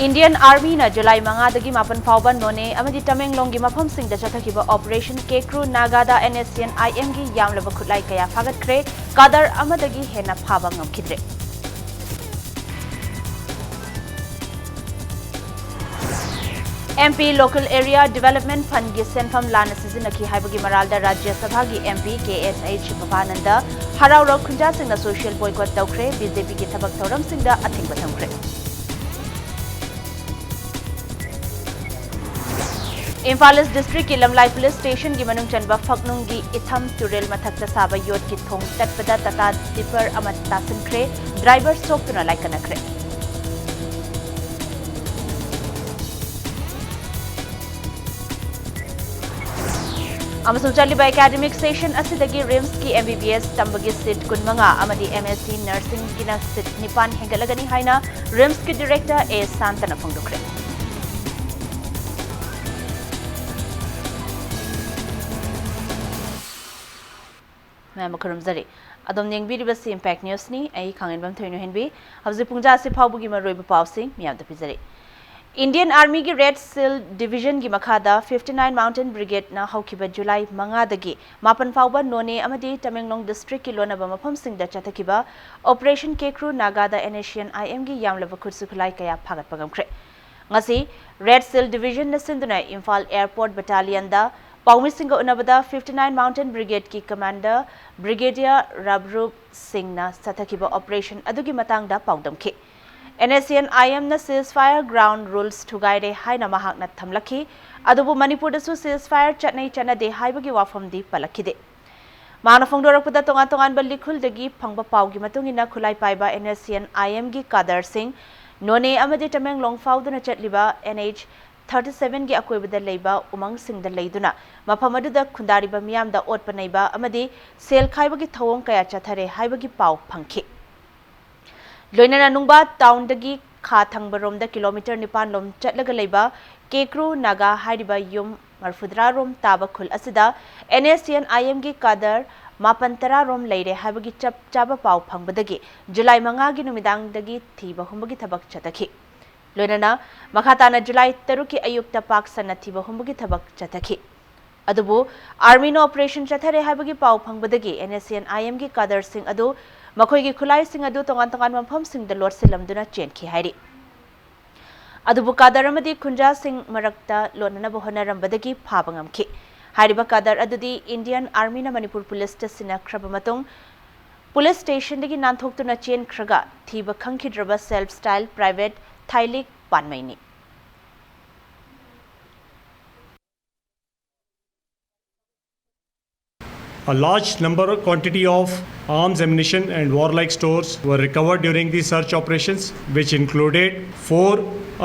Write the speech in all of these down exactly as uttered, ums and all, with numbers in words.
Indian Armyꯅ July ꯃꯉꯥꯗꯒꯤ ꯃꯥꯄꯟ ꯐꯥꯎꯕ ꯅꯣꯅꯦ ꯑꯃꯗꯤ ꯇꯃꯦꯡꯂꯣꯡꯒꯤ ꯃꯐꯝꯁꯤꯡꯗ ꯆꯠꯊꯈꯤꯕ Operation ꯀꯦꯀ꯭ꯔꯨ ꯅꯥꯒꯥꯗ NSCN-IMꯒꯤ ꯌꯥꯝꯂꯕ ꯈꯨꯠꯂꯥꯏ ꯀꯌꯥ ꯐꯥꯒꯠꯈ꯭ꯔꯦ꯫ ꯀꯥꯗꯔ ꯑꯃꯗꯒꯤ ꯍꯦꯟꯅ ꯐꯥꯕ ꯉꯝꯈꯤꯗ꯭ꯔꯦ꯫ MP Local Area Development Fundꯒꯤ ꯁꯦꯟꯐꯝ ꯂꯥꯟꯅ ꯁꯤꯖꯤꯟꯅꯈꯤ ꯍꯥꯏꯕꯒꯤ ꯃꯔꯥꯜꯗ ꯔꯥꯖ꯭ꯌ ꯁꯚꯥꯒꯤ MP ꯀꯦ ꯑꯦꯁ ꯑꯩꯆ ꯕꯕꯥꯅꯟꯗ ꯍꯔꯥꯎꯔ ꯈꯨꯟꯖꯥꯁꯤꯡꯅ social boycott ꯇꯧꯈ꯭ꯔꯦ꯫ BJPꯒꯤ ꯊꯕꯛ ꯊꯧꯔꯝꯁꯤꯡꯗ ꯑꯊꯤꯡꯕ ꯊꯝꯈ꯭ꯔꯦ꯫ ꯏꯝꯐꯥꯜ East Districtꯀꯤ ꯂꯝꯂꯥꯏ Police Stationꯒꯤ ꯃꯅꯨꯡ ꯆꯟꯕ ꯐꯛꯅꯨꯡꯒꯤ ꯏꯊꯝ ꯇꯨꯔꯦꯜ ꯃꯊꯛꯇ ꯁꯥꯕ ꯌꯣꯠꯀꯤ ꯊꯣꯡ ꯇꯠꯄꯗ Tata tipper ꯑꯃ ꯇꯥꯁꯤꯟꯈ꯭ꯔꯦ꯫ Driver ꯁꯣꯛꯇꯨꯅ ꯂꯥꯏꯀꯠꯅꯈ꯭ꯔꯦ꯫ ꯑꯃꯁꯨꯡ ꯆꯠꯂꯤꯕ academic session ꯑꯁꯤꯗꯒꯤ RIMSꯀꯤ MBBS ꯇꯝꯕꯒꯤ seat ꯀꯨꯟꯃꯉꯥ ꯑꯃꯗꯤ MSc Nursingꯒꯤꯅ seat ꯅꯤꯄꯥꯟ ꯍꯦꯟꯒꯠꯂꯒꯅꯤ ꯍꯥꯏꯅ RIMSꯀꯤ Director ꯑꯦ ꯁꯥꯟꯇꯅ ꯐꯣꯡꯗꯣꯛꯈ꯭ꯔꯦ꯫ ꯃꯌꯥꯝ ꯈꯨꯔꯨꯝꯖꯔꯤ꯫ ꯑꯗꯣꯝ ꯌꯦꯡꯕꯤꯔꯤꯕꯁꯤ Impact Newsꯅꯤ꯫ ꯑꯩ ꯈꯥꯡꯉꯦꯟꯕꯝ ꯊꯣꯏꯅꯨꯍꯦꯟꯕꯤ꯫ ꯍꯧꯖꯤꯛ ꯄꯨꯡꯖꯥ ꯑꯁꯤ ꯐꯥꯎꯕꯒꯤ ꯃꯔꯨꯑꯣꯏꯕ ꯄꯥꯎꯁꯤꯡ ꯃꯤꯌꯥꯝꯗ ꯄꯤꯖꯔꯤ꯫ Indian Armyꯒꯤ Red Shield Divisionꯒꯤ ꯃꯈꯥꯗ fifty nine Mountain Brigadeꯅ ꯍꯧꯈꯤꯕ July ꯃꯉꯥꯗꯒꯤ ꯃꯥꯄꯟ ꯐꯥꯎꯕ ꯅꯣꯅꯦ ꯑꯃꯗꯤ ꯇꯃꯦꯡꯂꯣꯡ Districtꯀꯤ ꯂꯣꯟꯅꯕ ꯃꯐꯝꯁꯤꯡꯗ ꯆꯠꯊꯈꯤꯕ Operation ꯀꯦꯀ꯭ꯔꯨ ꯅꯥꯒꯥꯗ NSCN-IMꯒꯤ ꯌꯥꯝꯂꯕ ꯈꯨꯠꯁꯨ ꯈꯨꯠꯂꯥꯏ ꯀꯌꯥ ꯐꯥꯒꯠꯄ ꯉꯝꯈ꯭ꯔꯦ꯫ ꯉꯁꯤ Red Shield Divisionꯅ ꯁꯤꯟꯗꯨꯅ Imphal Airport Battalionꯗ ꯄꯥꯎꯃꯤꯁꯤꯡꯒ ꯎꯅꯕꯗ fifty nine Mountain Brigadeꯀꯤ Commander Brigadier ꯔꯕꯔꯨꯞ ꯁꯤꯡꯅ ꯆꯠꯊꯈꯤꯕ operation ꯑꯗꯨꯒꯤ ꯃꯇꯥꯡꯗ ꯄꯥꯎꯗꯝꯈꯤ꯫ NSCN-IMꯅ ceasefire ground rules ꯊꯨꯒꯥꯏꯔꯦ ꯍꯥꯏꯅ ꯃꯍꯥꯛꯅ ꯊꯝꯂꯛꯈꯤ꯫ ꯑꯗꯨꯕꯨ ꯃꯅꯤꯄꯨꯔꯗꯁꯨ ceasefire ꯆꯠꯅꯩ ꯆꯠꯅꯗꯦ ꯍꯥꯏꯕꯒꯤ ꯋꯥꯐꯝꯗꯤ ꯄꯜꯂꯛꯈꯤꯗꯦ꯫ ꯃꯍꯥꯛꯅ ꯐꯣꯡꯗꯣꯔꯛꯄꯗ, ꯇꯣꯉꯥꯟ ꯇꯣꯉꯥꯟꯕ ꯂꯤꯈꯨꯜꯗꯒꯤ ꯐꯪꯕ ꯄꯥꯎꯒꯤ ꯃꯇꯨꯡ ꯏꯟꯅ, ꯈꯨꯠꯂꯥꯏ ꯄꯥꯏꯕ NSCN-IMꯒꯤ cadreꯁꯤꯡ ꯅꯣꯅꯦ ꯑꯃꯗꯤ ꯇꯃꯦꯡꯂꯣꯡ ꯐꯥꯎꯗꯨꯅ ꯆꯠꯂꯤꯕ NH thirty sevenꯒꯤ ꯑꯀꯣꯏꯕꯗ ꯂꯩꯕ ꯎꯃꯪꯁꯤꯡꯗ ꯂꯩꯗꯨꯅ ꯃꯐꯝ ꯑꯗꯨꯗ ꯈꯨꯟꯗꯥꯔꯤꯕ ꯃꯤꯌꯥꯝꯗ ꯑꯣꯠꯄ ꯅꯩꯕ ꯑꯃꯗꯤ ꯁꯦꯜ ꯈꯥꯏꯕꯒꯤ ꯊꯧꯑꯣꯡ ꯀꯌꯥ ꯆꯠꯊꯔꯦ ꯍꯥꯏꯕꯒꯤ ꯄꯥꯎ ꯐꯪꯈꯤ꯫ ꯂꯣꯏꯅꯅ ꯅꯨꯡꯕꯥ townꯗꯒꯤ ꯈꯥ ꯊꯪꯕꯔꯣꯝꯗ kilometre ꯅꯤꯄꯥꯟ ꯂꯣꯝ ꯆꯠꯂꯒ ꯂꯩꯕ ꯀꯦꯀ꯭ꯔꯨ ꯅꯥꯒꯥ ꯍꯥꯏꯔꯤꯕ ꯌꯨꯝ ꯃꯔꯐꯨꯇꯔꯥ ꯔꯣꯝ ꯇꯥꯕ ꯈꯨꯜ ꯑꯁꯤꯗ NSCN-IMꯒꯤ cadre ꯃꯥꯄꯟ ꯇꯔꯥ ꯔꯣꯝ ꯂꯩꯔꯦ ꯍꯥꯏꯕꯒꯤ ꯆꯞ ꯆꯥꯕ ꯄꯥꯎ ꯐꯪꯕꯗꯒꯤ July ꯃꯉꯥꯒꯤ ꯅꯨꯃꯤꯗꯥꯡꯗꯒꯤ ꯊꯤꯕ ꯍꯨꯝꯕꯒꯤ ꯊꯕꯛ ꯆꯠꯊꯈꯤ꯫ ꯂꯣꯏꯅꯅ ꯃꯈꯥ ꯇꯥꯅ ꯖꯨꯂꯥꯏ ꯇꯔꯨꯛꯀꯤ ꯑꯌꯨꯛꯇ ꯄꯥꯛ ꯁꯟꯅ ꯊꯤꯕ ꯍꯨꯝꯕꯒꯤ ꯊꯕꯛ ꯆꯠꯊꯈꯤ꯫ ꯑꯗꯨꯕꯨ ꯑꯥꯔꯃꯤꯅ ꯑꯣꯄꯔꯦꯁꯟ ꯆꯠꯊꯔꯦ ꯍꯥꯏꯕꯒꯤ ꯄꯥꯎ ꯐꯪꯕꯗꯒꯤ NSCN-IMꯒꯤ ꯀꯥꯗꯔꯁꯤꯡ ꯑꯗꯨ ꯃꯈꯣꯏꯒꯤ ꯈꯨꯠꯂꯥꯏꯁꯤꯡ ꯑꯗꯨ ꯇꯣꯉꯥꯟ ꯇꯣꯉꯥꯟꯕ ꯃꯐꯝꯁꯤꯡꯗ ꯂꯣꯠꯁꯤꯜꯂꯝꯗꯨꯅ ꯆꯦꯟꯈꯤ ꯍꯥꯏꯔꯤ꯫ ꯑꯗꯨꯕꯨ ꯀꯥꯗꯔ ꯑꯃꯗꯤ ꯈꯨꯟꯖꯥꯁꯤꯡ ꯃꯔꯛꯇ ꯂꯣꯠꯅꯅꯕ ꯍꯣꯠꯅꯔꯝꯕꯗꯒꯤ ꯐꯥꯕ ꯉꯝꯈꯤ꯫ ꯍꯥꯏꯔꯤꯕ ꯀꯥꯗꯔ ꯑꯗꯨꯗꯤ ꯏꯟꯗꯤꯌꯟ ꯑꯥꯔꯃꯤꯅ ꯃꯅꯤꯄꯨꯔ ꯄꯨꯂꯤꯁꯇ ꯁꯤꯟꯅꯈ꯭ꯔꯕ ꯃꯇꯨꯡ ꯄꯨꯂꯤꯁ ꯁ꯭ꯇꯦꯁꯟꯗꯒꯤ ꯅꯥꯟꯊꯣꯛꯇꯨꯅ ꯆꯦꯟꯈ꯭ꯔꯒ ꯊꯤꯕ ꯈꯪꯈꯤꯗ꯭ꯔꯕ self styled private ꯊꯥꯏꯂꯤꯛ ꯄꯥꯟꯃꯩꯅꯤ꯫ A large number quantity of arms, ammunition and warlike stores were recovered during the search operations, which included four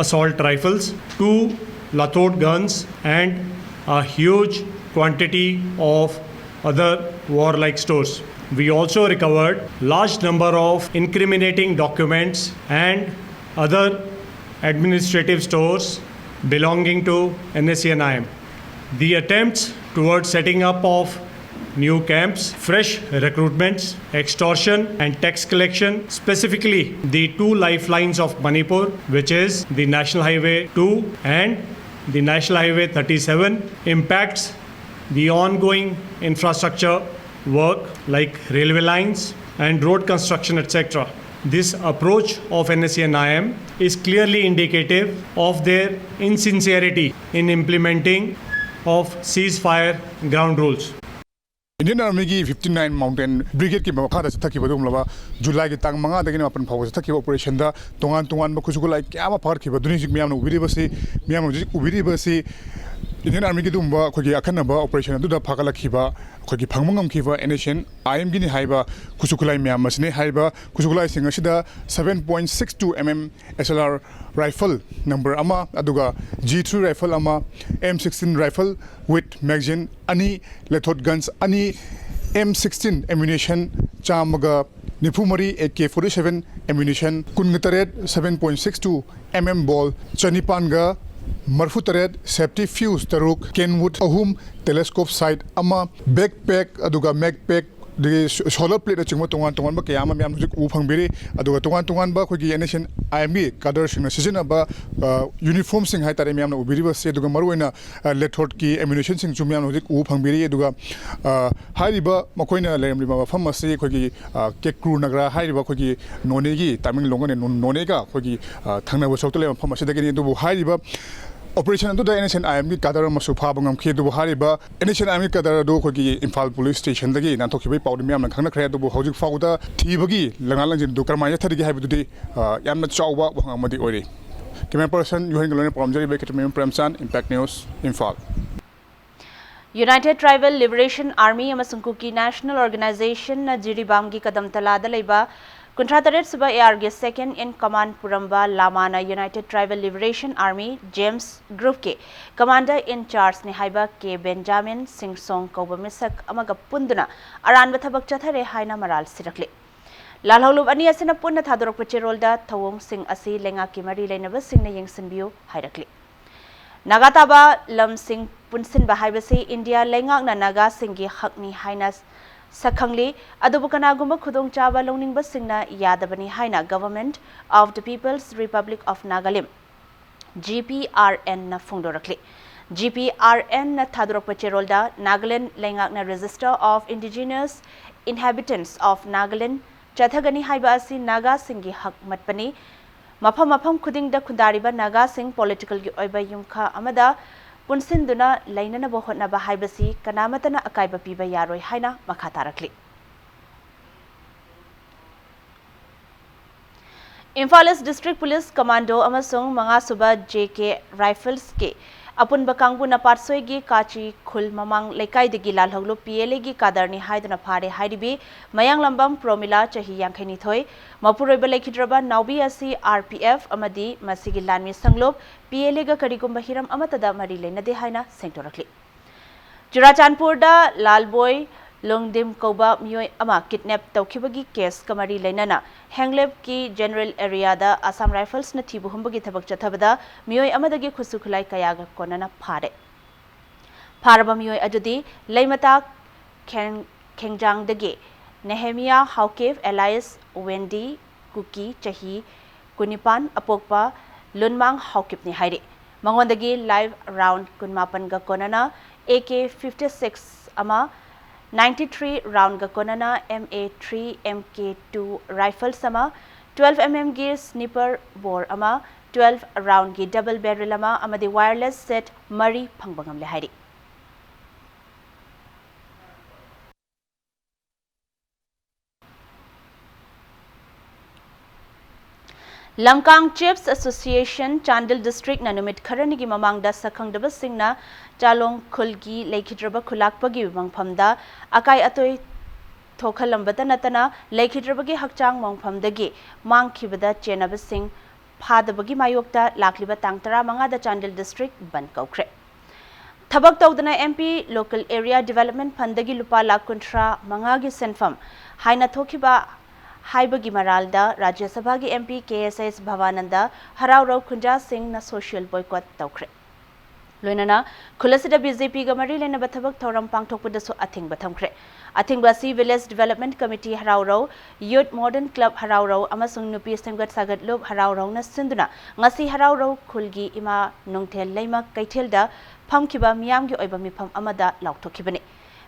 assault rifles, two Lathod guns and a huge quantity of other warlike stores. We also recovered large number of incriminating documents and other administrative stores belonging to NSCN-IM. The attempts towards setting up of new camps, fresh recruitments, extortion and tax collection, specifically the two lifelines of Manipur, which is the National Highway two and the National Highway thirty-seven, impacts the ongoing infrastructure work like railway lines and road construction, et cetera. This approach of NSCN-IM is clearly indicative of their insincerity in implementing of ceasefire ground rules. Indian Army ꯒꯤ fifty nine Mountain Brigade ꯀꯤ ꯃꯈꯥꯗ ꯆꯠꯊꯈꯤꯕ ꯑꯗꯨꯒꯨꯝꯂꯕ ꯖꯨꯂꯥꯏꯒꯤ ꯇꯥꯡ ꯃꯉꯥꯗꯒꯤꯅ ꯃꯥꯄꯟ ꯐꯥꯎꯕ ꯆꯠꯊꯈꯤꯕ ꯑꯣꯄꯔꯦꯁꯟꯗ ꯇꯣꯉꯥꯟ ꯇꯣꯉꯥꯟꯕ ꯈꯨꯠꯁꯨ ꯈꯨꯠꯂꯥꯏ ꯀꯌꯥ ꯑꯃ ꯐꯥꯒꯠꯈꯤꯕ ꯑꯗꯨꯅꯤ ꯍꯧꯖꯤꯛ ꯃꯌꯥꯝꯅ ꯎꯕꯤꯔꯤꯕꯁꯤ꯫ ꯃꯌꯥꯝꯅ ꯍꯧꯖꯤꯛ ꯎꯕꯤꯔꯤꯕꯁꯤ Indian Army ꯒꯤ ꯑꯗꯨꯒꯨꯝꯕ ꯑꯩꯈꯣꯏꯒꯤ ꯑꯈꯟꯅꯕ ꯑꯣꯄꯔꯦꯁꯟ ꯑꯗꯨꯗ ꯐꯥꯒꯠꯂꯛꯈꯤꯕ ꯑꯩꯈꯣꯏꯒꯤ ꯐꯪꯕ ꯉꯝꯈꯤꯕ NSCN-IM ꯒꯤꯅꯤ ꯍꯥꯏꯕ ꯈꯨꯠꯁꯨ ꯈꯨꯠꯂꯥꯏ ꯃꯌꯥꯝ ꯑꯁꯤꯅꯤ꯫ ꯍꯥꯏꯔꯤꯕ ꯈꯨꯠꯁꯨ ꯈꯨꯠꯂꯥꯏꯁꯤꯡ ꯑꯁꯤꯗ seven point six two MM SLR rifle number ꯑꯃ, ꯑꯗꯨꯒ G three rifle ꯑꯃ, M sixteen rifle with magazine ꯑꯅꯤ, Lathod guns ꯑꯅꯤ, M sixteen ammunition ꯆꯥꯝꯃꯒ ꯅꯤꯐꯨ ꯃꯔꯤ, AK forty seven ammunition ꯀꯨꯟꯒ ꯇꯔꯦꯠ, seven point six two MM ball ꯆꯅꯤꯄꯥꯟꯒ ꯃꯔꯤꯐꯨ ꯇꯔꯦꯠ, safety fuse ꯇꯔꯨꯛ, Kenwood ꯑꯍꯨꯝ, telescope sight ꯑꯃ, backpack ꯑꯗꯨꯒ magpack ꯑꯗꯒꯤ ꯁꯣ-, ꯁꯣꯂꯔ ꯄ꯭ꯂꯦꯠꯅꯆꯤꯡꯕ ꯇꯣꯉꯥꯟ ꯇꯣꯉꯥꯟꯕ ꯀꯌꯥ ꯑꯃ ꯃꯌꯥꯝ ꯍꯧꯖꯤꯛ ꯎꯕ ꯐꯪꯕꯤꯔꯤ꯫ ꯑꯗꯨꯒ ꯇꯣꯉꯥꯟ ꯇꯣꯉꯥꯟꯕ ꯑꯩꯈꯣꯏꯒꯤ ꯑꯦꯟ ꯑꯦꯁ ꯑꯦꯟ ꯑꯥꯏ ꯑꯦꯝꯒꯤ ꯀꯥꯗꯔꯁꯤꯡꯅ ꯁꯤꯖꯤꯟꯅꯕ, ꯑ, ꯌꯨꯅꯤꯐꯣꯔꯝꯁꯤꯡ ꯍꯥꯏꯇꯥꯔꯦ ꯃꯌꯥꯝꯅ ꯎꯕꯤꯔꯤꯕꯁꯦ꯫ ꯑꯗꯨꯒ ꯃꯔꯨꯑꯣꯏꯅ, ꯑ, ꯂꯦꯊꯣꯔꯠꯀꯤ ꯑꯦꯃꯨꯅꯤꯁꯟꯁꯤꯡꯁꯨ ꯃꯌꯥꯝꯅ ꯍꯧꯖꯤꯛ ꯎꯕ ꯐꯪꯕꯤꯔꯤ꯫ ꯑꯗꯨꯒ, ꯑ, ꯍꯥꯏꯔꯤꯕ ꯃꯈꯣꯏꯅ ꯂꯩꯔꯝꯂꯤꯕ ꯃꯐꯝ ꯑꯁꯤ ꯑꯩꯈꯣꯏꯒꯤ, ꯑ, ꯀꯦꯀ꯭ꯔꯨ ꯅꯒꯔꯥ ꯍꯥꯏꯔꯤꯕ ꯑꯩꯈꯣꯏꯒꯤ ꯅꯣꯅꯦꯒꯤ, ꯇꯃꯦꯡꯂꯣꯡꯒ ꯅꯣ-, ꯅꯣꯅꯦꯒ ꯑꯩꯈꯣꯏꯒꯤ, ꯑ, ꯊꯪꯅꯕ ꯁꯔꯨꯛꯇ ꯂꯩꯕ ꯃꯐꯝ ꯑꯁꯤꯗꯒꯤꯅꯤ꯫ ꯑꯗꯨꯕꯨ ꯍꯥꯏꯔꯤꯕ ꯑꯣꯄꯔꯦꯁꯟ ꯑꯗꯨꯗ ꯑꯦꯟ ꯑꯦꯁ ꯑꯦꯟ ꯑꯥꯏ ꯑꯦꯝꯒꯤ ꯀꯥꯗꯔ ꯑꯃꯁꯨ ꯐꯥꯕ ꯉꯝꯈꯤ꯫ ꯑꯗꯨꯕꯨ ꯍꯥꯏꯔꯤꯕ ꯑꯦꯟ ꯑꯦꯁ ꯑꯦꯟ ꯑꯥꯏ ꯑꯦꯝꯒꯤ ꯀꯥꯗꯔ ꯑꯗꯨ ꯑꯩꯈꯣꯏꯒꯤ ꯏꯝꯐꯥꯜ ꯄꯨꯂꯤꯁ ꯁ꯭ꯇꯦꯁꯟꯗꯒꯤ ꯅꯥꯟꯊꯣꯛꯈꯤꯕꯒꯤ ꯄꯥꯎꯗꯤ ꯃꯤꯌꯥꯝꯅ ꯈꯪꯅꯈ꯭ꯔꯦ꯫ ꯑꯗꯨꯕꯨ ꯍꯧꯖꯤꯛ ꯐꯥꯎꯕꯗ ꯊꯤꯕꯒꯤ ꯂꯪꯂꯥ ꯂꯪꯖꯤꯟ ꯑꯗꯨ ꯀꯔꯝꯍꯥꯏꯅ ꯆꯠꯊꯔꯤꯒꯦ ꯍꯥꯏꯕꯗꯨꯗꯤ, ꯑ, ꯌꯥꯝꯅ ꯆꯥꯎꯕ ꯋꯥꯍꯪ ꯑꯃꯗꯤ ꯑꯣꯏꯔꯤ꯫ ꯀꯦꯃꯦꯔꯥ ꯄꯔꯁꯟ ꯌꯨꯍꯦꯟꯒ ꯂꯣꯏꯅ ꯄꯥꯎꯔꯝꯖꯔꯤꯕ Ketmiyum Premchan, impact news, Imphal. United Tribal Liberation Army ꯑꯃꯁꯨꯡ Kuki National Organizationꯅ ꯖꯤꯔꯤꯕꯥꯝꯒꯤ ꯀꯗꯝꯇꯂꯥꯗ ꯂꯩꯕ ꯀꯨꯟꯊ꯭ꯔꯥ ꯇꯔꯦꯠ ꯁꯨꯕ ꯑꯦ ꯑꯥꯔꯒꯤ Second in Command ꯄꯨꯔꯝꯕ ꯂꯥꯃꯥꯅ United Tribal Liberation Army, JAMS groupꯀꯤ commander in chargeꯅꯤ ꯍꯥꯏꯕ ꯀꯦ ꯕꯦꯟꯖꯥꯃꯤꯟ ꯁꯤꯡꯁꯣꯡ ꯀꯧꯕ ꯃꯤꯁꯛ ꯑꯃꯒ ꯄꯨꯟꯗꯨꯅ ꯑꯔꯥꯟꯕ ꯊꯕꯛ ꯆꯠꯊꯔꯦ ꯍꯥꯏꯅ ꯃꯔꯥꯜ ꯁꯤꯔꯛꯂꯤ꯫ ꯂꯥꯜꯍꯧꯂꯨꯞ ꯑꯅꯤ ꯑꯁꯤꯅ ꯄꯨꯟꯅ ꯊꯥꯗꯣꯔꯛꯄ ꯆꯦꯔꯣꯜꯗ ꯊꯧꯑꯣꯡꯁꯤꯡ ꯑꯁꯤ ꯂꯩꯉꯥꯛꯀꯤ ꯃꯔꯤ ꯂꯩꯅꯕꯁꯤꯡꯅ ꯌꯦꯡꯁꯤꯟꯕꯤꯌꯨ ꯍꯥꯏꯔꯛꯂꯤ꯫ ꯅꯥꯒꯥ ꯇꯥꯕ ꯂꯝꯁꯤꯡ ꯄꯨꯟꯁꯤꯟꯕ ꯍꯥꯏꯕꯁꯤ ꯏꯟꯗꯤꯌꯥ ꯂꯩꯉꯥꯛꯅ ꯅꯥꯒꯥꯁꯤꯡꯒꯤ ꯍꯛꯅꯤ ꯍꯥꯏꯅ ꯁꯛꯈꯪꯂꯤ, ꯑꯗꯨꯕꯨ ꯀꯅꯥꯒꯨꯝꯕ ꯈꯨꯗꯣꯡꯆꯥꯕ ꯂꯧꯅꯤꯡꯕꯁꯤꯡꯅ ꯌꯥꯗꯕꯅꯤ ꯍꯥꯏꯅ Government of the People's Republic of Nagalim, GPRNꯅ ꯐꯣꯡꯗꯣꯔꯛꯂꯤ꯫ GPRNꯅ ꯊꯥꯗꯣꯔꯛꯄ ꯆꯦꯔꯣꯜꯗ Nagaland ꯂꯩꯉꯥꯛꯅ Register of Indigenous Inhabitants of Nagaland ꯆꯠꯊꯒꯅꯤ ꯍꯥꯏꯕ ꯑꯁꯤ ꯅꯥꯒꯥꯁꯤꯡꯒꯤ ꯍꯛ ꯃꯠꯄꯅꯤ꯫ ꯃꯐꯝ ꯃꯐꯝ ꯈꯨꯗꯤꯡꯗ ꯈꯨꯟꯗꯥꯔꯤꯕ ꯅꯥꯒꯥꯁꯤꯡ ꯄꯣꯂꯤꯇꯤꯀꯦꯜꯒꯤ ꯑꯣꯏꯕ ꯌꯨꯝꯈ ꯑꯃꯗ ꯄꯨꯟꯁꯤꯟꯗꯨꯅ ꯂꯩꯅꯅꯕ ꯍꯣꯠꯅꯕ ꯍꯥꯏꯕꯁꯤ ꯀꯅꯥꯃꯠꯇꯅ ꯑꯀꯥꯏꯕ ꯄꯤꯕ ꯌꯥꯔꯣꯏ ꯍꯥꯏꯅ ꯃꯈꯥ ꯇꯥꯔꯛꯂꯤ꯫ Imphal East District Police Commando ꯑꯃꯁꯨꯡ ꯃꯉꯥꯁꯨꯕ JK Riflesꯀꯤ ꯑꯄꯨꯟꯕ ꯀꯥꯡꯕꯨꯅ ꯄꯥꯠꯁꯣꯏꯒꯤ ꯀꯥꯆꯤ ꯈꯨꯜ ꯃꯃꯥꯡ ꯂꯩꯀꯥꯏꯗꯒꯤ ꯂꯥꯜꯍꯧꯂꯨꯞ PLAꯒꯤ ꯀꯥꯗꯔꯅꯤ ꯍꯥꯏꯗꯨꯅ ꯐꯥꯔꯦ ꯍꯥꯏꯔꯤꯕꯤ ꯃꯌꯥꯡꯂꯝꯕꯝ ꯄ꯭ꯔꯣꯃꯤꯂꯥ, ꯆꯍꯤ ꯌꯥꯡꯈꯩꯅꯤꯊꯣꯏ, ꯃꯄꯨꯔꯣꯏꯕ ꯂꯩꯈꯤꯗ꯭ꯔꯕ ꯅꯥꯎꯕꯤ ꯑꯁꯤ RPF ꯑꯃꯗꯤ ꯃꯁꯤꯒꯤ ꯂꯥꯟꯃꯤ ꯁꯪꯂꯨꯞ PLAꯒ ꯀꯔꯤꯒꯨꯝꯕ ꯍꯤꯔꯝ ꯑꯃꯠꯇꯗ ꯃꯔꯤ ꯂꯩꯅꯗꯦ ꯍꯥꯏꯅ ꯁꯦꯡꯗꯣꯔꯛꯂꯤ꯫ ꯆꯨꯔꯥꯆꯥꯟꯄꯨꯔꯗ ꯂꯥꯜꯕꯣꯏ ꯂꯣꯡꯗꯤꯝ ꯀꯧꯕ ꯃꯤꯑꯣꯏ ꯑꯃ kidnap ꯇꯧꯈꯤꯕꯒꯤ caseꯀ ꯃꯔꯤ ꯂꯩꯅꯅ ꯍꯦꯡꯂꯦꯞꯀꯤ general areaꯗ Assam Riflesꯅ ꯊꯤꯕ ꯍꯨꯝꯕꯒꯤ ꯊꯕꯛ ꯆꯠꯊꯕꯗ ꯃꯤꯑꯣꯏ ꯑꯃꯗꯒꯤ ꯈꯨꯠꯁꯨ ꯈꯨꯠꯂꯥꯏ ꯀꯌꯥꯒ ꯀꯣꯟꯅꯅ ꯐꯥꯔꯦ꯫ ꯐꯥꯔꯕ ꯃꯤꯑꯣꯏ ꯑꯗꯨꯗꯤ ꯂꯩꯃꯇꯥꯛ ꯈꯦꯡ-, ꯈꯦꯡꯖꯥꯡꯗꯒꯤ ꯅꯦꯍꯦꯃꯤꯌꯥ ꯍꯥꯎꯀꯤꯞ alias ꯋꯦꯟꯗꯤ ꯀꯨꯀꯤ, ꯆꯍꯤ ꯀꯨꯟꯅꯤꯄꯥꯟ, ꯑꯄꯣꯛꯄ ꯂꯨꯟꯃꯥꯡ ꯍꯥꯎꯀꯤꯞꯅꯤ ꯍꯥꯏꯔꯤ꯫ ꯃꯉꯣꯟꯗꯒꯤ live round ꯀꯨꯟꯃꯥꯄꯟꯒ ꯀꯣꯟꯅꯅ AK fifty six ꯑꯃ, ninety three roundꯒ ꯀꯣꯟꯅꯅ MA three MK two rifles ꯑꯃ, twelve mmꯒꯤ sniper bore ꯑꯃ, twelve roundꯒꯤ double barrel ꯑꯃ ꯑꯃꯗꯤ wireless set ꯃꯔꯤ ꯐꯪꯕ ꯉꯝꯂꯦ ꯍꯥꯏꯔꯤ꯫ ꯂꯝꯀꯥꯡ Chiefs Association ꯆꯥꯟꯗꯦꯜ districtꯅ ꯅꯨꯃꯤꯠ ꯈꯔꯅꯤꯒꯤ ꯃꯃꯥꯡꯗ ꯁꯛꯈꯪꯗꯕꯁꯤꯡꯅ ꯆꯥꯂꯣꯡ ꯈꯨꯜꯒꯤ ꯂꯩꯈꯤꯗ꯭ꯔꯕ ꯈꯨꯂꯥꯛꯄꯒꯤ ꯃꯪꯐꯝꯗ ꯑꯀꯥꯏ ꯑꯇꯣꯏ ꯊꯣꯛꯍꯜꯂꯝꯕꯇ ꯅꯠꯇꯅ ꯂꯩꯈꯤꯗ꯭ꯔꯕꯒꯤ ꯍꯛꯆꯥꯡ ꯃꯪꯐꯝꯗꯒꯤ ꯃꯥꯡꯈꯤꯕꯗ ꯆꯦꯟꯅꯕꯁꯤꯡ ꯐꯥꯗꯕꯒꯤ ꯃꯥꯌꯣꯛꯇ ꯂꯥꯛꯂꯤꯕ ꯇꯥꯡ ꯇꯔꯥꯃꯉꯥꯗ ꯆꯥꯟꯗꯦꯜ district ꯕꯟꯗ ꯀꯧꯈ꯭ꯔꯦ꯫ ꯊꯕꯛ ꯇꯧꯗꯅ MP Local Area Development Fundꯗꯒꯤ ꯂꯨꯄꯥ ꯂꯥꯈ ꯀꯨꯟꯊ꯭ꯔꯥ ꯃꯉꯥꯒꯤ ꯁꯦꯟꯐꯝ ꯍꯥꯏꯅ ꯊꯣꯛꯈꯤꯕ ꯍꯥꯏꯕꯒꯤ ꯃꯔꯥꯜꯗ ꯔꯥꯖ꯭ꯌ ꯁꯚꯥꯒꯤ MP KSS ꯚꯕꯥꯅꯟꯗ ꯍꯔꯥꯎꯔꯧ ꯈꯨꯟꯖꯥꯁꯤꯡꯅ social boycott ꯇꯧꯈ꯭ꯔꯦ꯫ ꯂꯣꯏꯅꯅ ꯈꯨꯜ ꯑꯁꯤꯗ BJPꯒ ꯃꯔꯤ ꯂꯩꯅꯕ ꯊꯕꯛ ꯊꯧꯔꯝ ꯄꯥꯡꯊꯣꯛꯄꯗꯁꯨ ꯑꯊꯤꯡꯕ ꯊꯝꯈ꯭ꯔꯦ꯫ ꯑꯊꯤꯡꯕ ꯑꯁꯤ Village Development Committee ꯍꯔꯥꯎꯔꯧ, Youth Modern Club ꯍꯔꯥꯎꯔꯧ ꯑꯃꯁꯨꯡ ꯅꯨꯄꯤ ꯁꯦꯝꯒꯠ ꯁꯥꯒꯠꯂꯨꯞ ꯍꯔꯥꯎꯔꯧꯅ ꯁꯤꯟꯗꯨꯅ ꯉꯁꯤ ꯍꯔꯥꯎꯔꯧ ꯈꯨꯜꯒꯤ ꯏꯃꯥ ꯅꯨꯡꯊꯦꯜ ꯂꯩꯃ ꯀꯩꯊꯦꯜꯗ ꯐꯝꯈꯤꯕ ꯃꯤꯌꯥꯝꯒꯤ ꯑꯣꯏꯕ ꯃꯤꯐꯝ ꯑꯃꯗ ꯂꯥꯎꯊꯣꯛꯈꯤꯕꯅꯤ꯫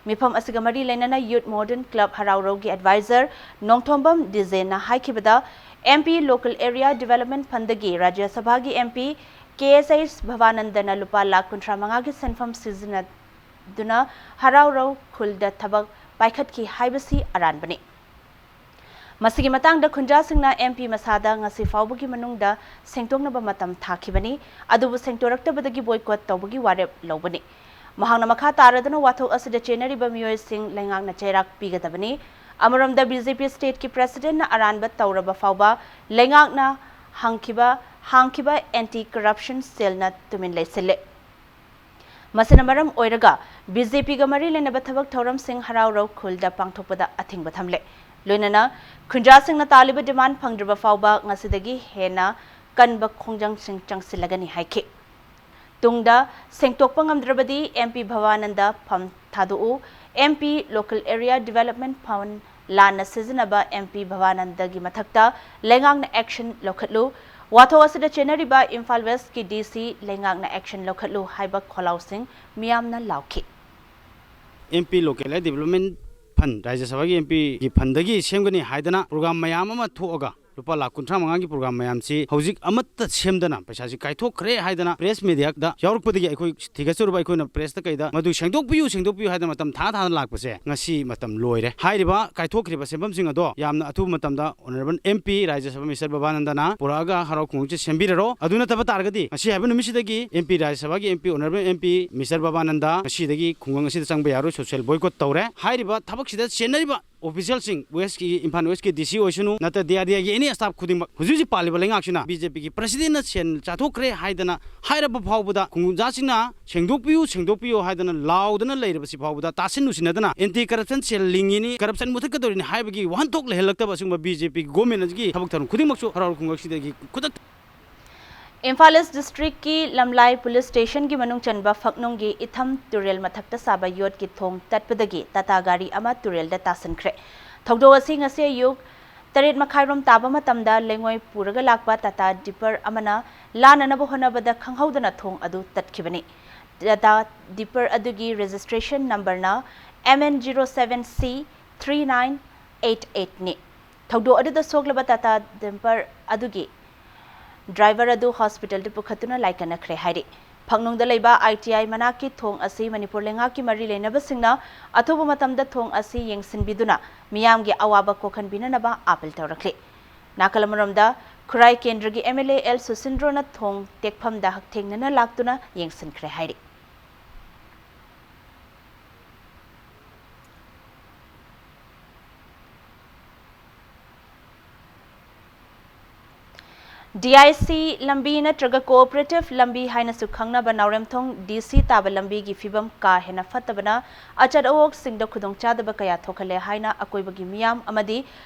ꯃꯤꯐꯝ ꯑꯁꯤꯒ ꯃꯔꯤ ꯂꯩꯅꯅ Youth Modern Club ꯍꯔꯥꯎꯔꯧꯒꯤ advisor Nongthombam ꯗꯤꯖꯦꯟꯅ ꯍꯥꯏꯈꯤꯕꯗ, MP Local Area Development Fundꯗꯒꯤ ꯔꯥꯖ꯭ꯌ ꯁꯚꯥꯒꯤ MP KSS ꯚꯕꯥꯅꯟꯗꯅ ꯂꯨꯄꯥ ꯂꯥꯈ ꯀꯨꯟꯊ꯭ꯔꯥ ꯃꯉꯥꯒꯤ ꯁꯦꯟꯐꯝ ꯁꯤꯖꯤꯟꯅꯗꯨꯅ ꯍꯔꯥꯎꯔꯧ ꯈꯨꯜꯗ ꯊꯕꯛ ꯄꯥꯏꯈꯠꯈꯤ ꯍꯥꯏꯕꯁꯤ ꯑꯔꯥꯟꯕꯅꯤ꯫ ꯃꯁꯤꯒꯤ ꯃꯇꯥꯡꯗ ꯈꯨꯟꯖꯥꯁꯤꯡꯅ MP ꯃꯁꯥꯗ ꯉꯁꯤ ꯐꯥꯎꯕꯒꯤ ꯃꯅꯨꯡꯗ ꯁꯦꯡꯗꯣꯛꯅꯕ ꯃꯇꯝ ꯊꯥꯈꯤꯕꯅꯤ, ꯑꯗꯨꯕꯨ ꯁꯦꯡꯗꯣꯔꯛꯇꯕꯗꯒꯤ boycott ꯇꯧꯕꯒꯤ ꯋꯥꯔꯦꯞ ꯂꯧꯕꯅꯤ꯫ ꯃꯍꯥꯛꯅ ꯃꯈꯥ ꯇꯥꯔꯗꯨꯅ ꯋꯥꯊꯣꯛ ꯑꯁꯤꯗ ꯆꯦꯟꯅꯔꯤꯕ ꯃꯤꯑꯣꯏꯁꯤꯡ ꯂꯩꯉꯥꯛꯅ ꯆꯩꯔꯥꯛ ꯄꯤꯒꯗꯕꯅꯤ꯫ ꯑꯃꯔꯣꯝꯗ BJP stateꯀꯤ presidentꯅ ꯑꯔꯥꯟꯕ ꯇꯧꯔꯕ ꯐꯥꯎꯕ ꯂꯩꯉꯥꯛꯅ ꯍꯪꯈꯤꯕ, ꯍꯥꯡꯈꯤꯕ Anti Corruption Cellꯅ ꯇꯨꯃꯤꯟ ꯂꯩꯁꯤꯜꯂꯦ꯫ ꯃꯁꯤꯅ ꯃꯔꯝ ꯑꯣꯏꯔꯒ BJPꯒ ꯃꯔꯤ ꯂꯩꯅꯕ ꯊꯕꯛ ꯊꯧꯔꯝꯁꯤꯡ ꯍꯔꯥꯎꯔꯧ ꯈꯨꯜꯗ ꯄꯥꯡꯊꯣꯛꯄꯗ ꯑꯊꯤꯡꯕ ꯊꯝꯂꯦ꯫ ꯂꯣꯏꯅꯅ ꯈꯨꯟꯖꯥꯁꯤꯡꯅ ꯇꯥꯜꯂꯤꯕ demand ꯐꯪꯗ꯭ꯔꯤꯕ ꯐꯥꯎꯕ ꯉꯁꯤꯗꯒꯤ ꯍꯦꯟꯅ ꯀꯟꯕ ꯈꯣꯡꯖꯪꯁꯤꯡ ꯆꯪꯁꯤꯜꯂꯒꯅꯤ ꯍꯥꯏꯈꯤ꯫ ꯇꯨꯡꯗ ꯁꯦꯡꯗꯣꯛꯄ ꯉꯝꯗ꯭ꯔꯕꯗꯤ MP ꯚꯕꯥꯅꯟꯗ ꯐꯝ ꯊꯥꯗꯣꯛꯎ, M P Local Area Development Fund ꯂꯥꯟꯅ ꯁꯤꯖꯤꯟꯅꯕ M P ꯚꯕꯥꯅꯟꯗꯒꯤ ꯃꯊꯛꯇ ꯂꯩꯉꯥꯛꯅ action ꯂꯧꯈꯠꯂꯨ, ꯋꯥꯊꯣꯛ ꯑꯁꯤꯗ ꯆꯦꯟꯅꯔꯤꯕ ꯏꯝꯐꯥꯜ Westꯀꯤ D C ꯂꯩꯉꯥꯛꯅ action ꯂꯧꯈꯠꯂꯨ ꯍꯥꯏꯕ ꯈꯣꯜꯂꯥꯎꯁꯤꯡ ꯃꯤꯌꯥꯝꯅ ꯂꯥꯎꯈꯤ꯫ M P Local Development Fund, ꯔꯥꯖ꯭ꯌ ꯁꯚꯥꯒꯤ M Pꯒꯤ fundꯗꯒꯤ ꯁꯦꯝꯒꯅꯤ ꯍꯥꯏꯗꯅ program ꯃꯌꯥꯝ ꯑꯃ ꯊꯣꯛꯑꯒ ꯂꯨꯄꯥ ꯂꯥꯈ ꯀꯨꯟꯊ꯭ꯔꯥ ꯃꯉꯥꯒꯤ program ꯃꯌꯥꯝꯁꯤ ꯍꯧꯖꯤꯛ ꯑꯃꯠꯇ ꯁꯦꯝꯗꯅ ꯄꯩꯁꯥꯁꯤ ꯀꯥꯏꯊꯣꯛꯈ꯭ꯔꯦ ꯍꯥꯏꯗꯅ press mediaꯗ ꯌꯥꯎꯔꯛꯄꯗꯒꯤ ꯑꯩꯈꯣꯏ ꯊꯤꯒꯠꯆꯔꯨꯕ, ꯑꯩꯈꯣꯏꯅ pressꯇ ꯀꯩꯗ ꯃꯗꯨ ꯁꯦꯡꯗꯣꯛꯄꯤꯌꯨ, ꯁꯦꯡꯗꯣꯛꯄꯤꯌꯨ ꯍꯥꯏꯗꯅ ꯃꯇꯝ ꯊꯥ ꯊꯥꯗꯅ ꯂꯥꯛꯄꯁꯦ ꯉꯁꯤ ꯃꯇꯝ ꯂꯣꯏꯔꯦ꯫ ꯍꯥꯏꯔꯤꯕ ꯀꯥꯏꯊꯣꯛꯈ꯭ꯔꯤꯕ ꯁꯦꯟꯐꯝꯁꯤꯡ ꯑꯗꯣ ꯌꯥꯝꯅ ꯑꯊꯨꯕ ꯃꯇꯝꯗ Honourable M P ꯔꯥꯖ꯭ꯌ ꯁꯚꯥ Mister ꯕꯕꯥꯅꯟꯗꯅ ꯄꯨꯔꯛꯑꯒ ꯍꯔꯥꯎ ꯈꯣꯡꯂꯣꯡꯁꯦ ꯁꯦꯝꯕꯤꯔꯔꯣ꯫ ꯑꯗꯨ ꯅꯠꯇꯕ ꯇꯥꯔꯒꯗꯤ ꯉꯁꯤ ꯍꯥꯏꯕ ꯅꯨꯃꯤꯠꯁꯤꯗꯒꯤ M P ꯔꯥꯖ꯭ꯌ ꯁꯚꯥꯒꯤ M P Honourable M P Mister ꯕꯕꯥꯅꯟꯗ ꯉꯁꯤꯗꯒꯤ ꯈꯨꯡꯒꯪ ꯑꯁꯤꯗ ꯆꯪꯕ ꯌꯥꯔꯣꯏ, social boycott ꯇꯧꯔꯦ꯫ ꯍꯥꯏꯔꯤꯕ ꯊꯕꯛꯁꯤꯗ ꯆꯦꯟꯅꯔꯤꯕ officialꯁꯤꯡ Westꯀꯤ, ꯏꯝꯐꯥꯜ Westꯀꯤ D C ꯑꯣꯏꯁꯅꯨ, ꯅꯠꯇ꯭ꯔ D R D Aꯒꯤ any staff ꯈꯨꯗꯤꯡꯃꯛ ꯍꯧꯖꯤꯛ ꯍꯧꯖꯤꯛ ꯄꯥꯜꯂꯤꯕ ꯂꯩꯉꯥꯛꯁꯤꯅ BJPꯒꯤ presidentꯅ ꯁꯦꯟ ꯆꯥꯊꯣꯛꯈ꯭ꯔꯦ ꯍꯥꯏꯗꯅ ꯍꯥꯏꯔꯕ ꯐꯥꯎꯕꯗ ꯈꯨꯡꯒꯪꯖꯥꯁꯤꯡꯅ ꯁꯦꯡꯗꯣꯛꯄꯤꯌꯨ, ꯁꯦꯡꯗꯣꯛꯄꯤꯌꯨ ꯍꯥꯏꯗꯅ ꯂꯥꯎꯗꯅ ꯂꯩꯔꯕꯁꯤ ꯐꯥꯎꯕꯗ ꯇꯥꯁꯤꯟ ꯎꯁꯤꯟꯅꯗꯅ anti corruption cell ꯂꯤꯡꯉꯤꯅꯤ, corruption ꯃꯨꯊꯠꯀꯗꯧꯔꯤꯅꯤ ꯍꯥꯏꯕꯒꯤ ꯋꯥꯍꯟꯊꯣꯛ ꯂꯩꯍꯜꯂꯛꯇꯕ ꯑꯁꯤꯒꯨꯝꯕ BJPꯒꯤ government ꯑꯁꯤꯒꯤ ꯊꯕꯛ ꯊꯧꯔꯝ ꯈꯨꯗꯤꯡꯃꯛꯁꯨ ꯍꯔꯥꯎ ꯈꯨꯡꯒꯪꯁꯤꯗꯒꯤ ꯈꯨꯗꯛꯇ ꯏꯝꯐꯥꯜ East Districtꯀꯤ ꯂꯝꯂꯥꯏ police stationꯒꯤ ꯃꯅꯨꯡ ꯆꯟꯕ ꯐꯛꯅꯨꯡꯒꯤ ꯏꯊꯝ ꯇꯨꯔꯦꯜ ꯃꯊꯛꯇ ꯁꯥꯕ ꯌꯣꯠꯀꯤ ꯊꯣꯡ ꯇꯠꯄꯗꯒꯤ ꯇꯥꯇꯥ ꯒꯥꯔꯤ ꯑꯃ ꯇꯨꯔꯦꯜꯗ ꯇꯥꯁꯤꯟꯈ꯭ꯔꯦ꯫ ꯊꯧꯗꯣꯛ ꯑꯁꯤ ꯉꯁꯤ ꯑꯌꯨꯛ ꯇꯔꯦꯠ ꯃꯈꯥꯏꯔꯣꯝ ꯇꯥꯕ ꯃꯇꯝꯗ ꯂꯩꯉꯣꯏ ꯄꯨꯔꯒ ꯂꯥꯛꯄ ꯇꯥꯇꯥ dipper ꯑꯃꯅ ꯂꯥꯟꯅꯅꯕ ꯍꯣꯠꯅꯕꯗ ꯈꯪꯍꯧꯗꯅ ꯊꯣꯡ ꯑꯗꯨ ꯇꯠꯈꯤꯕꯅꯤ꯫ ꯇꯥꯇꯥ dipper ꯑꯗꯨꯒꯤ registration numberꯅ M N zero seven C three nine eight eightꯅꯤ꯫ ꯊꯧꯗꯣꯛ ꯑꯗꯨꯗ ꯁꯣꯛꯂꯕ ꯇꯥꯇꯥ dipper ꯑꯗꯨꯒꯤ driver ꯑꯗꯨ hospitalꯗ ꯄꯨꯈꯠꯇꯨꯅ ꯂꯥꯏꯀꯠꯅꯈ꯭ꯔꯦ ꯍꯥꯏꯔꯤ꯫ ꯐꯛꯅꯨꯡꯗ ꯂꯩꯕ I T I ꯃꯅꯥꯛꯀꯤ ꯊꯣꯡ ꯑꯁꯤ ꯃꯅꯤꯄꯨꯔ ꯂꯩꯉꯥꯛꯀꯤ ꯃꯔꯤ ꯂꯩꯅꯕꯁꯤꯡꯅ ꯑꯊꯨꯕ ꯃꯇꯝꯗ ꯊꯣꯡ ꯑꯁꯤ ꯌꯦꯡꯁꯤꯟꯕꯤꯗꯨꯅ ꯃꯤꯌꯥꯝꯒꯤ ꯑꯋꯥꯕ ꯀꯣꯛꯍꯟꯕꯤꯅꯅꯕ appeal ꯇꯧꯔꯛꯂꯤ꯫ ꯅꯥꯀꯜ ꯑꯃꯔꯣꯝꯗ ꯈꯨꯔꯥꯏ ꯀꯦꯟꯗ꯭ꯔꯒꯤ M L A L ꯁꯨꯁꯤꯟꯗ꯭ꯔꯣꯅ ꯊꯣꯡ ꯇꯦꯛꯐꯝꯗ ꯍꯛꯊꯦꯡꯅꯅ ꯂꯥꯛꯇꯨꯅ ꯌꯦꯡꯁꯤꯟꯈ꯭ꯔꯦ ꯍꯥꯏꯔꯤ꯫ DIC ꯂꯝꯕꯤ ꯅꯠꯇ꯭ꯔꯒ Cooperative ꯂꯝꯕꯤ ꯍꯥꯏꯅꯁꯨ ꯈꯪꯅꯕ ꯅꯥꯎꯔꯦꯝꯊꯣꯡ DC ꯇꯥꯕ ꯂꯝꯕꯤꯒꯤ ꯐꯤꯕꯝ ꯀꯥ ꯍꯦꯟꯅ ꯐꯠꯇꯕꯅ ꯑꯆꯠ ꯑꯋꯣꯛꯁꯤꯡꯗ ꯈꯨꯗꯣꯡꯆꯥꯗꯕ ꯀꯌꯥ ꯊꯣꯛꯍꯜꯂꯦ ꯍꯥꯏꯅ ꯑꯀꯣꯏꯕꯒꯤ ꯃꯤꯌꯥꯝ ꯑꯃꯗꯤ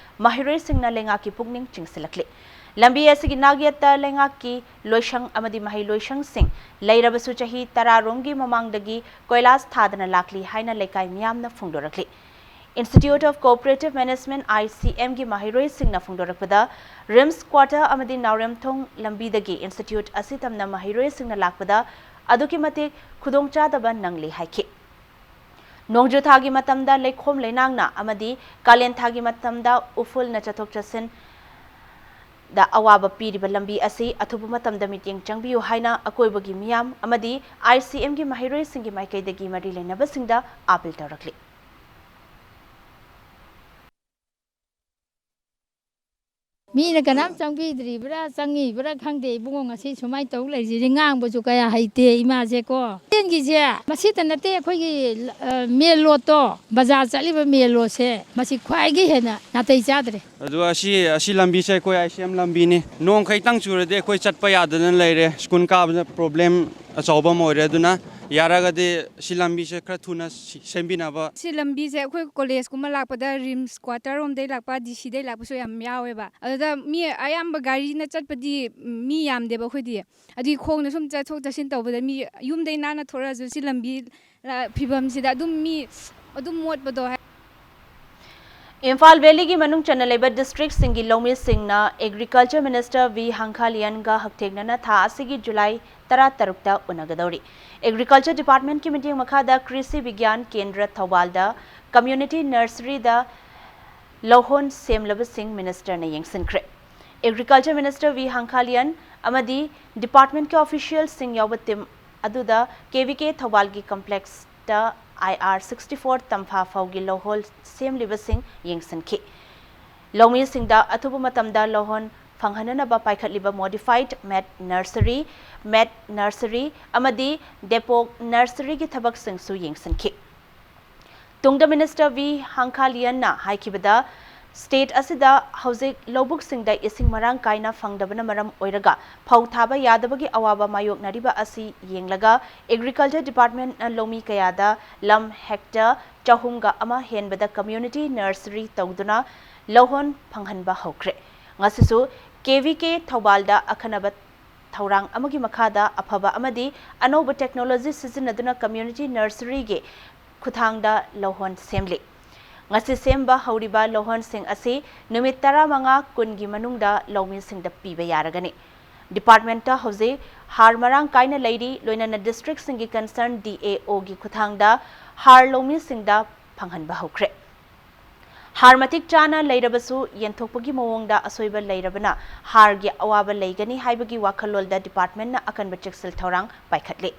ꯃꯍꯩꯔꯣꯏꯁꯤꯡꯅ ꯂꯩꯉꯥꯛꯀꯤ ꯄꯨꯛꯅꯤꯡ ꯆꯤꯡꯁꯤꯜꯂꯛꯂꯤ꯫ ꯂꯝꯕꯤ ꯑꯁꯤꯒꯤ ꯅꯥꯛꯌꯦꯠꯇ ꯂꯩꯉꯥꯛꯀꯤ ꯂꯣꯏꯁꯪ ꯑꯃꯗꯤ ꯃꯍꯩ ꯂꯣꯏꯁꯪꯁꯤꯡ ꯂꯩꯔꯕꯁꯨ, ꯆꯍꯤ ꯇꯔꯥ ꯔꯣꯝꯒꯤ ꯃꯃꯥꯡꯗꯒꯤ ꯀꯣꯏꯂꯥꯁ ꯊꯥꯗꯅ ꯂꯥꯛꯂꯤ ꯍꯥꯏꯅ ꯂꯩꯀꯥꯏ ꯃꯤꯌꯥꯝꯅ ꯐꯣꯡꯗꯣꯔꯛꯂꯤ꯫ Institute of Cooperative Management, ICM ꯒꯤ ꯃꯍꯩꯔꯣꯏꯁꯤꯡꯅ ꯐꯣꯡꯗꯣꯔꯛꯄꯗ, RIMS quarter ꯑꯃꯗꯤ ꯅꯥꯎꯔꯦꯝꯊꯣꯡ ꯂꯝꯕꯤꯗꯒꯤ institute ꯑꯁꯤ ꯇꯝꯅ ꯃꯍꯩꯔꯣꯏꯁꯤꯡꯅ ꯂꯥꯛꯄꯗ ꯑꯗꯨꯛꯀꯤ ꯃꯇꯤꯛ ꯈꯨꯗꯣꯡꯆꯥꯗꯕ ꯅꯪꯂꯤ ꯍꯥꯏꯈꯤ꯫ ꯅꯣꯡꯖꯨ ꯊꯥꯒꯤ ꯃꯇꯝꯗ ꯂꯩꯈꯣꯝ ꯂꯩꯅꯥꯡꯅ ꯑꯃꯗꯤ ꯀꯥꯂꯦꯟ ꯊꯥꯒꯤ ꯃꯇꯝꯗ ꯎꯐꯨꯜꯅ ꯆꯠꯊꯣꯛ ꯆꯠꯁꯤꯟꯗ ꯑꯋꯥꯕ ꯄꯤꯔꯤꯕ ꯂꯝꯕꯤ ꯑꯁꯤ ꯑꯊꯨꯕ ꯃꯇꯝꯗ ꯃꯤꯠꯌꯦꯡ ꯆꯪꯕꯤꯌꯨ ꯍꯥꯏꯅ ꯑꯀꯣꯏꯕꯒꯤ ꯃꯤꯌꯥꯝ ꯑꯃꯗꯤ ICM ꯒꯤ ꯃꯍꯩꯔꯣꯏꯁꯤꯡꯒꯤ ꯃꯥꯏꯀꯩꯗꯒꯤ ꯃꯔꯤ ꯂꯩꯅꯕꯁꯤꯡꯗ ꯑꯥꯄꯤꯜ ꯇꯧꯔꯛꯂꯤ꯫ ꯃꯤꯅ ꯀꯅꯥꯝ ꯆꯪꯕꯤꯗ꯭ꯔꯤꯕ꯭ꯔꯥ ꯆꯪꯉꯤꯕ꯭ꯔꯥ ꯈꯪꯗꯦ ꯏꯕꯨꯡꯉꯣ, ꯉꯁꯤ ꯁꯨꯃꯥꯏꯅ ꯇꯧ ꯂꯩꯔꯤꯁꯤꯗꯤ ꯉꯥꯡꯕꯁꯨ ꯀꯌꯥ ꯍꯩꯇꯦ ꯏꯃꯥꯁꯦꯀꯣ꯫ ꯇꯦꯟꯒꯤꯁꯦ ꯃꯁꯤꯇ ꯅꯠꯇꯦ, ꯑꯩꯈꯣꯏꯒꯤ ꯃꯦꯟ ꯔꯣꯗꯇꯣ, ꯕꯖꯥꯔ ꯆꯠꯂꯤꯕ ꯃꯦꯟ ꯔꯣꯗꯁꯦ ꯃꯁꯤ ꯈ꯭ꯋꯥꯏꯒꯤ ꯍꯦꯟꯅ ꯅꯥꯇꯩ ꯆꯥꯗ꯭ꯔꯦ꯫ ꯑꯗꯨꯒ ꯑꯁꯤ, ꯑꯁꯤ ꯂꯝꯕꯤꯁꯦ ꯑꯩꯈꯣꯏ ICM ꯂꯝꯕꯤꯅꯤ꯫ ꯅꯣꯡ ꯈꯤꯇꯪ ꯆꯨꯔꯗꯤ ꯑꯩꯈꯣꯏ ꯆꯠꯄ ꯌꯥꯗꯗꯅ ꯂꯩꯔꯦ꯫ ꯁ꯭ꯀꯨꯜ ꯀꯥꯕꯗ ꯄ꯭ꯔꯣꯕ꯭ꯂꯦꯝ ꯑꯆꯧꯕ ꯑꯃ ꯑꯣꯏꯔꯦ꯫ ꯑꯗꯨꯅ ꯌꯥꯔꯒꯗꯤ ꯁꯤ ꯂꯝꯕꯤꯁꯦ ꯈꯔ ꯊꯨꯅ ꯁꯤ-, ꯁꯦꯝꯕꯤꯅꯕ꯫ ꯁꯤ ꯂꯝꯕꯤꯁꯦ ꯑꯩꯈꯣꯏ ꯀꯣꯂꯦꯖꯀꯨꯝꯕ ꯂꯥꯛꯄꯗ RIMS quarter ꯔꯣꯝꯗꯩ ꯂꯥꯛꯄ, DCꯗꯩ ꯂꯥꯛꯄꯁꯨ ꯌꯥꯝ ꯌꯥꯎꯋꯦꯕ꯫ ꯑꯗꯨꯗ ꯃꯤ ꯑꯌꯥꯝꯕ ꯒꯥꯔꯤꯅ ꯆꯠꯄꯗꯤ, ꯎꯝ, ꯃꯤ ꯌꯥꯝꯗꯦꯕ ꯑꯩꯈꯣꯏꯗꯤ꯫ ꯑꯗꯨꯒꯤ ꯈꯣꯡꯅ ꯁꯨꯝ ꯆꯠꯊꯣꯛ ꯆꯠꯁꯤꯟ ꯇꯧꯕꯗ ꯃꯤ ꯌꯨꯝꯗꯩ ꯅꯥꯟꯅ ꯊꯣꯔꯛꯑꯁꯨ ꯁꯤ ꯂꯝꯕꯤ, ꯑ, ꯐꯤꯕꯝꯁꯤꯗ ꯑꯗꯨꯝ ꯃꯤ ꯑꯗꯨꯝ ꯃꯣꯠꯄꯗꯣ ꯍꯥꯏ-, ꯏꯝꯐꯥꯜ ꯚꯦꯂꯤꯒꯤ ꯃꯅꯨꯡ ꯆꯟꯅ ꯂꯩꯕ districtꯁꯤꯡꯒꯤ ꯂꯧꯃꯤꯁꯤꯡꯅ Agriculture Minister V ꯍꯪꯈꯥꯂꯤꯌꯟꯒ ꯍꯛꯊꯦꯡꯅꯅ ꯊꯥ ꯑꯁꯤꯒꯤ ꯖꯨꯂꯥꯏ ꯇꯔꯥꯇꯔꯨꯛꯇ ꯎꯅꯒꯗꯧꯔꯤ꯫ Agriculture Departmentꯀꯤ ꯃꯤꯠꯌꯦꯡ ꯃꯈꯥꯗ ꯀ꯭ꯔꯤꯁꯤ ꯕꯤꯒ꯭ꯌꯥꯟ ꯀꯦꯟꯗ꯭ꯔ ꯊꯧꯕꯥꯜꯗ community nurseryꯗ ꯂꯧꯍꯣꯟ ꯁꯦꯝꯂꯕꯁꯤꯡ ministerꯅ ꯌꯦꯡꯁꯤꯟꯈ꯭ꯔꯦ꯫ Agriculture Minister V ꯍꯪꯈꯥꯂꯤꯌꯟ ꯑꯃꯗꯤ departmentꯀꯤ officialꯁꯤꯡ ꯌꯥꯎꯕ team ꯑꯗꯨꯗ KVK ꯊꯧꯕꯥꯜꯒꯤ complexꯇ IR sixty four ꯇꯝꯐꯥ ꯐꯧꯒꯤ ꯂꯧꯍꯣꯜ ꯁꯦꯝꯂꯤꯕꯁꯤꯡ ꯌꯦꯡꯁꯤꯟꯈꯤ꯫ ꯂꯧꯃꯤꯁꯤꯡꯗ ꯑꯊꯨꯕ ꯃꯇꯝꯗ ꯂꯧꯍꯣꯟ ꯐꯪꯍꯟꯅꯅꯕ ꯄꯥꯏꯈꯠꯂꯤꯕ modified mat nursery, mat nursery ꯑꯃꯗꯤ depot nurseryꯒꯤ ꯊꯕꯛꯁꯤꯡꯁꯨ ꯌꯦꯡꯁꯤꯟꯈꯤ꯫ ꯇꯨꯡꯗ minister V ꯍꯪꯈꯥꯂꯤꯌꯟꯅ ꯍꯥꯏꯈꯤꯕꯗ, State ꯑꯁꯤꯗ ꯍꯧꯖꯤꯛ ꯂꯧꯕꯨꯛꯁꯤꯡꯗ ꯏꯁꯤꯡ ꯃꯔꯥꯡ ꯀꯥꯏꯅ ꯐꯪꯗꯕꯅ ꯃꯔꯝ ꯑꯣꯏꯔꯒ ꯐꯧ ꯊꯥꯕ ꯌꯥꯗꯕꯒꯤ ꯑꯋꯥꯕ ꯃꯥꯌꯣꯛꯅꯔꯤꯕ ꯑꯁꯤ ꯌꯦꯡꯂꯒ Agriculture Departmentꯅ ꯂꯧꯃꯤ ꯀꯌꯥꯗ ꯂꯝ hectare ꯆꯍꯨꯝꯒ ꯑꯃ ꯍꯦꯟꯕꯗ community nursery ꯇꯧꯗꯨꯅ ꯂꯧꯍꯣꯟ ꯐꯪꯍꯟꯕ ꯍꯧꯈ꯭ꯔꯦ꯫ ꯉꯁꯤꯁꯨ KVK ꯊꯧꯕꯥꯜꯗ ꯑꯈꯟꯅꯕ ꯊꯧꯔꯥꯡ ꯑꯃꯒꯤ ꯃꯈꯥꯗ ꯑꯐꯕ ꯑꯃꯗꯤ ꯑꯅꯧꯕ technology ꯁꯤꯖꯤꯟꯅꯗꯨꯅ community nurseryꯒꯤ ꯈꯨꯠꯊꯥꯡꯗ ꯂꯧꯍꯣꯟ ꯁꯦꯝꯂꯤ꯫ ꯉꯁꯤ ꯁꯦꯝꯕ ꯍꯧꯔꯤꯕ ꯂꯧꯍꯣꯟꯁꯤꯡ ꯑꯁꯤ ꯅꯨꯃꯤꯠ ꯇꯔꯥꯃꯉꯥ ꯀꯨꯟꯒꯤ ꯃꯅꯨꯡꯗ ꯂꯧꯃꯤꯁꯤꯡꯗ ꯄꯤꯕ ꯌꯥꯔꯒꯅꯤ꯫ Departmentꯇ ꯍꯧꯖꯤꯛ ꯍꯥꯔ ꯃꯔꯥꯡ ꯀꯥꯏꯅ ꯂꯩꯔꯤ, ꯂꯣꯏꯅꯅ districtꯁꯤꯡꯒꯤ concerned DAOꯒꯤ ꯈꯨꯠꯊꯥꯡꯗ ꯍꯥꯔ ꯂꯧꯃꯤꯁꯤꯡꯗ ꯐꯪꯍꯟꯕ ꯍꯧꯈ꯭ꯔꯦ꯫ ꯍꯥꯔ ꯃꯇꯤꯛ ꯆꯥꯅ ꯂꯩꯔꯕꯁꯨ ꯌꯦꯟꯊꯣꯛꯄꯒꯤ ꯃꯑꯣꯡꯗ ꯑꯁꯣꯏꯕ ꯂꯩꯔꯕꯅ ꯍꯥꯔꯒꯤ ꯑꯋꯥꯕ ꯂꯩꯒꯅꯤ ꯍꯥꯏꯕꯒꯤ ꯋꯥꯈꯜꯂꯣꯟꯗ departmentꯅ ꯑꯀꯟꯕ ꯆꯦꯛꯁꯤꯜ ꯊꯧꯔꯥꯡ ꯄꯥꯏꯈꯠꯂꯤ꯫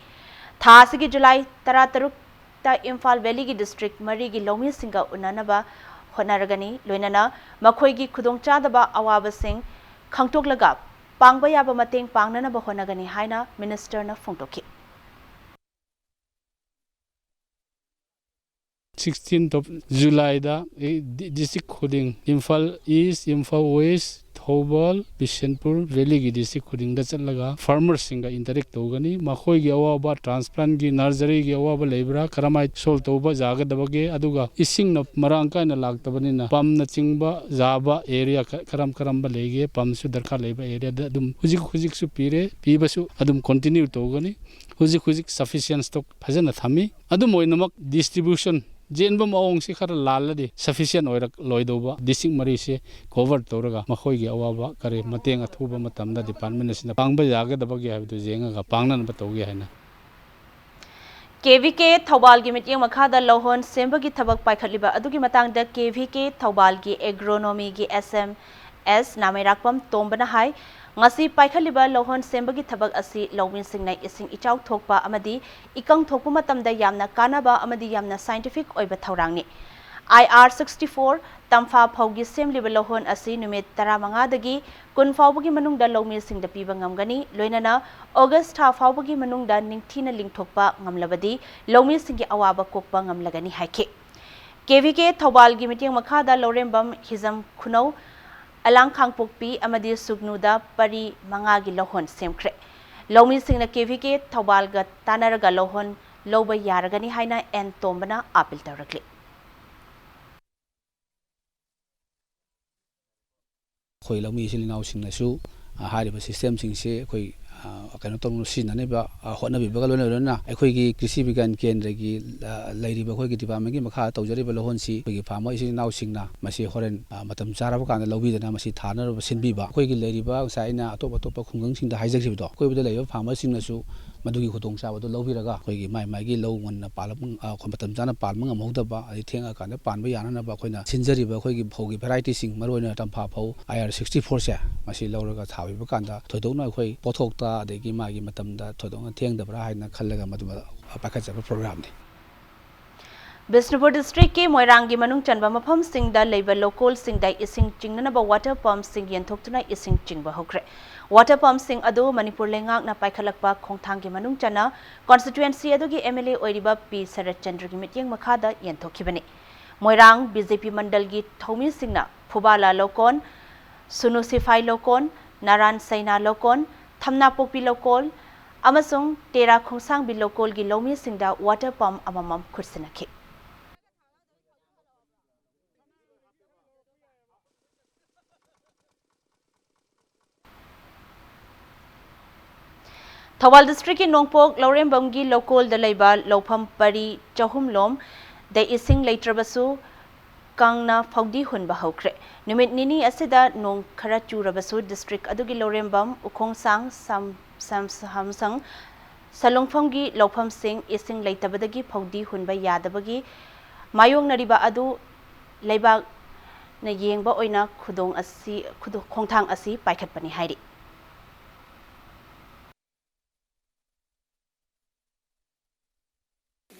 ꯊꯥ ꯑꯁꯤꯒꯤ ꯖꯨꯂꯥꯏ ꯇꯔꯥꯇꯔꯨꯛꯇ ꯏꯝꯐꯥꯜ valleyꯒꯤ district ꯃꯔꯤꯒꯤ ꯂꯧꯃꯤꯁꯤꯡꯒ ꯎꯅꯅꯕ ꯍꯣꯠꯅꯔꯒꯅꯤ, ꯂꯣꯏꯅꯅ ꯃꯈꯣꯏꯒꯤ ꯈꯨꯗꯣꯡꯆꯥꯗꯕ ꯑꯋꯥꯕꯁꯤꯡ ꯈꯪꯗꯣꯛꯂꯒ ꯄꯥꯡꯕ ꯌꯥꯕ ꯃꯇꯦꯡ ꯄꯥꯡꯅꯅꯕ ꯍꯣꯠꯅꯒꯅꯤ ꯍꯥꯏꯅ ministerꯅ ꯐꯣꯡꯗꯣꯛꯈꯤ꯫ Sixteenth of Julyꯗ district ꯈꯨꯗꯤꯡ, Imphal East, Imphal West, Thoubal, Bishnupur valleyꯒꯤ district ꯈꯨꯗꯤꯡꯗ ꯆꯠꯂꯒ farmerꯁꯤꯡꯒ interact ꯇꯧꯒꯅꯤ꯫ ꯃꯈꯣꯏꯒꯤ ꯑꯋꯥꯕ, transplantꯀꯤ nurseryꯒꯤ ꯑꯋꯥꯕ ꯂꯩꯕ꯭ꯔꯥ, ꯀꯔꯝꯍꯥꯏꯅ solve ꯇꯧꯕ ꯌꯥꯒꯗꯕꯒꯦ, ꯑꯗꯨꯒ ꯏꯁꯤꯡꯅ ꯃꯔꯥꯡ ꯀꯥꯏꯅ ꯂꯥꯛꯇꯕꯅꯤꯅ pumpꯅꯆꯤꯡꯕ ꯌꯥꯕ area ꯀꯔꯝ ꯀꯔꯝꯕ ꯂꯩꯒꯦ, pumpꯁꯨ ꯗꯔꯀꯥꯔ ꯂꯩꯕ areaꯗ ꯑꯗꯨꯝ ꯍꯧꯖꯤꯛ ꯍꯧꯖꯤꯛꯁꯨ ꯄꯤꯔꯦ, ꯄꯤꯕꯁꯨ ꯑꯗꯨꯝ continue ꯇꯧꯒꯅꯤ꯫ ꯍꯧꯖꯤꯛ ꯍꯧꯖꯤꯛ sufficient stock ꯐꯖꯅ ꯊꯝꯃꯤ꯫ ꯑꯗꯨꯝ ꯑꯣꯏꯅꯃꯛ distribution ꯆꯦꯟꯕ ꯃꯑꯣꯡꯁꯤ ꯈꯔ ꯂꯥꯜꯂꯗꯤ sufficient ꯑꯣꯏꯔꯛꯂꯣꯏꯗꯧꯕ꯫ District ꯃꯔꯤꯁꯦ cover ꯇꯧꯔꯒ ꯃꯈꯣꯏꯒꯤ ꯑꯋꯥꯕ ꯀꯔꯤ ꯃꯇꯦꯡ ꯑꯊꯨꯕ ꯃꯇꯝꯗ department ꯑꯁꯤꯅ ꯄꯥꯡꯕ ꯌꯥꯒꯗꯕꯒꯦ ꯍꯥꯏꯕꯗꯨ ꯌꯦꯡꯉꯒ ꯄꯥꯡꯅꯅꯕ ꯇꯧꯒꯦ ꯍꯥꯏꯅ꯫ KVK ꯊꯧꯕꯥꯜꯒꯤ ꯃꯤꯠꯌꯦꯡ ꯃꯈꯥꯗ ꯂꯧꯍꯣꯟ ꯁꯦꯝꯕꯒꯤ ꯊꯕꯛ ꯄꯥꯏꯈꯠꯂꯤꯕ ꯑꯗꯨꯒꯤ ꯃꯇꯥꯡꯗ KVK ꯊꯧꯕꯥꯜꯒꯤ agronomyꯒꯤ SMS ꯅꯥꯃꯩꯔꯥꯛꯄꯝ ꯇꯣꯝꯕꯅ ꯍꯥꯏ, ꯉꯁꯤ ꯄꯥꯏꯈꯠꯂꯤꯕ ꯂꯧꯍꯣꯟ ꯁꯦꯝꯕꯒꯤ ꯊꯕꯛ ꯑꯁꯤ ꯂꯧꯃꯤꯁꯤꯡꯅ ꯏꯁꯤꯡ ꯏꯆꯥꯎ ꯊꯣꯛꯄ ꯑꯃꯗꯤ ꯏꯀꯪ ꯊꯣꯛꯄ ꯃꯇꯝꯗ ꯌꯥꯝꯅ ꯀꯥꯟꯅꯕ ꯑꯃꯗꯤ ꯌꯥꯝꯅ scientific ꯑꯣꯏꯕ ꯊꯧꯔꯥꯡꯅꯤ꯫ IR sixty four ꯇꯝꯐꯥ ꯐꯧꯒꯤ ꯁꯦꯝꯂꯤꯕ ꯂꯧꯍꯣꯟ ꯑꯁꯤ ꯅꯨꯃꯤꯠ ꯇꯔꯥꯃꯉꯥꯗꯒꯤ ꯀꯨꯟ ꯐꯥꯎꯕꯒꯤ ꯃꯅꯨꯡꯗ ꯂꯧꯃꯤꯁꯤꯡꯗ ꯄꯤꯕ ꯉꯝꯒꯅꯤ꯫ ꯂꯣꯏꯅꯅ August ꯊꯥ ꯐꯥꯎꯕꯒꯤ ꯃꯅꯨꯡꯗ ꯅꯤꯡꯊꯤꯅ ꯂꯤꯡꯊꯣꯛꯄ ꯉꯝꯂꯕꯗꯤ ꯂꯧꯃꯤꯁꯤꯡꯒꯤ ꯑꯋꯥꯕ ꯀꯣꯛꯄ ꯉꯝꯂꯒꯅꯤ ꯍꯥꯏꯈꯤ꯫ ꯀꯦ ꯚꯤ ꯀꯦ ꯊꯧꯕꯥꯜꯒꯤ ꯃꯤꯠꯌꯦꯡ ꯃꯈꯥꯗ ꯂꯧꯔꯦꯝꯕꯝ, ꯍꯤꯖꯝ ꯈꯨꯅꯧ, ꯑꯂꯥꯡ ꯈꯥꯡꯄꯣꯛꯄꯤ ꯑꯃꯗꯤ ꯁꯨꯒꯅꯨꯗ ꯄꯔꯤ ꯃꯉꯥꯒꯤ ꯂꯧꯍꯣꯟ ꯁꯦꯝꯈ꯭ꯔꯦ꯫ ꯂꯧꯃꯤꯁꯤꯡꯅ ꯀꯦ ꯚꯤ ꯀꯦ ꯊꯧꯕꯥꯜꯒ ꯇꯥꯟꯅꯔꯒ ꯂꯧꯍꯣꯟ ꯂꯧꯕ ꯌꯥꯔꯒꯅꯤ ꯍꯥꯏꯅ ꯑꯦꯟ ꯇꯣꯝꯕꯅ ꯑꯥꯄꯤꯜ ꯇꯧꯔꯛꯂꯤ꯫ ꯑꯩꯈꯣꯏ ꯂꯧꯃꯤ ꯏꯆꯤꯜ ꯏꯅꯥꯎꯁꯤꯡꯅꯁꯨ, ꯑ, ꯍꯥꯏꯔꯤꯕ system ꯁꯤꯡꯁꯦ ꯑꯩꯈꯣꯏ, ꯑ, ꯀꯩꯅꯣ ꯇꯧꯅ ꯁꯤꯖꯤꯟꯅꯅꯕ, ꯑ, ꯍꯣꯠꯅꯕꯤꯕꯒ ꯂꯣꯏꯅ ꯂꯣꯏꯅꯅ ꯑꯩꯈꯣꯏꯒꯤ ꯀ꯭ꯔꯤꯁꯤ ꯕꯤꯒ꯭ꯌꯥꯟ ꯀꯦꯟꯗ꯭ꯔꯒꯤ, ꯑ, ꯂꯩꯔꯤꯕ ꯑꯩꯈꯣꯏꯒꯤ department ꯀꯤ ꯃꯈꯥꯗ ꯇꯧꯖꯔꯤꯕ ꯂꯧꯍꯣꯟꯁꯤ ꯑꯩꯈꯣꯏꯒꯤ farmer ꯏꯆꯤꯜ ꯏꯅꯥꯎꯁꯤꯡꯅ ꯃꯁꯤ ꯍꯣꯔꯦꯟ, ꯑ, ꯃꯇꯝ ꯆꯥꯔꯕ ꯀꯥꯟꯗ ꯂꯧꯕꯤꯗꯅ ꯃꯁꯤ ꯊꯥꯅꯅꯕ ꯁꯤꯟꯕꯤꯕ꯫ ꯑꯩꯈꯣꯏꯒꯤ ꯂꯩꯔꯤꯕ ꯉꯁꯥꯏ ꯑꯩꯅ ꯑꯇꯣꯞ ꯑꯇꯣꯞꯄ ꯈꯨꯡꯒꯪꯁꯤꯡꯗ ꯍꯥꯏꯖꯈꯤꯕꯗꯣ, ꯑꯀꯣꯏꯕꯗ ꯂꯩꯔꯤꯕ farmer ꯁꯤꯡꯅꯁꯨ ꯃꯗꯨꯒꯤ ꯈꯨꯗꯣꯡꯆꯥꯕꯗꯨ ꯂꯧꯕꯤꯔꯒ ꯑꯩꯈꯣꯏꯒꯤ ꯃꯥꯏ ꯃꯥꯏꯒꯤ ꯂꯧ ꯉꯟꯅ ꯄꯥꯜꯂꯛꯄ, ꯑ, ꯃꯇꯝ ꯆꯥꯅ ꯄꯥꯟꯕ ꯉꯝꯍꯧꯗꯕ, ꯑꯗꯩ ꯊꯦꯡꯉꯀꯥꯟꯗ ꯄꯥꯟꯕ ꯌꯥꯅꯅꯕ ꯑꯩꯈꯣꯏꯅ ꯁꯤꯟꯖꯔꯤꯕ ꯑꯩꯈꯣꯏꯒꯤ ꯐꯧꯒꯤ variety ꯁꯤꯡ, ꯃꯔꯨꯑꯣꯏꯅ ꯇꯝꯐꯥ ꯐꯧ, I R sixty four ꯁꯦ, ꯃꯁꯤ ꯂꯧꯔꯒ ꯊꯥꯕꯤꯕ ꯀꯥꯟꯗ ꯊꯣꯏꯗꯣꯛꯅ ꯑꯩꯈꯣꯏ ꯄꯣꯠꯊꯣꯛꯇ ꯑꯗꯒꯤ ꯃꯥꯒꯤ ꯃꯇꯝꯗ ꯊꯣꯏꯗꯣꯛꯅ ꯊꯦꯡꯗꯕ꯭ꯔꯥ ꯍꯥꯏꯅ ꯈꯜꯂꯒ ꯃꯗꯨꯃ ꯄꯥꯏꯈꯠꯆꯕ program ꯅꯤ꯫ ꯕꯤꯁꯅꯨꯄꯨꯔ district ꯀꯤ ꯃꯣꯏꯔꯥꯡꯒꯤ ꯃꯅꯨꯡ ꯆꯟꯕ ꯃꯐꯝꯁꯤꯡꯗ ꯂꯩꯕ ꯂꯧꯀꯣꯜꯁꯤꯡꯗ ꯏꯁꯤꯡ ꯆꯤꯡꯅꯅꯕ water pump ꯁꯤꯡ ꯌꯦꯟꯊꯣꯛꯇꯨꯅ ꯏꯁꯤꯡ ꯆꯤꯡꯕ ꯍꯧꯈ꯭ꯔꯦ꯫ Water pump ꯁꯤꯡ ꯑꯗꯨ ꯃꯅꯤꯄꯨꯔ ꯂꯩꯉꯥꯛꯅ ꯄꯥꯏꯈꯠꯂꯛꯄ ꯈꯣꯡꯊꯥꯡꯒꯤ ꯃꯅꯨꯡ ꯆꯟꯅ constituency ꯑꯗꯨꯒꯤ M L A ꯑꯣꯏꯔꯤꯕ ꯄꯤ ꯁꯔꯠꯆꯟꯗ꯭ꯔꯒꯤ ꯃꯤꯠꯌꯦꯡ ꯃꯈꯥꯗ ꯌꯦꯟꯊꯣꯛꯈꯤꯕꯅꯤ꯫ ꯃꯣꯏꯔꯥꯡ B J P ꯃꯟꯗꯜꯒꯤ ꯊꯧꯃꯤꯁꯤꯡꯅ ꯐꯨꯕꯥꯂꯥ ꯂꯧꯀꯣꯟ, ꯁꯨꯅꯨ ꯁꯤꯐꯥꯏ ꯂꯧꯀꯣꯟ, ꯅꯥꯔꯥꯟ ꯁꯩꯅꯥ ꯂꯧꯀꯣꯟ, ꯊꯝꯅꯥꯄꯣꯛꯄꯤ ꯂꯧꯀꯣꯜ ꯑꯃꯁꯨꯡ ꯇꯦꯔꯥ ꯈꯣꯡꯁꯥꯡꯕꯤ ꯂꯧꯀꯣꯜꯒꯤ ꯂꯧꯃꯤꯁꯤꯡꯗ water pump ꯑꯃꯃꯝ ꯈꯨꯠꯁꯤꯟꯅꯈꯤ꯫ ꯊꯧꯕꯥꯜ district ꯀꯤ ꯅꯣꯡꯄꯣꯛ ꯂꯧꯔꯦꯝꯕꯝꯒꯤ ꯂꯧꯀꯣꯜꯗ ꯂꯩꯕ ꯂꯧꯐꯝ ꯄꯔꯤ ꯆꯍꯨꯝꯂꯣꯝꯗ ꯏꯁꯤꯡ ꯂꯩꯇ꯭ꯔꯕꯁꯨ ꯀꯪꯅ ꯐꯧꯗꯤ ꯍꯨꯟꯕ ꯍꯧꯈ꯭ꯔꯦ꯫ ꯅꯨꯃꯤꯠ ꯅꯤꯅꯤ ꯑꯁꯤꯗ ꯅꯣꯡ ꯈꯔ ꯆꯨꯔꯕꯁꯨ district ꯑꯗꯨꯒꯤ ꯂꯧꯔꯦꯝꯕꯝ, ꯎꯈꯣꯡꯁꯥꯡ, ꯁꯝ-, ꯁꯝ-, ꯁꯝꯁꯪ, ꯁꯂꯨꯡꯐꯝꯒꯤ ꯂꯧꯐꯝꯁꯤꯡ ꯏꯁꯤꯡ ꯂꯩꯇꯕꯗꯒꯤ ꯐꯧꯗꯤ ꯍꯨꯟꯕ ꯌꯥꯗꯕꯒꯤ ꯃꯥꯌꯣꯛꯅꯔꯤꯕ ꯑꯗꯨ ꯂꯩꯕꯥꯛꯅ ꯌꯦꯡꯕ ꯑꯣꯏꯅ ꯈꯨꯗꯣꯡ ꯑꯁꯤ, ꯈꯨꯗꯣ-, ꯈꯣꯡꯊꯥꯡ ꯑꯁꯤ ꯄꯥꯏꯈꯠꯄꯅꯤ ꯍꯥꯏꯔꯤ꯫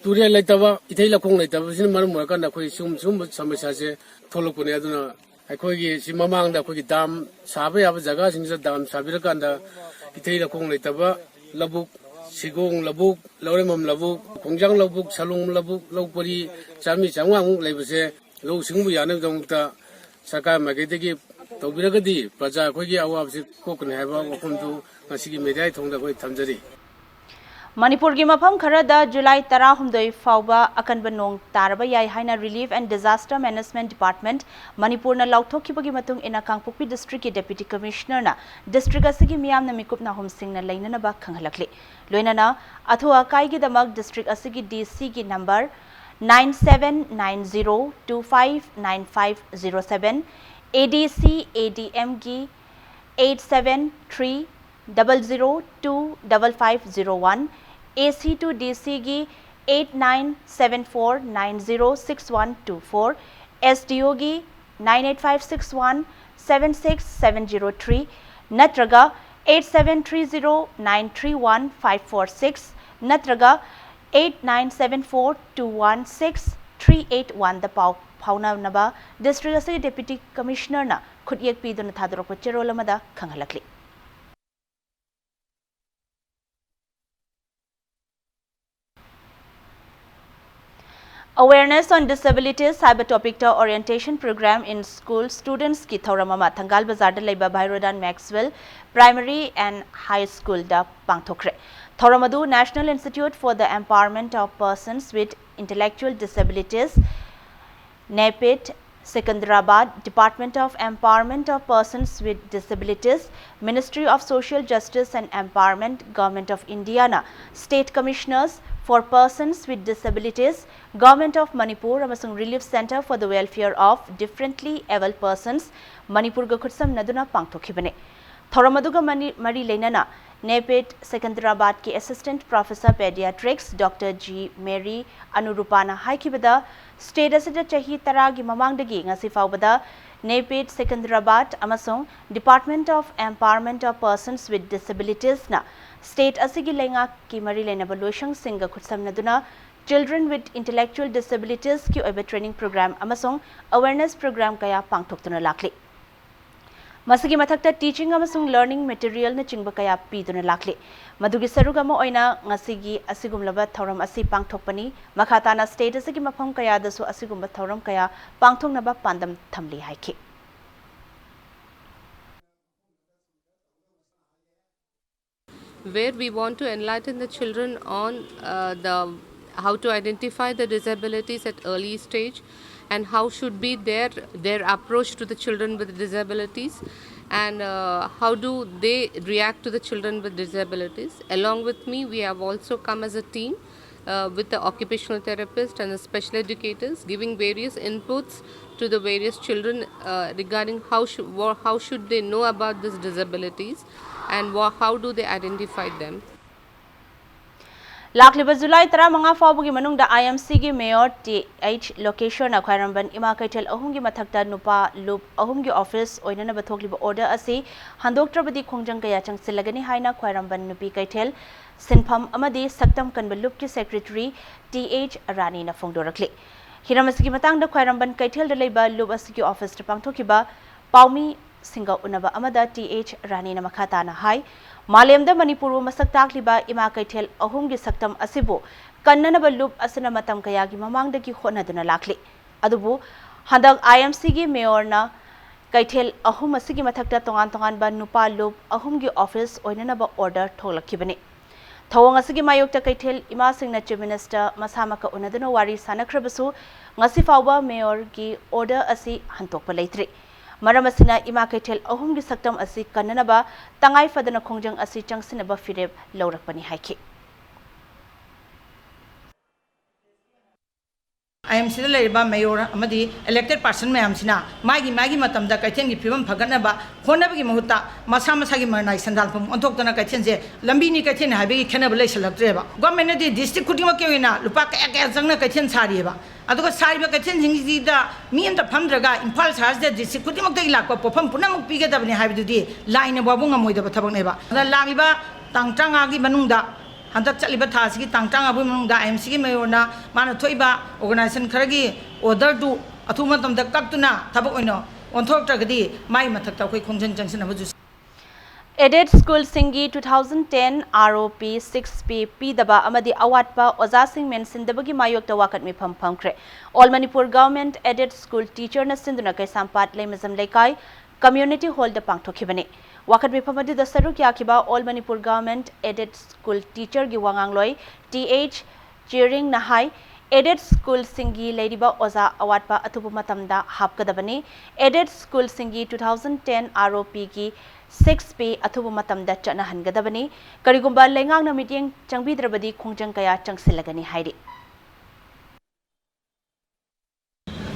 ꯇꯨꯔꯦꯜ ꯂꯩꯇꯕ, ꯏꯊꯩ ꯂꯧꯈꯣꯡ ꯂꯩꯇꯕꯁꯤꯅ ꯃꯔꯝ ꯑꯣꯏꯔꯀꯥꯟꯗ ꯑꯩꯈꯣꯏ ꯁꯤꯒꯨꯝ-, ꯁꯤꯒꯨꯝꯕ ꯁꯃꯁ꯭ꯌꯥꯁꯦ ꯊꯣꯛꯂꯛꯄꯅꯦ꯫ ꯑꯗꯨꯅ ꯑꯩꯈꯣꯏꯒꯤ ꯁꯤ ꯃꯃꯥꯡꯗ ꯑꯩꯈꯣꯏꯒꯤ dam ꯁꯥꯕ ꯌꯥꯕ ꯖꯒꯥꯁꯤꯡꯁꯤꯗ dam ꯁꯥꯕꯤꯔꯀꯥꯟꯗ ꯏꯊꯩ ꯂꯧꯈꯣꯡ ꯂꯩꯇꯕ, ꯂꯧꯕꯨꯛ ꯁꯤꯒꯣꯡ ꯂꯧꯕꯨꯛ, ꯂꯧꯔꯦꯝꯕꯝ ꯂꯧꯕꯨꯛ, ꯈꯣꯡꯖꯥꯡ ꯂꯧꯕꯨꯛ, ꯁꯂꯣꯡ ꯂꯧꯕꯨꯛ, ꯂꯧ ꯄꯔꯤ ꯆꯥꯝꯃꯔꯤ ꯆꯥꯝꯃꯉꯥꯃꯨꯛ ꯂꯩꯕꯁꯦ ꯂꯧꯎ ꯁꯤꯡꯎꯕ ꯌꯥꯅꯕꯒꯤꯗꯃꯛꯇ ꯁꯔꯀꯥꯔ ꯃꯥꯏꯀꯩꯗꯒꯤ ꯇꯧꯕꯤꯔꯒꯗꯤ ꯄ꯭ꯔꯖꯥ ꯑꯩꯈꯣꯏꯒꯤ ꯑꯋꯥꯕꯁꯤ ꯀꯣꯛꯀꯅꯤ ꯍꯥꯏꯕ ꯋꯥꯐꯝꯗꯨ ꯉꯁꯤꯒꯤ ꯃꯦꯗꯤꯌꯥꯒꯤ ꯊꯣꯡꯗ ꯑꯩꯈꯣꯏ ꯊꯝꯖꯔꯤ꯫ ꯃꯅꯤꯄꯨꯔꯒꯤ ꯃꯐꯝ ꯈꯔꯗ ꯖꯨꯂꯥꯏ ꯇꯔꯥꯍꯨꯝꯗꯣꯏ ꯐꯥꯎꯕ ꯑꯀꯟꯕ ꯅꯣꯡ ꯇꯥꯔꯕ ꯌꯥꯏ ꯍꯥꯏꯅ Relief and Disaster Management Department ꯃꯅꯤꯄꯨꯔꯅ ꯂꯥꯎꯊꯣꯛꯈꯤꯕꯒꯤ ꯃꯇꯨꯡ ꯏꯟꯅ ꯀꯥꯡꯄꯣꯛꯄꯤ ꯗꯤꯁꯇ꯭ꯔꯤꯛꯀꯤ ꯗꯦꯄ꯭ꯌꯨꯇꯤ ꯀꯃꯤꯁꯅꯔꯅ ꯗꯤꯁꯇ꯭ꯔꯤꯛ ꯑꯁꯤꯒꯤ ꯃꯤꯌꯥꯝꯅ ꯃꯤꯀꯨꯞ ꯅꯥꯍꯨꯝꯁꯤꯡꯅ ꯂꯩꯅꯅꯕ ꯈꯪꯍꯜꯂꯛꯂꯤ꯫ ꯂꯣꯏꯅꯅ ꯑꯊꯨ ꯑꯀꯥꯏꯒꯤꯗꯃꯛ ꯗꯤꯁꯇ꯭ꯔꯤꯛ ꯑꯁꯤꯒꯤ ꯗꯤ ꯁꯤꯒꯤ number nine seven nine zero two five nine five zero seven, ꯑꯦ ꯗꯤ ꯁꯤ ꯑꯦ ꯗꯤ ꯑꯦꯝꯒꯤ eight seven three double zero two double five zero one, A C to D C ꯒꯤ eight nine seven four nine zero six one two four, S D O ꯒꯤ nine eight five six one seven six seven zero three ꯅꯠꯇ꯭ꯔꯒ eight seven three zero nine three one five four six ꯅꯠꯇ꯭ꯔꯒ eight nine seven four two one six three eight one ꯗ ꯄꯥꯎ ꯐꯥꯎꯅꯅꯕ district ꯑꯁꯤꯒꯤ ꯗꯦꯄ꯭ꯌꯨꯇꯤ ꯀꯃꯤꯁꯅꯔꯅ ꯈꯨꯠꯌꯦꯛ ꯄꯤꯗꯨꯅ ꯊꯥꯗꯣꯔꯛꯄ ꯆꯦꯔꯣꯜ ꯑꯃꯗ ꯈꯪꯍꯜꯂꯛꯂꯤ꯫ Awareness on Disabilities ꯍꯥꯏꯕ ꯇꯣꯄꯤꯛꯇ Orientation Program in School Students ꯀꯤ ꯊꯧꯔꯝ ꯑꯃ ꯊꯪꯒꯥꯜ ꯕꯖꯥꯔꯗ ꯂꯩꯕ ꯚꯥꯏꯔꯣꯗꯥꯟ ꯃꯦꯛꯁꯋꯦꯜ Primary and High School ꯗ ꯄꯥꯡꯊꯣꯛꯈ꯭ꯔꯦ꯫ ꯊꯧꯔꯝ ꯑꯗꯨ National Institute for the Empowerment of Persons with Intellectual Disabilities, NEPID, Secunderabad, Department of Empowerment of Persons with Disabilities, Ministry of Social Justice and Empowerment, Government of India ꯅ State Commissioners for Persons with Disabilities, Government of Manipur ꯑꯃꯁꯨꯡ Relief Centre for the Welfare of Differently Abled Persons, ꯃꯅꯤꯄꯨꯔꯒ ꯈꯨꯠꯁꯝꯅꯗꯨꯅ ꯄꯥꯡꯊꯣꯛꯈꯤꯕꯅꯤ꯫ ꯊꯧꯔꯝ ꯑꯗꯨꯒ money-, ꯃꯔꯤ ꯂꯩꯅꯅ NEPID Secunderabad ꯀꯤ Assistant Professor Pediatrics Doctor G Mary ꯑꯅꯨꯔꯨꯄꯥꯅ ꯍꯥꯏꯈꯤꯕꯗ, state ꯑꯁꯤꯗ ꯆꯍꯤ ꯇꯔꯥꯒꯤ ꯃꯃꯥꯡꯗꯒꯤ ꯉꯁꯤ ꯐꯥꯎꯕꯗ NEPID Secunderabad ꯑꯃꯁꯨꯡ Department of Empowerment of Persons with Disabilities ꯅ state ꯑꯁꯤꯒꯤ ꯂꯩꯉꯥꯛꯀꯤ ꯃꯔꯤ ꯂꯩꯅꯕ ꯂꯣꯏꯁꯪꯁꯤꯡꯒ ꯈꯨꯠꯁꯝꯅꯗꯨꯅ Children with Intellectual Disabilities ꯀꯤ ꯑꯣꯏꯕ training program ꯑꯃꯁꯨꯡ awareness program ꯀꯌꯥ ꯄꯥꯡꯊꯣꯛꯇꯨꯅ ꯂꯥꯛꯂꯤ꯫ ꯃꯁꯤꯒꯤ ꯃꯊꯛꯇ teaching ꯑꯃꯁꯨꯡ learning materialꯅꯆꯤꯡꯕ ꯀꯌꯥ ꯄꯤꯗꯨꯅ ꯂꯥꯛꯂꯤ꯫ ꯃꯗꯨꯒꯤ ꯁꯔꯨꯛ ꯑꯃ ꯑꯣꯏꯅ ꯉꯁꯤꯒꯤ ꯑꯁꯤꯒꯨꯝꯂꯕ ꯊꯧꯔꯝ ꯑꯁꯤ ꯄꯥꯡꯊꯣꯛꯄꯅꯤ꯫ ꯃꯈꯥ ꯇꯥꯅ state ꯑꯁꯤꯒꯤ ꯃꯐꯝ ꯀꯌꯥꯗꯁꯨ ꯑꯁꯤꯒꯨꯝꯕ ꯊꯧꯔꯝ ꯀꯌꯥ ꯄꯥꯡꯊꯣꯛꯅꯕ ꯄꯥꯟꯗꯝ ꯊꯝꯂꯤ ꯍꯥꯏꯈꯤ꯫ Where we want to enlighten the children on uh, the how to identify the disabilities at early stage and how should be their their approach to the children with disabilities and uh, how do they react to the children with disabilities. Along with me, we have also come as a team uh, with the occupational therapist and the special educators, giving various inputs to the various children uh, regarding how should how should they know about these disabilities and how do they identify them. ꯂꯥꯛꯂꯤꯕ July ꯇꯔꯥꯃꯉꯥ ꯐꯥꯎꯕꯒꯤ ꯃꯅꯨꯡꯗ IMCꯒꯤ mayor Th Lokeshwarꯅ ꯈ꯭ꯋꯥꯏꯔꯝꯕꯟ ꯏꯃꯥ ꯀꯩꯊꯦꯜ ꯑꯍꯨꯝꯒꯤ ꯃꯊꯛꯇ ꯅꯨꯄꯥ ꯂꯨꯞ ꯑꯍꯨꯝꯒꯤ office ꯑꯣꯏꯅꯅꯕ ꯊꯣꯛꯂꯤꯕ order ꯑꯁꯤ ꯍꯟꯗꯣꯛꯇ꯭ꯔꯕꯗꯤ ꯈꯣꯡꯖꯪ ꯀꯌꯥ ꯆꯪꯁꯤꯜꯂꯒꯅꯤ ꯍꯥꯏꯅ ꯈ꯭ꯋꯥꯏꯔꯝꯕꯟ ꯅꯨꯄꯤ ꯀꯩꯊꯦꯜ ꯁꯤꯟꯐꯝ ꯑꯃꯗꯤ ꯁꯛꯇꯝ ꯀꯟꯕ ꯂꯨꯞꯀꯤ secretary Th Raniꯅ ꯐꯣꯡꯗꯣꯔꯛꯂꯤ꯫ ꯍꯤꯔꯝ ꯑꯁꯤꯒꯤ ꯃꯇꯥꯡꯗ ꯈ꯭ꯋꯥꯏꯔꯝꯕꯟ ꯀꯩꯊꯦꯜꯗ ꯂꯩꯕ ꯂꯨꯞ ꯑꯁꯤꯒꯤ officeꯇ ꯄꯥꯡꯊꯣꯛꯈꯤꯕ ꯄꯥꯎꯃꯤꯁꯤꯡꯒ ꯎꯅꯕ ꯑꯃꯗ Th Raniꯅ ꯃꯈꯥ ꯇꯥꯅ ꯍꯥꯏ, ꯃꯥꯂꯦꯝꯗ ꯃꯅꯤꯄꯨꯔꯕꯨ ꯃꯁꯛ ꯇꯥꯛꯂꯤꯕ ꯏꯃꯥ ꯀꯩꯊꯦꯜ ꯑꯍꯨꯝꯒꯤ ꯁꯛꯇꯝ ꯑꯁꯤꯕꯨ ꯀꯟꯅꯅꯕ ꯂꯨꯞ ꯑꯁꯤꯅ ꯃꯇꯝ ꯀꯌꯥꯒꯤ ꯃꯃꯥꯡꯗꯒꯤ ꯍꯣꯠꯅꯗꯨꯅ ꯂꯥꯛꯂꯤ꯫ ꯑꯗꯨꯕꯨ ꯍꯟꯗꯛ IMCꯒꯤ mayorꯅ ꯀꯩꯊꯦꯜ ꯑꯍꯨꯝ ꯑꯁꯤꯒꯤ ꯃꯊꯛꯇ ꯇꯣꯉꯥꯟ ꯇꯣꯉꯥꯟꯕ ꯅꯨꯄꯥ ꯂꯨꯞ ꯑꯍꯨꯝꯒꯤ office ꯑꯣꯏꯅꯅꯕ order ꯊꯣꯛꯂꯛꯈꯤꯕꯅꯤ꯫ ꯊꯧꯑꯣꯡ ꯑꯁꯤꯒꯤ ꯃꯥꯌꯣꯛꯇ ꯀꯩꯊꯦꯜ ꯏꯃꯥꯁꯤꯡꯅ Chief Minister ꯃꯁꯥꯃꯛꯀ ꯎꯅꯗꯨꯅ ꯋꯥꯔꯤ ꯁꯥꯅꯈ꯭ꯔꯕꯁꯨ, ꯉꯁꯤ ꯐꯥꯎꯕ mayorꯒꯤ order ꯑꯁꯤ ꯍꯟꯗꯣꯛꯄ ꯂꯩꯇ꯭ꯔꯤ꯫ ꯃꯔꯝ ꯑꯁꯤꯅ ꯏꯃꯥ ꯀꯩꯊꯦꯜ ꯑꯍꯨꯝꯒꯤ ꯁꯛꯇꯝ ꯑꯁꯤ ꯀꯟꯅꯅꯕ ꯇꯉꯥꯏ ꯐꯗꯅ ꯈꯣꯡꯖꯪ ꯑꯁꯤ ꯆꯪꯁꯤꯟꯅꯕ ꯐꯤꯔꯦꯞ ꯂꯧꯔꯛꯄꯅꯤ ꯍꯥꯏꯈꯤ꯫ IMCꯗ ꯂꯩꯔꯤꯕ mayor ꯑꯃꯗꯤ elected person ꯃꯌꯥꯝꯁꯤꯅ ꯃꯥꯒꯤ ꯃꯥꯒꯤ ꯃꯇꯝꯗ ꯀꯩꯊꯦꯜꯒꯤ ꯐꯤꯕꯝ ꯐꯒꯠꯅꯕ ꯍꯣꯠꯅꯕꯒꯤ ꯃꯍꯨꯠꯇ ꯃꯁꯥ ꯃꯁꯥꯒꯤ ꯃꯔꯅꯥꯏ ꯁꯦꯟꯗꯥꯟꯐꯝ ꯑꯣꯟꯊꯣꯛꯇꯅ ꯀꯩꯊꯦꯜꯁꯦ ꯂꯝꯕꯤꯅꯤ ꯀꯩꯊꯦꯜꯅꯤ ꯍꯥꯏꯕꯒꯤ ꯈꯦꯠꯅꯕ ꯂꯩꯁꯜꯂꯛꯇ꯭ꯔꯦꯕ꯫ Governmentꯅꯗꯤ district ꯈꯨꯗꯤꯡꯃꯛꯀꯤ ꯑꯣꯏꯅ ꯂꯨꯄꯥ ꯀꯌꯥ ꯀꯌꯥ ꯆꯪꯅ ꯀꯩꯊꯦꯜ ꯁꯥꯔꯤꯑꯕ꯫ ꯑꯗꯨꯒ ꯁꯥꯔꯤꯕ ꯀꯩꯊꯦꯜꯁꯤꯡꯁꯤꯗ ꯃꯤ ꯑꯃꯇ ꯐꯝꯗ꯭ꯔꯒ ꯏꯝꯐꯥꯜ ꯁꯍꯔꯁꯤꯗ district ꯈꯨꯗꯤꯡꯃꯛꯇꯒꯤ ꯂꯥꯛꯄ ꯄꯣꯠꯐꯝ ꯄꯨꯝꯅꯃꯛ ꯄꯤꯒꯗꯕꯅꯤ ꯍꯥꯏꯕꯗꯨꯗꯤ ꯂꯥꯏꯅ ꯐꯥꯎꯕ ꯉꯝꯃꯣꯏꯗꯕ ꯊꯕꯛꯅꯦꯕ꯫ ꯑꯗꯨꯅ ꯂꯥꯛꯂꯤꯕ ꯇꯥꯡ ꯇꯔꯥꯃꯉꯥꯒꯤ ꯃꯅꯨꯡꯗ ꯍꯟꯗꯛ ꯆꯠꯂꯤꯕ ꯊꯥ ꯑꯁꯤꯒꯤ ꯇꯥꯡ ꯇꯔꯥꯃꯉꯥ ꯐꯥꯎꯒꯤ ꯃꯅꯨꯡꯗ IMCꯒꯤ mayorꯅ ꯃꯥꯅ ꯊꯣꯛꯏꯕ organization ꯈꯔꯒꯤ orderꯗꯨ ꯑꯊꯨꯕ ꯃꯇꯝꯗ ꯀꯛꯇꯨꯅ ꯊꯕꯛ ꯑꯣꯏꯅ ꯑꯣꯟꯊꯣꯔꯛꯇ꯭ꯔꯒꯗꯤ ꯃꯥꯏ ꯃꯊꯛꯇ ꯑꯩꯈꯣꯏ ꯈꯣꯡꯖꯪ ꯆꯪꯁꯤꯟꯅꯕꯁꯨ꯫ Aided schoolꯁꯤꯡꯒꯤ two thousand ten ROP six pay ꯄꯤꯗꯕ ꯑꯃꯗꯤ ꯑꯋꯥꯠꯄ ꯑꯣꯖꯥꯁꯤꯡ ꯃꯦꯟꯁꯤꯟꯗꯕꯒꯤ ꯃꯥꯌꯣꯛꯇ ꯋꯥꯀꯠ ꯃꯤꯐꯝ ꯐꯝꯈ꯭ꯔꯦ꯫ All Manipur Government Aided School Teacherꯅ ꯁꯤꯟꯗꯨꯅ ꯀꯩꯁꯥꯝꯄꯥꯠ ꯂꯩꯃꯖꯝ ꯂꯩꯀꯥꯏ Community Hallꯗ ꯄꯥꯡꯊꯣꯛꯈꯤꯕꯅꯤ꯫ ꯋꯥꯀꯠ ꯃꯤꯐꯝ ꯑꯗꯨꯗ ꯁꯔꯨꯛ ꯌꯥꯈꯤꯕ All Manipur Government Aided School Teacherꯒꯤ ꯋꯥꯉꯥꯡꯂꯣꯏ Th ꯆꯤꯔꯤꯡꯅ ꯍꯥꯏ, Aided schoolꯁꯤꯡꯒꯤ ꯂꯩꯔꯤꯕ ꯑꯣꯖꯥ ꯑꯋꯥꯠꯄ ꯑꯊꯨꯕ ꯃꯇꯝꯗ ꯍꯥꯞꯀꯗꯕꯅꯤ꯫ Aided schoolꯁꯤꯡꯒꯤ two thousand ten ROPꯒꯤ six pay ꯑꯊꯨꯕ ꯃꯇꯝꯗ ꯆꯠꯅꯍꯟꯒꯗꯕꯅꯤ꯫ ꯀꯔꯤꯒꯨꯝꯕ ꯂꯩꯉꯥꯛꯅ ꯃꯤꯠꯌꯦꯡ ꯆꯪꯕꯤꯗ꯭ꯔꯕꯗꯤ ꯈꯣꯡꯖꯪ ꯀꯌꯥ ꯆꯪꯁꯤꯜꯂꯒꯅꯤ ꯍꯥꯏꯔꯤ꯫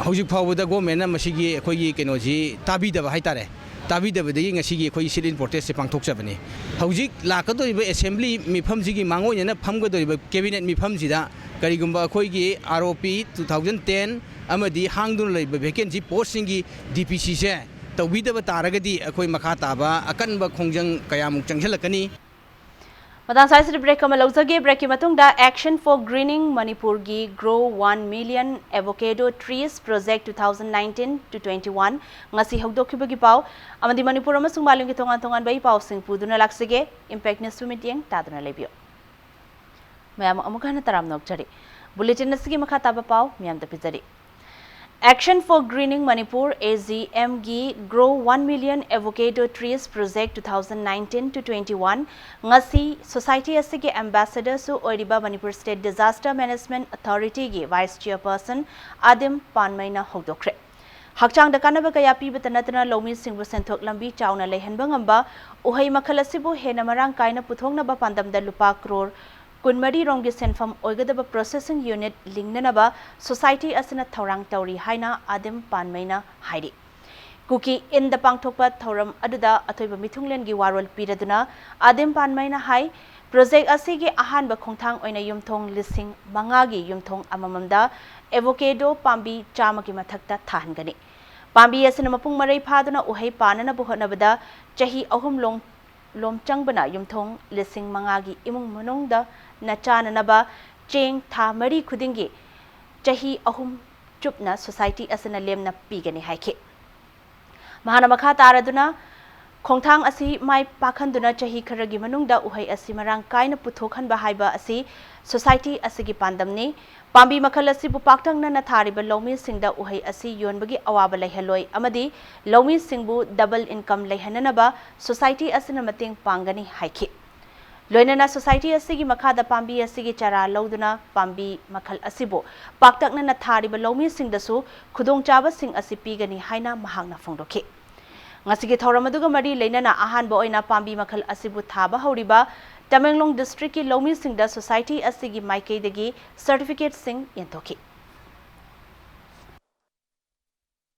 ꯍꯧꯖꯤꯛ ꯐꯥꯎꯕꯗ governmentꯅ ꯃꯁꯤꯒꯤ ꯑꯩꯈꯣꯏꯒꯤ ꯀꯩꯅꯣꯁꯤ ꯇꯥꯕꯤꯗꯕ ꯍꯥꯏꯇꯥꯔꯦ꯫ ꯇꯥꯕꯤꯗꯕꯗꯒꯤ ꯉꯁꯤꯒꯤ ꯑꯩꯈꯣꯏꯒꯤ sit-in protestꯁꯦ ꯄꯥꯡꯊꯣꯛꯆꯕꯅꯤ꯫ ꯍꯧꯖꯤꯛ ꯂꯥꯛꯀꯗꯧꯔꯤꯕ assembly ꯃꯤꯐꯝꯁꯤꯒꯤ ꯃꯥꯡꯑꯣꯏꯅꯅ ꯐꯝꯒꯗꯧꯔꯤꯕ cabinet ꯃꯤꯐꯝꯁꯤꯗ ꯀꯔꯤꯒꯨꯝꯕ ꯑꯩꯈꯣꯏꯒꯤ ROP two thousand ten ꯑꯃꯗꯤ ꯍꯥꯡꯗꯨꯅ ꯂꯩꯕ vacancy postꯁꯤꯡꯒꯤ DPCꯁꯦ ꯇꯧꯕꯤꯗꯕ ꯇꯥꯔꯒꯗꯤ ꯑꯩꯈꯣꯏ ꯃꯈꯥ ꯇꯥꯕ ꯑꯀꯟꯕ ꯈꯣꯡꯖꯪ ꯀꯌꯥꯃꯨꯛ ꯆꯪꯁꯤꯜꯂꯛꯀꯅꯤ꯫ ꯃꯇꯥꯡ ꯁ꯭ꯋꯥꯏꯁꯤꯗ break ꯑꯃ ꯂꯧꯖꯒꯦ꯫ Breakꯀꯤ ꯃꯇꯨꯡꯗ Action for Greening ꯃꯅꯤꯄꯨꯔꯒꯤ Grow One Million Avocado Trees Project two thousand nineteen to twenty-one ꯉꯁꯤ ꯍꯧꯗꯣꯛꯈꯤꯕꯒꯤ ꯄꯥꯎ ꯑꯃꯗꯤ ꯃꯅꯤꯄꯨꯔ ꯑꯃꯁꯨꯡ ꯃꯥꯂꯦꯝꯒꯤ ꯇꯣꯉꯥꯟ ꯇꯣꯉꯥꯟꯕ ꯏ ꯄꯥꯎꯁꯤꯡ ꯄꯨꯗꯨꯅ ꯂꯥꯛꯆꯒꯦ꯫ Impact Newsꯄꯨ ꯃꯤꯠꯌꯦꯡ ꯇꯥꯗꯨꯅ ꯂꯩꯕꯤꯌꯨ꯫ ꯃꯌꯥꯝ ꯑꯃꯨꯛ ꯍꯟꯅ ꯇꯔꯥꯝꯅ ꯑꯣꯛꯆꯔꯤ꯫ Bulletin ꯑꯁꯤꯒꯤ ꯃꯈꯥ ꯇꯥꯕ ꯄꯥꯎ ꯃꯌꯥꯝꯗ ꯄꯤꯖꯔꯤ꯫ Action for Greening Manipur, AGMꯒꯤ Grow One Million Avocado Trees Project two thousand nineteen to twenty-one ꯉꯁꯤ society ꯑꯁꯤꯒꯤ ambassadorꯁꯨ ꯑꯣꯏꯔꯤꯕ Manipur State Disaster Management Authorityꯒꯤ vice chairperson ꯑꯗꯤꯝ ꯄꯥꯟꯃꯩꯅ ꯍꯧꯗꯣꯛꯈ꯭ꯔꯦ꯫ ꯍꯛꯆꯥꯡꯗ ꯀꯥꯟꯅꯕ ꯀꯌꯥ ꯄꯤꯕꯇ ꯅꯠꯇꯅ ꯂꯧꯃꯤꯁꯤꯡꯕꯨ ꯁꯦꯟꯊꯣꯛ ꯂꯝꯕꯤ ꯆꯥꯎꯅ ꯂꯩꯍꯟꯕ ꯉꯝꯕ ꯎꯍꯩ ꯃꯈꯜ ꯑꯁꯤꯕꯨ ꯍꯦꯟꯅ ꯃꯔꯥꯡ ꯀꯥꯏꯅ ꯄꯨꯊꯣꯛꯅꯕ ꯄꯥꯟꯗꯝꯗ ꯂꯨꯄꯥ ꯀ꯭ꯔꯣꯔ ꯀꯨꯟꯃꯔꯤ ꯔꯣꯝꯒꯤ ꯁꯦꯟꯐꯝ ꯑꯣꯏꯒꯗꯕ processing unit ꯂꯤꯡꯅꯅꯕ society ꯑꯁꯤꯅ ꯊꯧꯔꯥꯡ ꯇꯧꯔꯤ ꯍꯥꯏꯅ ꯑꯗꯤꯝ ꯄꯥꯟꯃꯩꯅ ꯍꯥꯏꯔꯤ꯫ ꯀꯨꯀꯤ ꯏꯟꯗ ꯄꯥꯡꯊꯣꯛꯄ ꯊꯧꯔꯝ ꯑꯗꯨꯗ ꯑꯊꯣꯏꯕ ꯃꯤꯊꯨꯡꯂꯦꯟꯒꯤ ꯋꯥꯔꯣꯜ ꯄꯤꯔꯗꯨꯅ ꯑꯗꯤꯝ ꯄꯥꯟꯃꯩꯅ ꯍꯥꯏ, project ꯑꯁꯤꯒꯤ ꯑꯍꯥꯟꯕ ꯈꯣꯡꯊꯥꯡ ꯑꯣꯏꯅ ꯌꯨꯝꯊꯣꯡ ꯂꯤꯁꯤꯡ ꯃꯉꯥꯒꯤ ꯌꯨꯝꯊꯣꯡ ꯑꯃꯃꯝꯗ avocado ꯄꯥꯝꯕꯤ ꯆꯥꯝꯃꯒꯤ ꯃꯊꯛꯇ ꯊꯥꯍꯟꯒꯅꯤ꯫ ꯄꯥꯝꯕꯤ ꯑꯁꯤꯅ ꯃꯄꯨꯡ ꯃꯔꯩ ꯐꯥꯗꯨꯅ ꯎꯍꯩ ꯄꯥꯟꯅꯅꯕ ꯍꯣꯠꯅꯕꯗ ꯆꯍꯤ ꯑꯍꯨꯝ ꯂꯣꯝ ꯂꯣꯝ ꯆꯪꯕꯅ ꯌꯨꯝꯊꯣꯡ ꯂꯤꯁꯤꯡ ꯃꯉꯥꯒꯤ ꯏꯃꯨꯡ ꯃꯅꯨꯡꯗ ꯅ ꯆꯥꯅꯅꯕ ꯆꯦꯡ ꯊꯥ ꯃꯔꯤ ꯈꯨꯗꯤꯡꯒꯤ ꯆꯍꯤ ꯑꯍꯨꯝ ꯆꯨꯞꯅ society ꯑꯁꯤꯅ ꯂꯦꯝꯅ ꯄꯤꯒꯅꯤ ꯍꯥꯏꯈꯤ꯫ ꯃꯍꯥꯛꯅ ꯃꯈꯥ ꯇꯥꯔꯗꯨꯅ, ꯈꯣꯡꯊꯥꯡ ꯑꯁꯤ ꯃꯥꯏ ꯄꯥꯛꯍꯟꯗꯨꯅ ꯆꯍꯤ ꯈꯔꯒꯤ ꯃꯅꯨꯡꯗ ꯎꯍꯩ ꯑꯁꯤ ꯃꯔꯥꯡ ꯀꯥꯏꯅ ꯄꯨꯊꯣꯛꯍꯟꯕ ꯍꯥꯏꯕ ꯑꯁꯤ ꯁꯣꯁꯥꯏꯇꯤ ꯑꯁꯤꯒꯤ ꯄꯥꯟꯗꯝꯅꯤ꯫ ꯄꯥꯝꯕꯤ ꯃꯈꯜ ꯑꯁꯤꯕꯨ ꯄꯥꯛꯇꯛꯅꯅ ꯊꯥꯔꯤꯕ ꯂꯧꯃꯤꯁꯤꯡꯗ ꯎꯍꯩ ꯑꯁꯤ ꯌꯣꯟꯕꯒꯤ ꯑꯋꯥꯕ ꯂꯩꯍꯜꯂꯣꯏ ꯑꯃꯗꯤ ꯂꯧꯃꯤꯁꯤꯡꯕꯨ ꯗꯕꯜ ꯏꯟꯀꯝ ꯂꯩꯍꯟꯅꯅꯕ ꯁꯣꯁꯥꯏꯇꯤ ꯑꯁꯤꯅ ꯃꯇꯦꯡ ꯄꯥꯡꯒꯅꯤ ꯍꯥꯏꯈꯤ꯫ ꯂꯣꯏꯅꯅ ꯁꯣꯁꯥꯏꯇꯤ ꯑꯁꯤꯒꯤ ꯃꯈꯥꯗ ꯄꯥꯝꯕꯤ ꯑꯁꯤꯒꯤ ꯆꯥꯔꯥ ꯂꯧꯗꯨꯅ ꯄꯥꯝꯕꯤ ꯃꯈꯜ ꯑꯁꯤꯕꯨ ꯄꯥꯛꯇꯛꯅꯅ ꯊꯥꯔꯤꯕ ꯂꯧꯃꯤꯁꯤꯡꯗꯁꯨ ꯈꯨꯗꯣꯡꯆꯥꯕꯁꯤꯡ ꯑꯁꯤ ꯄꯤꯒꯅꯤ ꯍꯥꯏꯅ ꯃꯍꯥꯛꯅ ꯐꯣꯡꯗꯣꯛꯈꯤ꯫ ꯉꯁꯤꯒꯤ ꯊꯧꯔꯝ ꯑꯗꯨꯒ ꯃꯔꯤ ꯂꯩꯅꯅ ꯑꯍꯥꯟꯕ ꯑꯣꯏꯅ ꯄꯥꯝꯕꯤ ꯃꯈꯜ ꯑꯁꯤꯕꯨ ꯊꯥꯕ ꯍꯧꯔꯤꯕ ꯇꯃꯦꯡꯂꯣꯡ ꯗꯤꯁꯇ꯭ꯔꯤꯛꯀꯤ ꯂꯧꯃꯤꯁꯤꯡꯗ ꯁꯣꯁꯥꯏꯇꯤ ꯑꯁꯤꯒꯤ ꯃꯥꯏꯀꯩꯗꯒꯤ ꯁꯔꯇꯤꯐꯤꯀꯦꯠꯁꯤꯡ ꯌꯦꯟꯊꯣꯛꯈꯤ꯫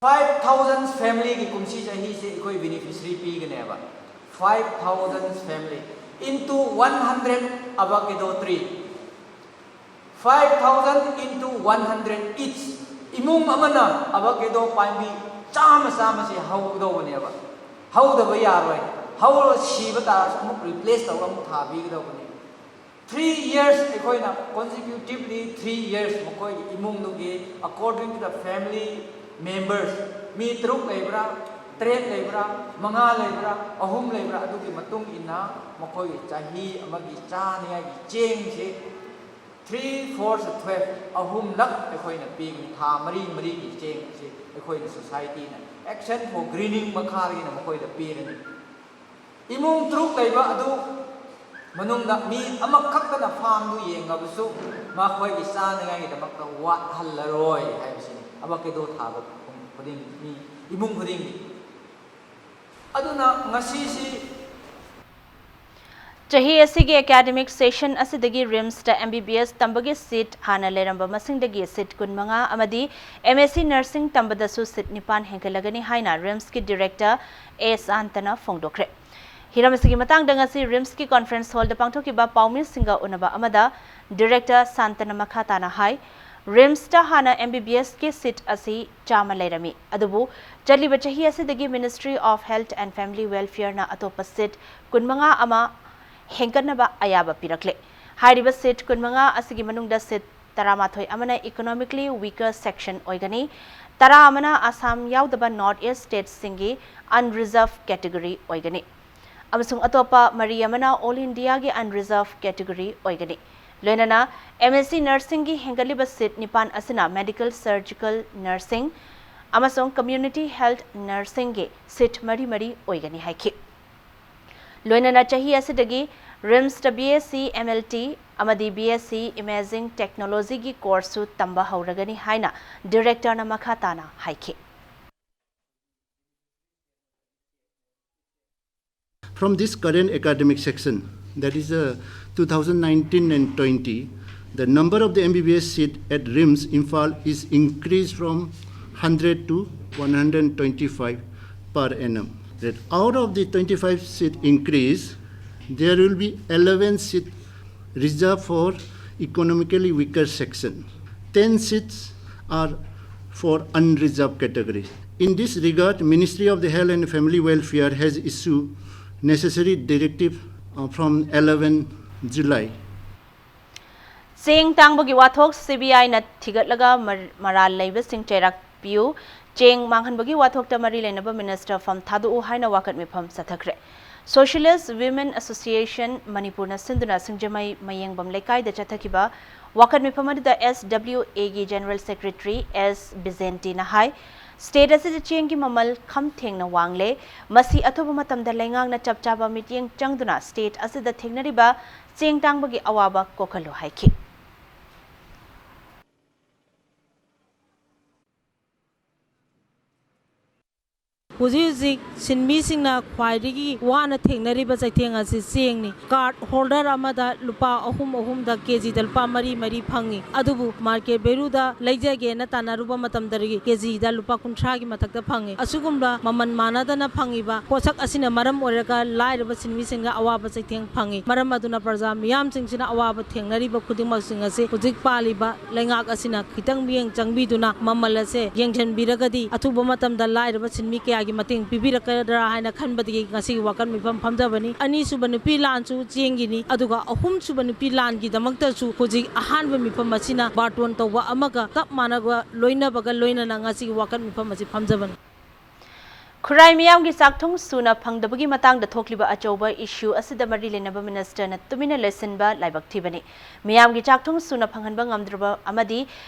Five thousand family ꯒꯤ ꯀꯨꯝꯁꯤ ꯆꯍꯤꯁꯦ ꯑꯩꯈꯣꯏ beneficiary ꯄꯤꯒꯅꯦꯕ꯫ Five thousand family into one hundred avocado tree, five thousand into one hundred each. ꯏꯃꯨꯡ ꯑꯃꯅ avocado ꯄꯥꯝꯕꯤ ꯆꯥꯝꯃ ꯆꯥꯝꯃꯁꯦ ꯍꯧꯒꯗꯧꯕꯅꯦꯕ꯫ ꯍꯧꯗꯕ ꯌꯥꯔꯣꯏ꯫ ꯍꯧꯔꯒ ꯁꯤꯕ ꯇꯥꯔꯁꯨ ꯑꯃꯨꯛ replace ꯇꯧꯔꯒ ꯑꯃꯨꯛ ꯊꯥꯕꯤꯒꯗꯧꯕꯅꯦ꯫ Three years ꯑꯩꯈꯣꯏꯅ consecutively three years ꯃꯈꯣꯏꯒꯤ ꯏꯃꯨꯡꯗꯨꯒꯤ, according to the family members, ꯃꯤ ꯇꯔꯨꯛ ꯂꯩꯕ꯭ꯔꯥ, ꯇꯔꯦꯠ ꯂꯩꯕ꯭ꯔꯥ, ꯃꯉꯥ ꯂꯩꯕ꯭ꯔꯥ, ꯑꯍꯨꯝ ꯂꯩꯕ꯭ꯔꯥ, ꯑꯗꯨꯒꯤ ꯃꯇꯨꯡ ꯏꯟꯅ ꯃꯈꯣꯏꯒꯤ ꯆꯍꯤ ꯑꯃꯒꯤ ꯆꯥꯅꯤꯡꯉꯥꯏꯒꯤ ꯆꯦꯡꯁꯤ three four twelve, ꯑꯍꯨꯝꯂꯛ ꯑꯩꯈꯣꯏꯅ ꯄꯤꯒꯅꯤ꯫ ꯊꯥ ꯃꯔꯤ ꯃꯔꯤꯒꯤ ꯆꯦꯡ ꯑꯁꯤ ꯑꯩꯈꯣꯏꯅ society ꯅ Action for Greening ꯃꯈꯥꯗꯒꯤꯅ ꯃꯈꯣꯏꯗ ꯄꯤꯔꯅꯤ꯫ ꯏꯃꯨꯡ ꯇꯔꯨꯛ ꯂꯩꯕ ꯑꯗꯨ ꯃꯅꯨꯡꯗ ꯃꯤ ꯑꯃꯈꯛꯇꯅ farm ꯗꯨ ꯌꯦꯡꯉꯕꯁꯨ ꯃꯈꯣꯏꯒꯤ ꯆꯥꯅꯤꯡꯉꯥꯏꯒꯤꯗꯃꯛꯇ ꯋꯥꯠꯍꯜꯂꯔꯣꯏ ꯍꯥꯏꯕꯁꯤꯅꯤ꯫ Avocado ꯊꯥꯕ ꯈꯨꯗꯤꯡ, ꯃꯤ ꯏꯃꯨꯡ ꯈꯨꯗꯤꯡꯒꯤ꯫ ꯑꯗꯨꯅ ꯉꯁꯤꯁꯤ ꯆꯍꯤ ꯑꯁꯤꯒꯤ academic session ꯑꯁꯤꯗꯒꯤ RIMS ꯇ MBBS ꯇꯝꯕꯒꯤ seat ꯍꯥꯟꯅ ꯂꯩꯔꯝꯕ ꯃꯁꯤꯡꯗꯒꯤ seat ꯀꯨꯟꯃꯉꯥ ꯑꯃꯗꯤ MSc Nursing ꯇꯝꯕꯗꯁꯨ seat ꯅꯤꯄꯥꯟ ꯍꯦꯟꯒꯠꯂꯒꯅꯤ ꯍꯥꯏꯅ RIMS ꯀꯤ director ꯑꯦ ꯁꯥꯟꯇꯅ ꯐꯣꯡꯗꯣꯛꯈ꯭ꯔꯦ꯫ ꯍꯤꯔꯝ ꯑꯁꯤꯒꯤ ꯃꯇꯥꯡꯗ ꯉꯁꯤ RIMS ꯀꯤ conference hall ꯗ ꯄꯥꯡꯊꯣꯛꯈꯤꯕ ꯄꯥꯎꯃꯤꯁꯤꯡꯒ ꯎꯅꯕ ꯑꯃꯗ director ꯁꯥꯟꯇꯅ ꯃꯈꯥ ꯇꯥꯅ ꯍꯥꯏ, RIMS ꯇ ꯍꯥꯟꯅ MBBS ꯀꯤ seat ꯑꯁꯤ ꯆꯥꯝꯃ ꯂꯩꯔꯝꯃꯤ, ꯑꯗꯨꯕꯨ ꯆꯠꯂꯤꯕ ꯆꯍꯤ ꯑꯁꯤꯗꯒꯤ Ministry of Health and Family Welfare ꯅ ꯑꯇꯣꯞꯄ seat ꯀꯨꯟꯃꯉꯥ ꯑꯃ ꯍꯦꯟꯒꯠꯅꯕ ꯑꯌꯥꯕ ꯄꯤꯔꯛꯂꯦ꯫ ꯍꯥꯏꯔꯤꯕ seat ꯀꯨꯟꯃꯉꯥ ꯑꯁꯤꯒꯤ ꯃꯅꯨꯡꯗ seat ꯇꯔꯥꯃꯥꯊꯣꯏ ꯑꯃꯅ economically weaker section ꯑꯣꯏꯒꯅꯤ, ꯇꯔꯥ ꯑꯃꯅ ꯑꯁꯥꯝ ꯌꯥꯎꯗꯕ North East stateꯁꯤꯡꯒꯤ unreserved category ꯑꯣꯏꯒꯅꯤ, ꯑꯃꯁꯨꯡ ꯑꯇꯣꯞꯄ ꯃꯔꯤ ꯑꯃꯅ All Indiaꯒꯤ unreserved category ꯑꯣꯏꯒꯅꯤ꯫ ꯂꯣꯏꯅꯅ M S C nursingꯒꯤ ꯍꯦꯟꯒꯠꯂꯤꯕ seat ꯅꯤꯄꯥꯟ ꯑꯁꯤꯅ medical, surgical nursing ꯑꯃꯁꯨꯡ community health nursingꯒꯤ seat ꯃꯔꯤ ꯃꯔꯤ ꯑꯣꯏꯒꯅꯤ ꯍꯥꯏꯈꯤ꯫ ꯂꯣꯏꯅꯅ ꯆꯍꯤ ꯑꯁꯤꯗꯒꯤ RIMSꯇ B S c M L T ꯑꯃꯗꯤ B S c Imaging Technologyꯒꯤ courseꯁꯨ ꯇꯝꯕ ꯍꯧꯔꯒꯅꯤ ꯍꯥꯏꯅ directorꯅ ꯃꯈꯥ ꯇꯥꯅ ꯍꯥꯏꯈꯤ꯫ From this current academic section, that is uh, two thousand nineteen and twenty, the number of the M B B S seat at RIMS Imphal is increased from hundred to one hundred twenty-five per annum. That out of the twenty-five seat increase, there will be eleven seat reserved for economically weaker section. Ten seats are for unreserved category. In this regard, Ministry of the Health and Family Welfare has issued necessary directive uh, from eleven July. ꯆꯦꯡ ꯇꯥꯡꯕꯒꯤ ꯋꯥꯊꯣꯛ CBIꯅ ꯊꯤꯒꯠꯂꯒ ꯃꯔꯥꯜ ꯂꯩꯕꯁꯤꯡ ꯆꯩꯔꯥꯛ ꯄꯤꯌꯨ꯫ ꯆꯦꯡ ꯃꯥꯡꯍꯟꯕꯒꯤ ꯋꯥꯊꯣꯛꯇ ꯃꯔꯤ ꯂꯩꯅꯕ minister ꯐꯝ ꯊꯥꯗꯣꯛꯎ ꯍꯥꯏꯅ ꯋꯥꯀꯠ ꯃꯤꯐꯝ ꯆꯠꯊꯈ꯭ꯔꯦ꯫ Socialist Women Association ꯃꯅꯤꯄꯨꯔꯅ ꯁꯤꯟꯗꯨꯅ ꯁꯤꯡꯖꯃꯩ ꯃꯌꯦꯡꯕꯝ ꯂꯩꯀꯥꯏꯗ ꯆꯠꯊꯈꯤꯕ ꯋꯥꯀꯠ ꯃꯤꯐꯝ ꯑꯗꯨꯗ SWAꯒꯤ General Secretary S ꯕꯤꯖꯦꯟꯇꯤꯅ ꯍꯥꯏ, state ꯑꯁꯤꯗ ꯆꯦꯡꯒꯤ ꯃꯃꯜ ꯈꯝ ꯊꯦꯡꯅ ꯋꯥꯡꯂꯦ꯫ ꯃꯁꯤ ꯑꯊꯨꯕ ꯃꯇꯝꯗ ꯂꯩꯉꯥꯛꯅ ꯆꯞ ꯆꯥꯕ ꯃꯤꯠꯌꯦꯡ ꯆꯪꯗꯨꯅ state ꯑꯁꯤꯗ ꯊꯦꯡꯅꯔꯤꯕ ꯆꯦꯡ ꯇꯥꯡꯕꯒꯤ ꯑꯋꯥꯕ ꯀꯣꯛꯍꯜꯂꯨ ꯍꯥꯏꯈꯤ꯫ ꯍꯧꯖꯤꯛ ꯍꯧꯖꯤꯛ ꯁꯤꯟꯃꯤꯁꯤꯡꯅ ꯈ꯭ꯋꯥꯏꯗꯒꯤ ꯋꯥꯅ ꯊꯦꯡꯅꯔꯤꯕ ꯆꯩꯊꯦꯡ ꯑꯁꯤ ꯆꯦꯡꯅꯤ꯫ Card holder ꯑꯃꯗ ꯂꯨꯄꯥ ꯑꯍꯨꯝ ꯑꯍꯨꯝꯗ KGꯗ ꯂꯨꯄꯥ ꯃꯔꯤ ꯃꯔꯤ ꯐꯪꯉꯤ꯫ ꯑꯗꯨꯕꯨ market valueꯗ ꯂꯩꯖꯒꯦꯅ ꯇꯥꯟꯅꯔꯨꯕ ꯃꯇꯝꯗꯗꯤ KGꯗ ꯂꯨꯄꯥ ꯀꯨꯟꯊ꯭ꯔꯥꯒꯤ ꯃꯊꯛꯇ ꯐꯪꯉꯤ꯫ ꯑꯁꯤꯒꯨꯝꯕ ꯃꯃꯜ ꯃꯥꯟꯅꯗꯅ ꯐꯪꯉꯤꯕ ꯄꯣꯠꯁꯛ ꯑꯁꯤꯅ ꯃꯔꯝ ꯑꯣꯏꯔꯒ ꯂꯥꯏꯔꯕ ꯁꯤꯟꯃꯤꯁꯤꯡꯅ ꯑꯋꯥꯕ ꯆꯩꯊꯦꯡ ꯐꯪꯉꯤ꯫ ꯃꯔꯝ ꯑꯗꯨꯅ ꯄ꯭ꯔꯖꯥ ꯃꯤꯌꯥꯝꯁꯤꯡꯁꯤꯅ ꯑꯋꯥꯕ ꯊꯦꯡꯅꯔꯤꯕ ꯈꯨꯗꯤꯡꯃꯛꯁꯤꯡ ꯑꯁꯤ ꯍꯧꯖꯤꯛ ꯄꯥꯜꯂꯤꯕ ꯂꯩꯉꯥꯛ ꯑꯁꯤꯅ ꯈꯤꯇꯪ ꯃꯤꯠꯌꯦꯡ ꯆꯪꯕꯤꯗꯨꯅ ꯃꯃꯜ ꯑꯁꯦ ꯌꯦꯡꯁꯤꯟꯕꯤꯔꯒꯗꯤ ꯑꯊꯨꯕ ꯃꯇꯝꯗ ꯂꯥꯏꯔꯕ ꯁꯤꯟꯃꯤ ꯀꯌꯥꯒꯤ ꯃꯇꯦꯡ ꯄꯤꯕꯤꯔꯛꯀꯗ꯭ꯔꯥ ꯍꯥꯏꯅ ꯈꯟꯕꯗꯒꯤ ꯉꯁꯤꯒꯤ ꯋꯥꯀꯠ ꯃꯤꯐꯝ ꯐꯝꯖꯕꯅꯤ꯫ ꯑꯅꯤꯁꯨꯕ ꯅꯨꯄꯤ ꯂꯥꯟꯁꯨ ꯆꯦꯡꯒꯤꯅꯤ, ꯑꯗꯨꯒ ꯑꯍꯨꯝꯁꯨꯕ ꯅꯨꯄꯤ ꯂꯥꯟꯒꯤꯗꯃꯛꯇꯁꯨ ꯍꯧꯖꯤꯛ ꯑꯍꯥꯟꯕ ꯃꯤꯐꯝ ꯑꯁꯤꯅ ꯕꯥꯔꯇꯣꯟ ꯇꯧꯕ ꯑꯃꯒ ꯆꯞ ꯃꯥꯟꯅꯕ ꯂꯣꯏꯅꯕꯒ ꯂꯣꯏꯅꯅ ꯉꯁꯤꯒꯤ ꯋꯥꯀꯠ ꯃꯤꯐꯝ ꯑꯁꯤ ꯐꯝꯖꯕꯅꯤ꯫ ꯈꯨꯔꯥꯏ ꯃꯤꯌꯥꯝꯒꯤ ꯆꯥꯛꯊꯨꯡ ꯁꯨꯅ ꯐꯪꯗꯕꯒꯤ ꯃꯇꯥꯡꯗ ꯊꯣꯛꯂꯤꯕ ꯑꯆꯧꯕ issue ꯑꯁꯤꯗ ꯃꯔꯤ ꯂꯩꯅꯕ ministerꯅ ꯇꯨꯃꯤꯟꯅ ꯂꯩꯁꯤꯟꯕ ꯂꯥꯏꯕꯛ ꯊꯤꯕꯅꯤ꯫ ꯃꯤꯌꯥꯝꯒꯤ ꯆꯥꯛꯊꯨꯡ ꯁꯨꯅ ꯐꯪꯍꯟꯕ ꯉꯝꯗ꯭ꯔꯕ ꯑꯃꯗꯤ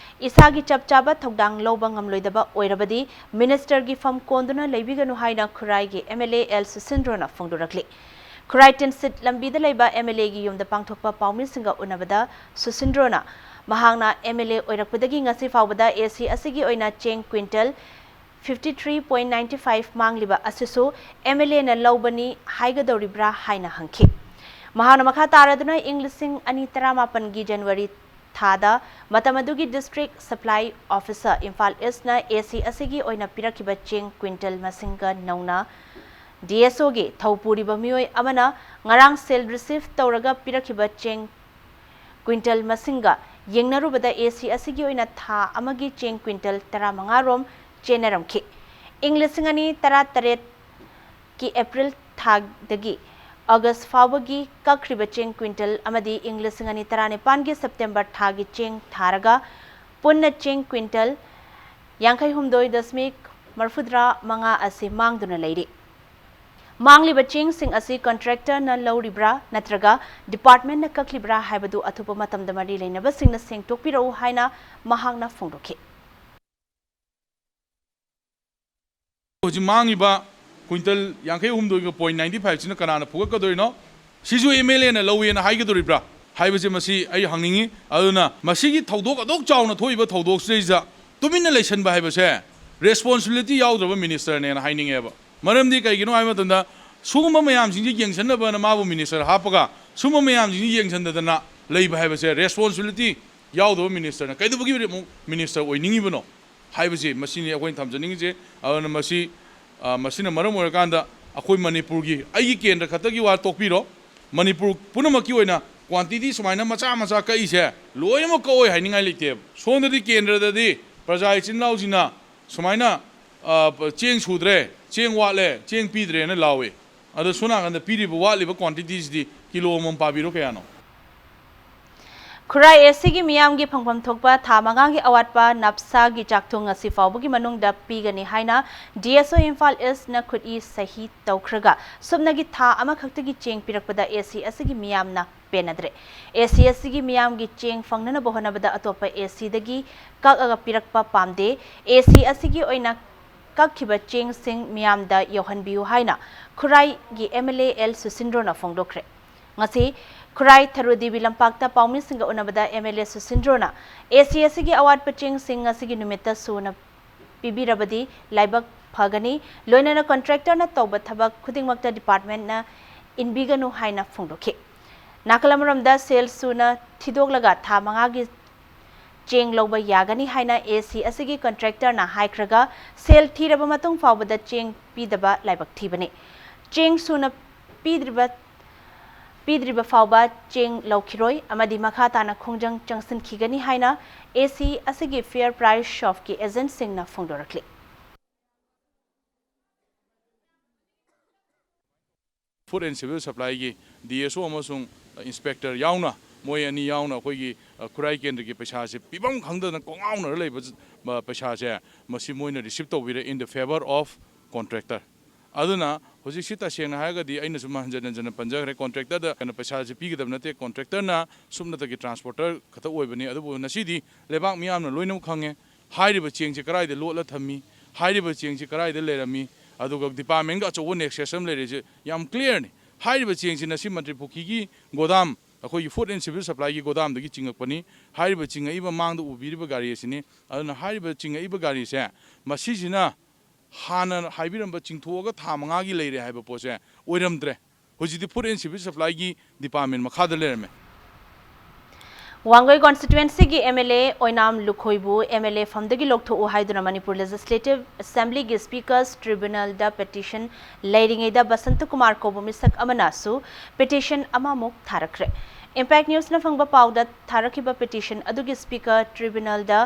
ꯏꯁꯥꯒꯤ ꯆꯞ ꯆꯥꯕ ꯊꯧꯗꯥꯡ ꯂꯧꯕ ꯉꯝꯂꯣꯏꯗꯕ ꯑꯣꯏꯔꯕꯗꯤ ministerꯒꯤ ꯐꯝ ꯀꯣꯟꯗꯨꯅ ꯂꯩꯕꯤꯒꯅꯨ ꯍꯥꯏꯅ ꯈꯨꯔꯥꯏꯒꯤ MLA ꯑꯦꯜ ꯁꯨꯁꯤꯟꯗ꯭ꯔꯣꯅ ꯐꯣꯡꯗꯣꯔꯛꯂꯤ꯫ ꯈꯨꯔꯥꯏ ꯇꯤꯟꯁꯤꯠ ꯂꯝꯕꯤꯗ ꯂꯩꯕ MLAꯒꯤ ꯌꯨꯝꯗ ꯄꯥꯡꯊꯣꯛꯄ ꯄꯥꯎꯃꯤꯁꯤꯡꯒ ꯎꯅꯕꯗ ꯁꯨꯁꯤꯟꯗ꯭ꯔꯣꯅ ꯃꯍꯥꯛꯅ MLA ꯑꯣꯏꯔꯛꯄꯗꯒꯤ ꯉꯁꯤ ꯐꯥꯎꯕꯗ AC ꯑꯁꯤꯒꯤ ꯑꯣꯏꯅ ꯆꯦꯡ quintal fifty three point nine five ꯃꯥꯡꯂꯤꯕ ꯑꯁꯤꯁꯨ MLAꯅ ꯂꯧꯕꯅꯤ ꯍꯥꯏꯒꯗꯧꯔꯤꯕ꯭ꯔꯥ ꯍꯥꯏꯅ ꯍꯪꯈꯤ꯫ ꯃꯍꯥꯛꯅ ꯃꯈꯥ ꯇꯥꯔꯗꯨꯅ ꯏꯪ ꯂꯤꯁꯤꯡ ꯑꯅꯤ ꯇꯔꯥꯃꯥꯄꯟꯒꯤ January ꯊꯥꯗ ꯃꯇꯝ ꯑꯗꯨꯒꯤ district supply officer Imphal ꯏꯁꯅ AC ꯑꯁꯤꯒꯤ ꯑꯣꯏꯅ ꯄꯤꯔꯛꯈꯤꯕ ꯆꯦꯡ quintal ꯃꯁꯤꯡꯒ ꯅꯧꯅ DSOꯒꯤ ꯊꯧ ꯄꯨꯔꯤꯕ ꯃꯤꯑꯣꯏ ꯑꯃꯅ ꯉꯔꯥꯡ sale receive ꯇꯧꯔꯒ ꯄꯤꯔꯛꯈꯤꯕ ꯆꯦꯡ quintal ꯃꯁꯤꯡꯒ ꯌꯦꯡꯅꯔꯨꯕꯗ AC ꯑꯁꯤꯒꯤ ꯑꯣꯏꯅ ꯊꯥ ꯑꯃꯒꯤ ꯆꯦꯡ quintal ꯇꯔꯥꯃꯉꯥ ꯔꯣꯝ ꯆꯦꯟꯅꯔꯝꯈꯤ꯫ ꯏꯪ ꯂꯤꯁꯤꯡ ꯑꯅꯤ ꯇꯔꯥꯇꯔꯦꯠꯀꯤ April ꯊꯥꯗꯒꯤ August ꯐꯥꯎꯕꯒꯤ ꯀꯛꯈ꯭ꯔꯤꯕ ꯆꯦꯡ quintal ꯑꯃꯗꯤ ꯏꯪ ꯂꯤꯁꯤꯡ ꯑꯅꯤ ꯇꯔꯥꯅꯤꯄꯥꯟꯒꯤ September ꯊꯥꯒꯤ ꯆꯦꯡ ꯊꯥꯔꯒ ꯄꯨꯟꯅ ꯆꯦꯡ quintal ꯌꯥꯡꯈꯩ ꯍꯨꯝꯗꯣꯏ ꯗꯁꯃꯤꯛ ꯃꯔꯤꯐꯨꯇꯔꯥ ꯃꯉꯥ ꯑꯁꯤ ꯃꯥꯡꯗꯨꯅ ꯂꯩꯔꯤ꯫ ꯃꯥꯡꯂꯤꯕ ꯆꯦꯡꯁꯤꯡ ꯑꯁꯤ contractorꯅ ꯂꯧꯔꯤꯕ꯭ꯔꯥ ꯅꯠꯇ꯭ꯔꯒ departmentꯅ ꯀꯛꯂꯤꯕ꯭ꯔꯥ ꯍꯥꯏꯕꯗꯨ ꯑꯊꯨꯕ ꯃꯇꯝꯗ ꯃꯔꯤ ꯂꯩꯅꯕꯁꯤꯡꯅ ꯁꯦꯡꯗꯣꯛꯄꯤꯔꯛꯎ ꯍꯥꯏꯅ ꯃꯍꯥꯛꯅ ꯐꯣꯡꯗꯣꯛꯈꯤ꯫ ꯍꯧꯖꯤꯛ ꯃꯥꯡꯉꯤꯕ quintal ꯌꯥꯡꯈꯩ ꯍꯨꯝꯗꯣꯏꯒ point ninety five ꯁꯤꯅ ꯀꯅꯥꯅ ꯐꯨꯒꯠꯀꯗꯣꯏꯅꯣ? ꯁꯤꯁꯨ MLAꯅ ꯂꯧꯋꯦꯅ ꯍꯥꯏꯒꯗꯧꯔꯤꯕ꯭ꯔꯥ ꯍꯥꯏꯕꯁꯦ ꯃꯁꯤ ꯑꯩ ꯍꯪꯅꯤꯡꯉꯤ꯫ ꯑꯗꯨꯅ ꯃꯁꯤꯒꯤ ꯊꯧꯗꯣꯛ ꯑꯗꯨꯛ ꯆꯥꯎꯅ ꯊꯣꯛꯏꯕ ꯊꯧꯗꯣꯛꯁꯤꯗꯩꯁꯤꯗ ꯇꯨꯃꯤꯟꯅ ꯂꯩꯁꯟꯕ ꯍꯥꯏꯕꯁꯦ responsibility ꯌꯥꯎꯗ꯭ꯔꯕ ministerꯅꯦꯅ ꯍꯥꯏꯅꯤꯡꯉꯦꯕ꯫ ꯃꯔꯝꯗꯤ ꯀꯩꯒꯤꯅꯣ ꯍꯥꯏꯕ ꯃꯇꯝꯗ ꯁꯤꯒꯨꯝꯕ ꯃꯌꯥꯝꯁꯤꯡꯁꯤ ꯌꯦꯡꯁꯤꯟꯅꯕꯅ ꯃꯥꯕꯨ minister ꯍꯥꯞꯄꯒ ꯁꯤꯒꯨꯝꯕ ꯃꯌꯥꯝꯁꯤꯡꯁꯤ ꯌꯦꯡꯁꯤꯟꯗꯗꯅ ꯂꯩꯕ ꯍꯥꯏꯕꯁꯦ responsibility ꯌꯥꯎꯗꯕ ministerꯅ ꯀꯩꯗꯧꯕꯒꯤ ꯑꯃꯨꯛ minister ꯑꯣꯏꯅꯤꯡꯉꯤꯕꯅꯣ ꯍꯥꯏꯕꯁꯤ ꯃꯁꯤꯅꯤ ꯑꯩꯈꯣꯏꯅ ꯊꯝꯖꯅꯤꯡꯉꯤꯁꯦ꯫ ꯑꯗꯨꯅ ꯃꯁꯤ, ꯑ, ꯃꯁꯤꯅ ꯃꯔꯝ ꯑꯣꯏꯔꯀꯥꯟꯗ ꯑꯩꯈꯣꯏ ꯃꯅꯤꯄꯨꯔꯒꯤ, ꯑꯩꯒꯤ ꯀꯦꯟꯗ꯭ꯔ ꯈꯛꯇꯒꯤ ꯋꯥ ꯇꯣꯛꯄꯤꯔꯣ, ꯃꯅꯤꯄꯨꯔ ꯄꯨꯝꯅꯃꯛꯀꯤ ꯑꯣꯏꯅ quantity ꯁꯨꯃꯥꯏꯅ ꯃꯆꯥ ꯃꯆꯥ ꯀꯛꯏꯁꯦ ꯂꯣꯏꯅꯃꯛ ꯀꯛꯑꯣꯏ ꯍꯥꯏꯅꯤꯡꯉꯥꯏ ꯂꯩꯇꯦꯕ꯫ ꯁꯣꯝꯗꯗꯤ ꯀꯦꯟꯗ꯭ꯔꯗꯗꯤ ꯄ꯭ꯔꯖꯥ ꯏꯆꯤꯟ ꯏꯅꯥꯎꯁꯤꯡꯅ ꯁꯨꯃꯥꯏꯅ, ꯑ, ꯆꯦꯡ ꯁꯨꯗ꯭ꯔꯦ, ꯆꯦꯡ ꯋꯥꯠꯂꯦ, ꯆꯦꯡ ꯄꯤꯗ꯭ꯔꯦꯅ ꯂꯥꯎꯏ꯫ ꯑꯗꯣ ꯁꯣꯝ ꯅꯥꯀꯟꯗ ꯄꯤꯔꯤꯕ ꯋꯥꯠꯂꯤꯕ quantity ꯁꯤꯗꯤ ꯀꯤꯂꯣ ꯑꯃꯃꯝ ꯄꯥꯕꯤꯔꯣ ꯀꯌꯥꯅꯣ? ꯈꯨꯔꯥꯏ ꯑꯦꯁ ꯁꯤꯒꯤ ꯃꯤꯌꯥꯝꯒꯤ ꯐꯪꯐꯝ ꯊꯣꯛꯄ ꯊꯥ ꯃꯉꯥꯒꯤ ꯑꯋꯥꯠꯄ ꯅꯞꯁꯥꯒꯤ ꯆꯥꯛꯊꯨꯡ ꯉꯁꯤ ꯐꯥꯎꯕꯒꯤ ꯃꯅꯨꯡꯗ ꯄꯤꯒꯅꯤ ꯍꯥꯏꯅ ꯗꯤ ꯑꯦꯁ ꯑꯣ ꯏꯝꯐꯥꯜ ꯏꯁꯅ ꯈꯨꯠꯏ ꯁꯍꯤ ꯇꯧꯈ꯭ꯔꯒ ꯁꯨꯞꯅꯒꯤ ꯊꯥ ꯑꯃꯈꯛꯇꯒꯤ ꯆꯦꯡ ꯄꯤꯔꯛꯄꯗ ꯑꯦ ꯁꯤ ꯑꯁꯤꯒꯤ ꯃꯤꯌꯥꯝꯅ ꯄꯦꯟꯅꯗ꯭ꯔꯦ꯫ ꯑꯦ ꯁꯤ ꯑꯁꯤꯒꯤ ꯃꯤꯌꯥꯝꯒꯤ ꯆꯦꯡ ꯐꯪꯅꯅꯕ ꯍꯣꯠꯅꯕꯗ ꯑꯇꯣꯞꯄ ꯑꯦ ꯁꯤꯗꯒꯤ ꯀꯛꯑꯒ ꯄꯤꯔꯛꯄ ꯄꯥꯝꯗꯦ꯫ ꯑꯦ ꯁꯤ ꯑꯁꯤꯒꯤ ꯑꯣꯏꯅ ꯀꯛꯈꯤꯕ ꯆꯦꯡꯁꯤꯡ ꯃꯤꯌꯥꯝꯗ ꯌꯧꯍꯟꯕꯤꯌꯨ ꯍꯥꯏꯅ ꯈꯨꯔꯥꯏꯒꯤ ꯑꯦꯝ ꯑꯦꯜ ꯑꯦ ꯑꯦꯜ ꯁꯨꯁꯤꯟꯗ꯭ꯔꯣꯅ ꯐꯣꯡꯗꯣꯛꯈ꯭ꯔꯦ꯫ ꯉꯁꯤ ꯈꯨꯔꯥꯏ ꯊꯔꯨ ꯗꯦꯕꯤ ꯂꯝꯄꯥꯛꯇ ꯄꯥꯎꯃꯤꯁꯤꯡꯒ ꯎꯅꯕꯗ ꯑꯦꯝ ꯑꯦꯜ ꯑꯦ ꯁꯨꯁꯤꯟꯗ꯭ꯔꯣꯅ ꯑꯦ ꯁꯤ ꯑꯁꯤꯒꯤ ꯑꯋꯥꯠꯄ ꯆꯦꯡꯁꯤꯡ ꯉꯁꯤꯒꯤ ꯅꯨꯃꯤꯠꯇ ꯁꯨꯅ ꯄꯤꯕꯤꯔꯕꯗꯤ ꯂꯥꯏꯕꯛ ꯐꯒꯅꯤ, ꯂꯣꯏꯅꯅ ꯀꯟꯇ꯭ꯔꯦꯛꯇꯔꯅ ꯇꯧꯕ ꯊꯕꯛ ꯈꯨꯗꯤꯡꯃꯛꯇ ꯗꯤꯄꯥꯔꯠꯃꯦꯟꯠꯅ ꯏꯟꯕꯤꯒꯅꯨ ꯍꯥꯏꯅ ꯐꯣꯡꯗꯣꯛꯈꯤ꯫ ꯅꯥꯀꯜ ꯑꯃꯔꯣꯝꯗ ꯁꯦꯜ ꯁꯨꯅ ꯊꯤꯗꯣꯛꯂꯒ ꯊꯥ ꯃꯉꯥꯒꯤ ꯆꯦꯡ ꯂꯧꯕ ꯌꯥꯒꯅꯤ ꯍꯥꯏꯅ ꯑꯦ ꯁꯤ ꯑꯁꯤꯒꯤ ꯀꯟꯇ꯭ꯔꯦꯛꯇꯔꯅ ꯍꯥꯏꯈ꯭ꯔꯒ ꯁꯦꯜ ꯊꯤꯔꯕ ꯃꯇꯨꯡ ꯐꯥꯎꯕꯗ ꯆꯦꯡ ꯄꯤꯗꯕ ꯂꯥꯏꯕꯛ ꯊꯤꯕꯅꯤ꯫ ꯆꯦꯡ ꯁꯨꯅ ꯄꯤꯗ꯭ꯔꯤꯕ ꯄꯤꯗ꯭ꯔꯤꯕ ꯐꯥꯎꯕ ꯆꯦꯡ ꯂꯧꯈꯤꯔꯣꯏ ꯑꯃꯗꯤ ꯃꯈꯥ ꯇꯥꯅ ꯈꯣꯡꯖꯪ ꯆꯪꯁꯤꯟꯈꯤꯒꯅꯤ ꯍꯥꯏꯅ ꯑꯦ ꯁꯤ ꯑꯁꯤꯒꯤ ꯐꯤꯌꯔ ꯄ꯭ꯔꯥꯏꯁ ꯁꯣꯞꯀꯤ ꯑꯦꯖꯦꯟꯠꯁꯤꯡꯅ ꯐꯣꯡꯗꯣꯔꯛꯂꯤ꯫ Food and Civil Supplyꯒꯤ ꯗꯤ ꯑꯦꯁ ꯑꯣ ꯑꯃꯁꯨꯡ ꯏꯟꯁꯄꯦꯛꯇꯔ ꯌꯥꯎꯅ, ꯃꯣꯏ ꯑꯅꯤ ꯌꯥꯎꯅ ꯑꯩꯈꯣꯏꯒꯤ, ꯑ, ꯈꯨꯔꯥꯏ ꯀꯦꯟꯗ꯭ꯔꯒꯤ ꯄꯩꯁꯥꯁꯦ ꯄꯤꯐꯝ ꯈꯪꯗꯗꯅ ꯀꯣꯡꯉꯥꯎꯅꯔ ꯂꯩꯕ, ꯑ, ꯄꯩꯁꯥꯁꯦ ꯃꯁꯤ ꯃꯣꯏꯅ receipt ꯇꯧꯕꯤꯔꯦ in the favour of contractor꯫ ꯑꯗꯨꯅ ꯍꯧꯖꯤꯛꯁꯤ ꯇꯁꯦꯡꯅ ꯍꯥꯏꯔꯒꯗꯤ ꯑꯩꯅꯁꯨ ꯍꯟꯖꯟ ꯍꯟꯖꯟꯅ ꯄꯟꯖꯈ꯭ꯔꯦ, ꯀꯣꯟꯇ꯭ꯔꯦꯛꯇꯔꯗ ꯀꯩꯅꯣ ꯄꯩꯁꯥꯁꯦ ꯄꯤꯒꯗꯕ ꯅꯠꯇꯦ, ꯀꯣꯟꯇ꯭ꯔꯦꯛꯇꯔꯅ ꯁꯨꯞꯅꯇꯒꯤ ꯇ꯭ꯔꯥꯟꯁꯄꯣꯔꯇꯔ ꯈꯛꯇ ꯑꯣꯏꯕꯅꯤ꯫ ꯑꯗꯨꯕꯨ ꯉꯁꯤꯗꯤ ꯂꯩꯕꯥꯛ ꯃꯤꯌꯥꯝꯅ ꯂꯣꯏꯅꯃꯛ ꯈꯪꯉꯦ, ꯍꯥꯏꯔꯤꯕ ꯆꯦꯡꯁꯤ ꯀꯗꯥꯏꯗ ꯂꯣꯠꯂ ꯊꯝꯃꯤ, ꯍꯥꯏꯔꯤꯕ ꯆꯦꯡꯁꯤ ꯀꯗꯥꯏꯗ ꯂꯩꯔꯝꯃꯤ, ꯑꯗꯨꯒ ꯗꯤꯄꯥꯔꯠꯃꯦꯟꯒ ꯑꯆꯧꯕ ꯅꯦꯛꯁꯦꯁ ꯑꯃ ꯂꯩꯔꯤꯁꯦ ꯌꯥꯝ ꯀ꯭ꯂꯤꯌꯥꯔꯅꯤ꯫ ꯍꯥꯏꯔꯤꯕ ꯆꯦꯡꯁꯤ ꯉꯁꯤ ꯃꯟꯇ꯭ꯔꯤ ꯄꯨꯈ꯭ꯔꯤꯒꯤ ꯒꯣꯗꯥꯝ, ꯑꯩꯈꯣꯏꯒꯤ Food and Civil Supplyꯒꯤ ꯒꯣꯗꯥꯝꯗꯒꯤ ꯆꯤꯡꯉꯛꯄꯅꯤ꯫ ꯍꯥꯏꯔꯤꯕ ꯆꯤꯡꯉꯛꯏꯕ ꯃꯥꯡꯗ ꯎꯕꯤꯔꯤꯕ ꯒꯥꯔꯤ ꯑꯁꯤꯅꯤ꯫ ꯑꯗꯨꯅ ꯍꯥꯏꯔꯤꯕ ꯆꯤꯡꯉꯛꯏꯕ ꯒꯥꯔꯤꯁꯦ ꯃꯁꯤꯁꯤꯅ ꯍꯥꯟꯅ ꯍꯥꯏꯕꯤꯔꯝꯕ ꯆꯤꯡꯊꯣꯛꯑꯒ ꯊꯥ ꯃꯉꯥꯒꯤ ꯂꯩꯔꯦ ꯍꯥꯏꯕ ꯄꯣꯠꯁꯦ ꯑꯣꯏꯔꯝꯗ꯭ꯔꯦ꯫ ꯍꯧꯖꯤꯛꯇꯤ Food and Civil Supplyꯒꯤ ꯗꯤꯄꯥꯔꯠꯃꯦꯟ ꯃꯈꯥꯗ ꯂꯩꯔꯝꯃꯦ꯫ ꯋꯥꯡꯒꯣꯏ ꯀꯣꯟꯁꯇꯤꯇ꯭ꯋꯦꯟꯁꯤꯒꯤ ꯑꯦꯝ ꯑꯦꯜ ꯑꯦ ꯑꯣꯏꯅꯥꯝ ꯂꯨꯈꯣꯏꯕꯨ ꯑꯦꯝ ꯑꯦꯜ ꯑꯦ ꯐꯝꯗꯒꯤ ꯂꯧꯊꯣꯛꯎ ꯍꯥꯏꯗꯨꯅ ꯃꯅꯤꯄꯨꯔ ꯂꯦꯖꯤꯁꯂꯦꯇꯤꯚ ꯑꯦꯁꯦꯝꯕ꯭ꯂꯤꯒꯤ ꯁ꯭ꯄꯤꯀꯔꯁ ꯇ꯭ꯔꯤꯕ꯭ꯌꯨꯅꯦꯜꯗ ꯄꯦꯇꯤꯁꯟ ꯂꯩꯔꯤꯉꯩꯗ ꯕꯁꯟꯇ ꯀꯨꯃꯥꯔ ꯀꯧꯕ ꯃꯤꯁꯛ ꯑꯃꯅꯁꯨ ꯄꯦꯇꯤꯁꯟ ꯑꯃꯃꯨꯛ ꯊꯥꯔꯛꯈ꯭ꯔꯦ꯫ ꯏꯝꯄꯦꯛ ꯅ꯭ꯌꯨꯁꯅ ꯐꯪꯕ ꯄꯥꯎꯗ, ꯊꯥꯔꯛꯈꯤꯕ ꯄꯦꯇꯤꯁꯟ ꯑꯗꯨꯒꯤ ꯁ꯭ꯄꯤꯀꯔ ꯇ꯭ꯔꯤꯕ꯭ꯌꯨꯅꯦꯜꯗ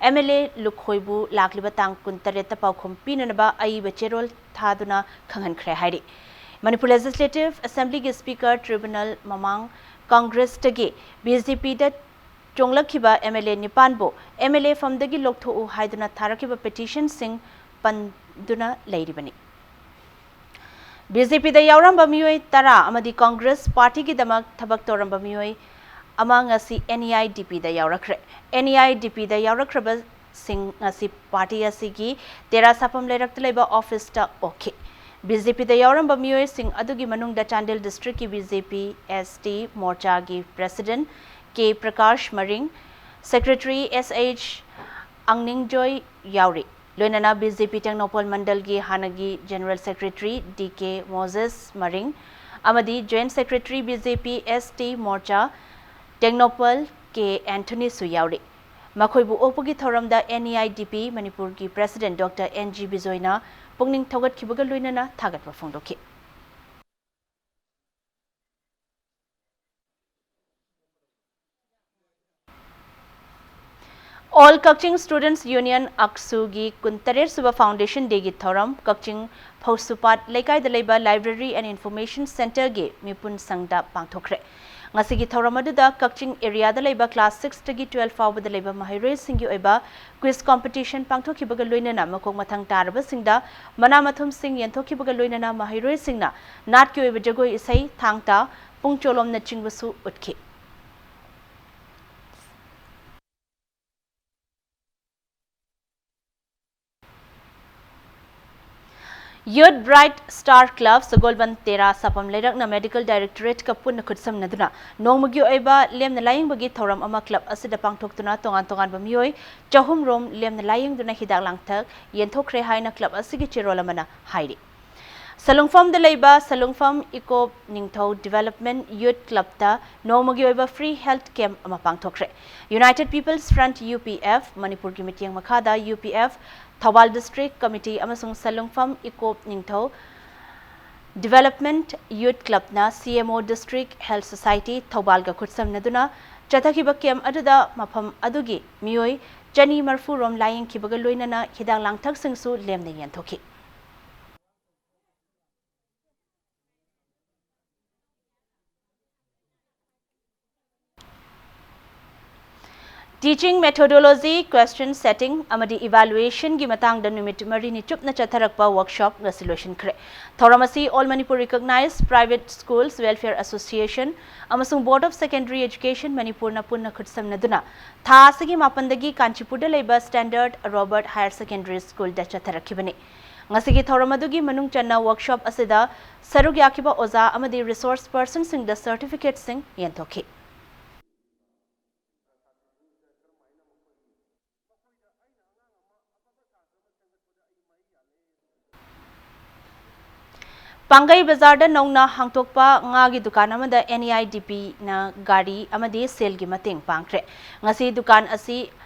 ꯑꯦꯝ ꯑꯦꯜ ꯑꯦ ꯂꯨꯈꯣꯏꯕꯨ ꯂꯥꯛꯂꯤꯕ ꯇꯥꯡ ꯀꯨꯟꯇꯔꯦꯠꯇ ꯄꯥꯎꯈꯨꯝ ꯄꯤꯅꯅꯕ ꯑꯏꯕ ꯆꯦꯔꯣꯜ ꯊꯥꯗꯨꯅ ꯈꯪꯍꯟꯈ꯭ꯔꯦ ꯍꯥꯏꯔꯤ꯫ ꯃꯅꯤꯄꯨꯔ ꯂꯦꯖꯤꯁꯂꯦꯇꯤꯚ ꯑꯦꯁꯦꯝꯕ꯭ꯂꯤꯒꯤ ꯁ꯭ꯄꯤꯀꯔ ꯇ꯭ꯔꯤꯕ꯭ꯌꯨꯅꯦꯜ ꯃꯃꯥꯡ ꯀꯪꯒ꯭ꯔꯦꯁꯇꯒꯤ ꯕꯤ ꯖꯦ ꯄꯤꯗ ꯆꯣꯡꯂꯛꯈꯤꯕ ꯑꯦꯝ ꯑꯦꯜ ꯑꯦ ꯅꯤꯄꯥꯟꯕꯨ ꯑꯦꯝ ꯑꯦꯜ ꯑꯦ ꯐꯝꯗꯒꯤ ꯂꯧꯊꯣꯛꯎ ꯍꯥꯏꯗꯨꯅ ꯊꯥꯔꯛꯈꯤꯕ ꯄꯦꯇꯤꯁꯟꯁꯤꯡ ꯄꯟꯗꯨꯅ ꯂꯩꯔꯤꯕꯅꯤ꯫ ꯕꯤ ꯖꯦ ꯄꯤꯗ ꯌꯥꯎꯔꯝꯕ ꯃꯤꯑꯣꯏ ꯇꯔꯥ ꯑꯃꯗꯤ ꯀꯪꯒ꯭ꯔꯦꯁ ꯄꯥꯔꯇꯤꯒꯤꯗꯃꯛ ꯊꯕꯛ ꯇꯧꯔꯝꯕ ꯃꯤꯑꯣꯏ ꯑꯃ ꯉꯁꯤ ꯑꯦꯟ ꯏ ꯑꯥꯏ ꯗꯤ ꯄꯤꯗ ꯌꯥꯎꯔꯛꯈ꯭ꯔꯦ꯫ ꯑꯦꯟ ꯏ ꯑꯥꯏ ꯗꯤ ꯄꯤꯗ ꯌꯥꯎꯔꯛꯈ꯭ꯔꯕꯁꯤꯡ ꯉꯁꯤ ꯄꯥꯔꯇꯤ ꯑꯁꯤꯒꯤ ꯇꯦꯔꯥ ꯁꯥꯐꯝ ꯂꯩꯔꯛꯇ ꯂꯩꯕ ꯑꯣꯐꯤꯁꯇ ꯑꯣꯛꯈꯤ꯫ ꯕꯤ ꯖꯦ ꯄꯤꯗ ꯌꯥꯎꯔꯝꯕ ꯃꯤꯑꯣꯏꯁꯤꯡ ꯑꯗꯨꯒꯤ ꯃꯅꯨꯡꯗ ꯆꯥꯟꯗꯦꯜ ꯗꯤꯁꯇ꯭ꯔꯤꯛꯀꯤ B J P S T ꯃꯣꯔꯆꯥꯒꯤ president K Prakash Maring, secretary S H ꯑꯪꯅꯤꯡꯖꯣꯏ ꯌꯥꯎꯔꯤ꯫ ꯂꯣꯏꯅꯅ ꯕꯤ ꯖꯦ ꯄꯤ ꯇꯦꯡꯅꯧꯄꯜ ꯃꯟꯗꯜꯒꯤ ꯍꯥꯟꯅꯒꯤ general secretary D K Moses Maring ꯑꯃꯗꯤ joint secretary B J P S T Morcha Tengnoupal K ꯑꯦꯟꯊꯣꯅꯤꯁꯨ ꯌꯥꯎꯔꯤ꯫ ꯃꯈꯣꯏꯕꯨ ꯑꯣꯛꯄꯒꯤ ꯊꯧꯔꯝꯗ ꯑꯦꯟ ꯏ ꯑꯥꯏ ꯗꯤ ꯄꯤ ꯃꯅꯤꯄꯨꯔꯒꯤ ꯄ꯭ꯔꯦꯁꯤꯗꯦꯟꯠ ꯗꯣꯛꯇꯔ ꯑꯦꯟ ꯖꯤ ꯕꯤꯖꯣꯏꯅ ꯄꯨꯛꯅꯤꯡ ꯊꯧꯒꯠꯈꯤꯕꯒ ꯂꯣꯏꯅꯅ ꯊꯥꯒꯠꯄ ꯐꯣꯡꯗꯣꯛꯈꯤ꯫ All Kakching Students Union, ꯑꯛꯁꯨꯒꯤ ꯀꯨꯟꯇꯔꯦꯠ ꯁꯨꯕ Foundation Dayꯒꯤ ꯊꯧꯔꯝ ꯀꯛꯆꯤꯡ ꯐꯧꯁꯨꯄꯥꯠ ꯂꯩꯀꯥꯏꯗ ꯂꯩꯕ Library and Information Centreꯒꯤ ꯃꯤꯄꯨꯟ ꯁꯪꯗ ꯄꯥꯡꯊꯣꯛꯈ꯭ꯔꯦ꯫ ꯉꯁꯤꯒꯤ ꯊꯧꯔꯝ ꯑꯗꯨꯗ ꯀꯛꯆꯤꯡ ꯑꯦꯔꯤꯌꯥꯗ ꯂꯩꯕ class sixꯇꯒꯤ twelve ꯐꯥꯎꯕꯗ ꯂꯩꯕ ꯃꯍꯩꯔꯣꯏꯁꯤꯡꯒꯤ ꯑꯣꯏꯕ quiz competition ꯄꯥꯡꯊꯣꯛꯈꯤꯕꯒ ꯂꯣꯏꯅꯅ ꯃꯈꯣꯡ ꯃꯊꯪ ꯇꯥꯔꯕꯁꯤꯡꯗ ꯃꯅꯥ ꯃꯊꯨꯝꯁꯤꯡ ꯌꯦꯟꯊꯣꯛꯈꯤꯕꯒ ꯂꯣꯏꯅꯅ ꯃꯍꯩꯔꯣꯏꯁꯤꯡꯅ ꯅꯥꯠꯀꯤ ꯑꯣꯏꯕ ꯖꯒꯣꯏ ꯏꯁꯩ, ꯊꯥꯡ ꯇꯥ, ꯄꯨꯡ ꯆꯣꯂꯣꯝꯅꯆꯤꯡꯕꯁꯨ ꯎꯠꯈꯤ꯫ Youth Bright Star Club ꯁꯒꯣꯜꯕꯟ ꯇꯦꯔꯥ ꯁꯥꯐꯝ ꯂꯩꯔꯛꯅ Medical Directorateꯀ ꯄꯨꯟꯅ ꯈꯨꯠꯁꯝꯅꯗꯨꯅ ꯅꯣꯡꯃꯒꯤ ꯑꯣꯏꯕ ꯂꯦꯝꯅ ꯂꯥꯌꯦꯡꯕꯒꯤ ꯊꯧꯔꯝ ꯑꯃ club ꯑꯁꯤꯗ ꯄꯥꯡꯊꯣꯛꯇꯨꯅ ꯇꯣꯉꯥꯟ ꯇꯣꯉꯥꯟꯕ ꯃꯤꯑꯣꯏ ꯆꯍꯨꯝ ꯔꯣꯝ ꯂꯦꯝꯅ ꯂꯥꯌꯦꯡꯗꯨꯅ ꯍꯤꯗꯥꯛ ꯂꯥꯡꯊꯛ ꯌꯦꯟꯊꯣꯛꯈ꯭ꯔꯦ ꯍꯥꯏꯅ club ꯑꯁꯤꯒꯤ ꯆꯦꯔꯣꯜ ꯑꯃꯅ ꯍꯥꯏꯔꯤ꯫ ꯁꯂꯨꯡꯐꯝꯗ ꯂꯩꯕ ꯁꯂꯨꯡꯐꯝ ꯏꯀꯣꯞ ꯅꯤꯡꯊꯧ ꯗꯤꯚꯦꯂꯞꯃꯦꯟ ꯌꯨꯠ ꯀ꯭ꯂꯕꯇ ꯅꯣꯡꯃꯒꯤ ꯑꯣꯏꯕ ꯐ꯭ꯔꯤ ꯍꯦꯜꯊ ꯀꯦꯝꯞ ꯑꯃ ꯄꯥꯡꯊꯣꯛꯈ꯭ꯔꯦ꯫ United people's front, U P F, ꯃꯅꯤꯄꯨꯔꯒꯤ ꯃꯤꯠꯌꯦꯡ ꯃꯈꯥꯗ U P F Thoubal district committee ꯑꯃꯁꯨꯡ ꯁꯂꯨꯡꯐꯝ ꯏꯀꯣꯞ ꯅꯤꯡꯊꯧ ꯗꯤꯚꯦꯂꯞꯃꯦꯟ ꯌꯨꯠ ꯀ꯭ꯂꯕꯅ ꯁꯤ M O district health society ꯊꯧꯕꯥꯜꯒ ꯈꯨꯠꯁꯝꯅꯗꯨꯅ ꯆꯠꯊꯈꯤꯕ camp ꯑꯗꯨꯗ ꯃꯐꯝ ꯑꯗꯨꯒꯤ ꯃꯤꯑꯣꯏ ꯆꯅꯤ ꯃꯔꯤꯐꯨ ꯔꯣꯝ ꯂꯥꯌꯦꯡꯈꯤꯕꯒ ꯂꯣꯏꯅꯅ ꯍꯤꯗꯥꯛ ꯂꯥꯡꯊꯛꯁꯤꯡꯁꯨ ꯂꯦꯝꯅ ꯌꯦꯟꯊꯣꯛꯈꯤ꯫ Teaching methodology, question setting ꯑꯃꯗꯤ evaluation ꯒꯤ ꯃꯇꯥꯡꯗ ꯅꯨꯃꯤꯠ ꯃꯔꯤꯅꯤ ꯆꯨꯞꯅ ꯆꯠꯊꯔꯛꯄ workshop ꯉꯁꯤ ꯂꯣꯏꯁꯤꯟꯈ꯭ꯔꯦ꯫ ꯊꯧꯔꯝ ꯑꯁꯤ All Manipur Recognized Private Schools Welfare Association ꯑꯃꯁꯨꯡ Board of Secondary Education ꯃꯅꯤꯄꯨꯔꯅ ꯄꯨꯟꯅ ꯈꯨꯠꯁꯝꯅꯗꯨꯅ ꯊꯥ ꯑꯁꯤꯒꯤ ꯃꯥꯄꯟꯗꯒꯤ ꯀꯥꯟꯆꯤꯄꯨꯔꯗ ꯂꯩꯕ Standard Robert Higher Secondary School ꯗ ꯆꯠꯊꯔꯛꯈꯤꯕꯅꯤ꯫ ꯉꯁꯤꯒꯤ ꯊꯧꯔꯝ ꯑꯗꯨꯒꯤ ꯃꯅꯨꯡ ꯆꯟꯅ workshop ꯑꯁꯤꯗ ꯁꯔꯨꯛ ꯌꯥꯈꯤꯕ ꯑꯣꯖꯥ ꯑꯃꯗꯤ resource person ꯁꯤꯡꯗ certificate ꯁꯤꯡ ꯌꯦꯟꯊꯣꯛꯈꯤ꯫ ꯄꯥꯡꯒꯩ ꯕꯖꯥꯔꯗ ꯅꯧꯅ ꯍꯥꯡꯗꯣꯛꯄ ꯉꯥꯒꯤ ꯗꯨꯀꯥꯟ ꯑꯃꯗ N E I D P ꯅ ꯒꯥꯔꯤ ꯑꯃꯗꯤ ꯁꯦꯜꯒꯤ ꯃꯇꯦꯡ ꯄꯥꯡꯈ꯭ꯔꯦ꯫ ꯉꯁꯤ ꯗꯨꯀꯥꯟ ꯑꯁꯤ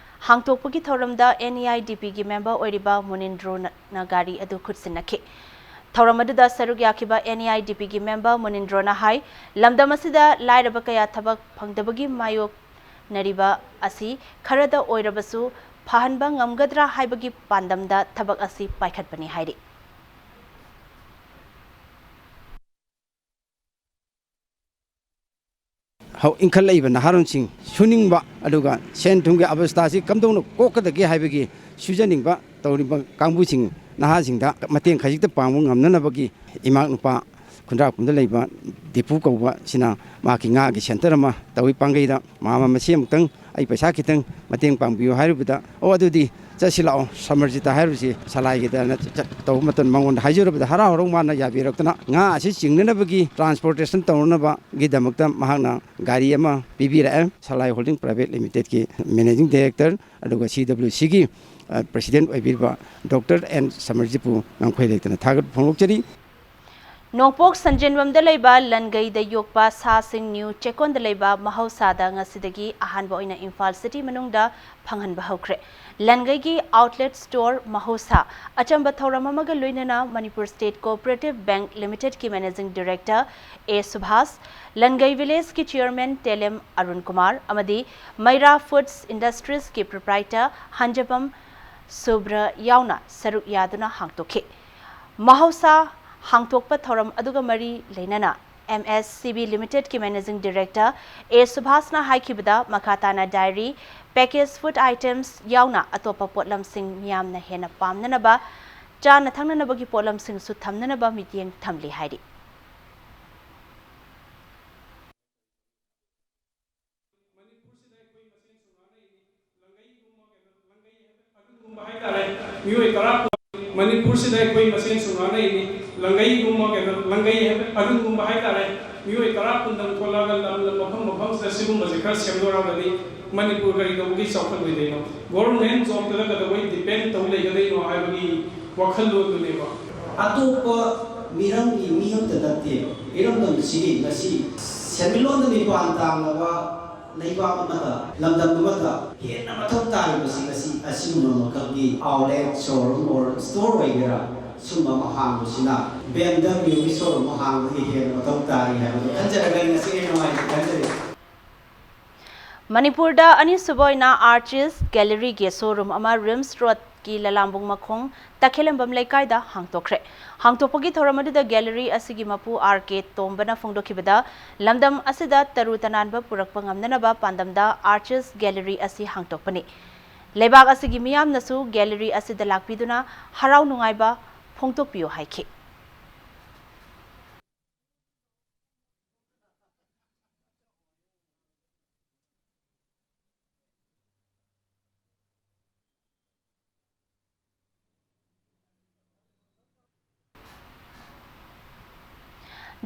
ꯍꯥꯡꯗꯣꯛꯄꯒꯤ ꯊꯧꯔꯝꯗ N E I D P ꯒꯤ member ꯑꯣꯏꯔꯤꯕ ꯃꯨꯅꯤꯟꯗ꯭ꯔꯣꯅ ꯒꯥꯔꯤ ꯑꯗꯨ ꯈꯨꯠꯁꯤꯟꯅꯈꯤ꯫ ꯊꯧꯔꯝ ꯑꯗꯨꯗ ꯁꯔꯨꯛ ꯌꯥꯈꯤꯕ N E I D P ꯒꯤ member ꯃꯨꯅꯤꯟꯗ꯭ꯔꯣꯅ ꯍꯥꯏ, ꯂꯝꯗꯝ ꯑꯁꯤꯗ ꯂꯥꯏꯔꯕ ꯀꯌꯥ ꯊꯕꯛ ꯐꯪꯗꯕꯒꯤ ꯃꯥꯌꯣꯛꯅꯔꯤꯕ ꯑꯁꯤ ꯈꯔꯗ ꯑꯣꯏꯔꯕꯁꯨ ꯐꯍꯟꯕ ꯉꯝꯒꯗ꯭ꯔꯥ ꯍꯥꯏꯕꯒꯤ ꯄꯥꯟꯗꯝꯗ ꯊꯕꯛ ꯑꯁꯤ ꯄꯥꯏꯈꯠꯄꯅꯤ ꯍꯥꯏꯔꯤ꯫ ꯍꯧ-, ꯏꯟꯈꯠꯂꯛꯏꯕ ꯅꯍꯥꯔꯣꯟꯁꯤꯡ ꯁꯨꯅꯤꯡꯕ, ꯑꯗꯨꯒ ꯁꯦꯟ ꯊꯨꯝꯒꯤ ꯑꯕꯁꯇꯥꯁꯤ ꯀꯝꯗꯧꯅ ꯀꯣꯛꯀꯗꯒꯦ ꯍꯥꯏꯕꯒꯤ ꯁꯨꯖꯅꯤꯡꯕ ꯇꯧꯔꯤꯕ ꯀꯥꯡꯕꯨꯁꯤꯡ, ꯅꯍꯥꯁꯤꯡꯗ ꯃꯇꯦꯡ ꯈꯖꯤꯛꯇ ꯄꯥꯡꯕ ꯉꯝꯅꯅꯕꯒꯤ ꯏꯃꯥ ꯅꯨꯄꯥ ꯈꯨꯟꯗ꯭ꯔꯥꯛꯄꯝꯗ ꯂꯩꯕ ꯗꯤꯄꯨ ꯀꯧꯕ ꯁꯤꯅ ꯃꯍꯥꯛꯀꯤ ꯉꯥꯒꯤ center ꯑꯃ ꯇꯧꯏ ꯄꯥꯡꯒꯩꯗ꯫ ꯃꯥꯃ ꯃꯁꯤ ꯑꯃꯨꯛꯇꯪ ꯑꯩ ꯄꯩꯁꯥ ꯈꯤꯇꯪ ꯃꯇꯦꯡ ꯄꯥꯡꯕꯤꯌꯨ ꯍꯥꯏꯔꯨꯕꯗ, "ꯑꯣ, ꯑꯗꯨꯗꯤ ꯆꯠꯁꯤ ꯂꯥꯛꯑꯣ, ꯁꯃꯔꯖꯤꯇ ꯍꯥꯏꯔꯨꯁꯤ, ꯁꯂꯥꯏꯒꯤꯗꯅ" ꯆꯠ-, ꯇꯧꯕ ꯃꯇꯝꯗ ꯃꯉꯣꯟꯗ ꯍꯥꯏꯖꯔꯨꯕꯗ ꯍꯔꯥꯎ ꯍꯔꯥꯎ ꯃꯥꯅ ꯌꯥꯕꯤꯔꯛꯇꯅ ꯉꯥ ꯑꯁꯤ ꯆꯤꯡꯅꯅꯕꯒꯤ transportation ꯇꯧꯅꯅꯕꯒꯤꯗꯃꯛꯇ ꯃꯍꯥꯛꯅ ꯒꯥꯔꯤ ꯑꯃ ꯄꯤꯕꯤꯔꯛꯑꯦ꯫ ꯁꯂꯥꯏ Holding Private Limited ꯀꯤ managing director ꯑꯗꯨꯒ C W C ꯒꯤ, ꯑ, president ꯑꯣꯏꯕꯤꯔꯤꯕ ꯗꯣꯛꯇꯔ ꯑꯦꯟ ꯁꯃꯔꯖꯤꯠꯄꯨ ꯉꯝꯈꯩ ꯂꯩꯇꯅ ꯊꯥꯒꯠꯄ ꯐꯣꯡꯗꯣꯛꯆꯔꯤ꯫ ꯅꯣꯡꯄꯣꯛ ꯁꯟꯖꯦꯟꯕꯝꯗ ꯂꯩꯕ ꯂꯟꯒꯩꯗ ꯌꯣꯛꯄ ꯁꯥꯁꯤꯡ ꯅ꯭ꯌꯨ ꯆꯦꯛꯀꯣꯟꯗ ꯂꯩꯕ ꯃꯍꯧꯁꯥꯗ ꯉꯁꯤꯗꯒꯤ ꯑꯍꯥꯟꯕ ꯑꯣꯏꯅ ꯏꯝꯐꯥꯜ ꯁꯤꯇꯤ ꯃꯅꯨꯡꯗ ꯐꯪꯍꯟꯕ ꯍꯧꯈ꯭ꯔꯦ꯫ ꯂꯟꯒꯩꯒꯤ ꯑꯥꯎꯠꯂꯦꯠ ꯁ꯭ꯇꯣꯔ ꯃꯍꯧꯁꯥ ꯑꯆꯝꯕ ꯊꯧꯔꯝ ꯑꯃꯒ ꯂꯣꯏꯅꯅ ꯃꯅꯤꯄꯨꯔ ꯁ꯭ꯇꯦꯠ ꯀꯣꯑꯣꯄꯔꯦꯇꯤꯚ ꯕꯦꯡꯛ ꯂꯤꯃꯤꯇꯦꯗꯀꯤ managing director A Subhash, Langgei ꯚꯤꯂꯦꯖꯀꯤ ꯆꯤꯌꯔꯃꯦꯟ ꯇꯦꯂꯦꯝ ꯑꯔꯨꯟ ꯀꯨꯃꯥꯔ ꯑꯃꯗꯤ ꯃꯩꯔꯥ ꯐꯨꯗꯁ ꯏꯟꯗꯁꯇ꯭ꯔꯤꯁꯀꯤ ꯄ꯭ꯔꯣꯄ꯭ꯔꯥꯏꯇꯔ ꯍꯟꯖꯕꯝ ꯁꯨꯕ꯭ꯔ ꯌꯥꯎꯅ ꯁꯔꯨꯛ ꯌꯥꯗꯨꯅ ꯍꯥꯡꯗꯣꯛꯈꯤ꯫ ꯃꯍꯧꯁꯥ ꯍꯥꯡꯗꯣꯛꯄ ꯊꯧꯔꯝ ꯑꯗꯨꯒ ꯃꯔꯤ ꯂꯩꯅꯅ ꯑꯦꯝ ꯑꯦꯁ ꯁꯤ ꯕꯤ ꯂꯤꯃꯤꯇꯦꯗꯀꯤ ꯃꯦꯅꯦꯖꯤꯡ ꯗꯤꯔꯦꯛꯇꯔ ꯑꯦ ꯁꯨꯚꯥꯁꯅ ꯍꯥꯏꯈꯤꯕꯗ, ꯃꯈꯥ ꯇꯥꯅ ꯗꯥꯏꯔꯤ, ꯄꯦꯀꯦꯖ ꯐꯨꯗ ꯑꯥꯏꯇꯦꯝꯁ ꯌꯥꯎꯅ ꯑꯇꯣꯞꯄ ꯄꯣꯠꯂꯝꯁꯤꯡ ꯃꯤꯌꯥꯝꯅ ꯍꯦꯟꯅ ꯄꯥꯝꯅꯅꯕ ꯆꯥꯅ ꯊꯛꯅꯅꯕꯒꯤ ꯄꯣꯠꯂꯝꯁꯤꯡꯁꯨ ꯊꯝꯅꯅꯕ ꯃꯤꯠꯌꯦꯡ ꯊꯝꯂꯤ ꯍꯥꯏꯔꯤ꯫ ꯃꯅꯤꯄꯨꯔꯁꯤꯗ ꯑꯩꯈꯣꯏ ꯃꯁꯦꯟꯁꯨ ꯉꯥꯡꯅꯩꯅꯤ, ꯂꯪꯒꯩꯒꯨꯝꯕ ꯀꯩꯅꯣ, ꯂꯪꯒꯩ ꯍꯥꯏꯕ ꯑꯗꯨꯒꯨꯝꯕ ꯍꯥꯏꯇꯥꯔꯦ꯫ ꯃꯤꯑꯣꯏ ꯇꯔꯥ ꯀꯨꯟ ꯃꯅꯤꯄꯨꯔꯁꯤꯗ ꯑꯩꯈꯣꯏ ꯃꯁꯦꯟꯁꯨ ꯉꯥꯡꯅꯩꯅꯤ, ꯂꯪꯒꯩꯒꯨꯝꯕ ꯀꯩꯅꯣ, ꯂꯪꯒꯩ ꯍꯥꯏꯕ ꯑꯗꯨꯒꯨꯝꯕ ꯍꯥꯏꯇꯥꯔꯦ꯫ ꯃꯤꯑꯣꯏ ꯇꯔꯥ ꯀꯨꯟꯗꯪ ꯊꯣꯛꯂꯛꯑꯒ ꯂꯝ ꯂꯝ ꯃꯐꯝ ꯃꯐꯝꯁꯤꯗ ꯁꯤꯒꯨꯝꯕꯁꯦ ꯈꯔ ꯁꯦꯝꯗꯣꯔꯛꯑꯒꯗꯤ ꯃꯅꯤꯄꯨꯔ ꯀꯔꯤ ꯇꯧꯕꯒꯤ ꯆꯥꯎꯈꯠꯂꯣꯏꯗꯣꯏꯅꯣ? ꯒꯣꯔꯃꯦꯟ ꯖꯣꯕꯇꯨꯗ ꯀꯩꯗꯧꯕꯩ ꯗꯤꯄꯦꯟ ꯇꯧ ꯂꯩꯒꯗꯣꯏꯅꯣ ꯍꯥꯏꯕꯒꯤ ꯋꯥꯈꯜꯂꯣꯟꯗꯨꯅꯦꯕ꯫ ꯑꯇꯣꯞꯄ ꯃꯤꯔꯝꯒꯤ ꯃꯤ ꯑꯃꯇ ꯅꯠꯇꯦꯕ꯫ ꯏꯔꯝꯗꯝꯁꯤꯒꯤ ꯉꯁꯤ ꯁꯦꯟꯃꯤꯠꯂꯣꯟꯗ ꯃꯤꯄꯥꯟ ꯇꯥꯡꯂꯕ ꯂꯩꯕꯥꯛ ꯑꯃꯗ, ꯂꯝꯗꯝ ꯑꯃꯗ ꯍꯦꯟꯅ ꯃꯊꯧ ꯇꯥꯔꯤꯕꯁꯤ ꯉꯁꯤ ꯑꯁꯤꯒꯨꯝꯕ ꯃꯈꯜꯒꯤ ꯑꯥꯎꯠꯂꯦꯠ, ꯁꯣꯔꯨꯝ ꯑꯣꯔ ꯁ꯭ꯇꯣꯔ ꯑꯣꯏꯒꯦꯔꯥ, ꯁꯨꯝꯕ ꯑꯃ ꯍꯥꯡꯕꯁꯤꯅ ꯕꯤ ꯑꯦꯝ ꯗꯕ꯭ꯂꯤꯎꯒꯤ ꯁꯣꯔꯨꯝ ꯑꯃ ꯍꯥꯡꯕꯒꯤ ꯍꯦꯟꯅ ꯃꯊꯧ ꯇꯥꯔꯤ ꯍꯥꯏꯕꯗꯨ ꯈꯟꯖꯔꯒ ꯑꯩ ꯉꯁꯤ ꯍꯦꯟꯅ ꯅꯨꯡꯉꯥꯏꯖꯩ ꯈꯟꯖꯔꯤ꯫ ꯃꯅꯤꯄꯨꯔꯗ ꯑꯅꯤꯁꯨꯕ ꯑꯣꯏꯅ ꯑꯥꯔꯆꯤꯁ ꯒꯦꯂꯔꯤꯒꯤ ꯁꯣꯔꯨꯝ ꯑꯃ ꯔꯤꯝꯁ ꯔꯣꯗꯀꯤ ꯂꯂꯥꯝꯕꯨꯡ ꯃꯈꯣꯡ ꯇꯈꯦꯂꯝꯕꯝ ꯂꯩꯀꯥꯏꯗ ꯍꯥꯡꯗꯣꯛꯈ꯭ꯔꯦ꯫ ꯍꯥꯡꯗꯣꯛꯄꯒꯤ ꯊꯧꯔꯝ ꯑꯗꯨꯗ ꯒꯦꯂꯔꯤ ꯑꯁꯤꯒꯤ ꯃꯄꯨ ꯑꯥꯔ ꯀꯦ ꯇꯣꯝꯕꯅ ꯐꯣꯡꯗꯣꯛꯈꯤꯕꯗ, ꯂꯝꯗꯝ ꯑꯁꯤꯗ ꯇꯔꯨ ꯇꯅꯥꯟꯕ ꯄꯨꯔꯛꯄ ꯉꯝꯅꯅꯕ ꯄꯥꯟꯗꯝꯗ ꯑꯥꯔꯆꯤꯁ ꯒꯦꯂꯔꯤ ꯑꯁꯤ ꯍꯥꯡꯗꯣꯛꯄꯅꯤ꯫ ꯂꯩꯕꯥꯛ ꯑꯁꯤꯒꯤ ꯃꯤꯌꯥꯝꯅꯁꯨ ꯒꯦꯂꯔꯤ ꯑꯁꯤꯗ ꯂꯥꯛꯄꯤꯗꯨꯅ ꯍꯔꯥꯎ ꯅꯨꯡꯉꯥꯏꯕ ꯐꯣꯡꯗꯣꯛꯄꯤꯌꯨ ꯍꯥꯏꯈꯤ꯫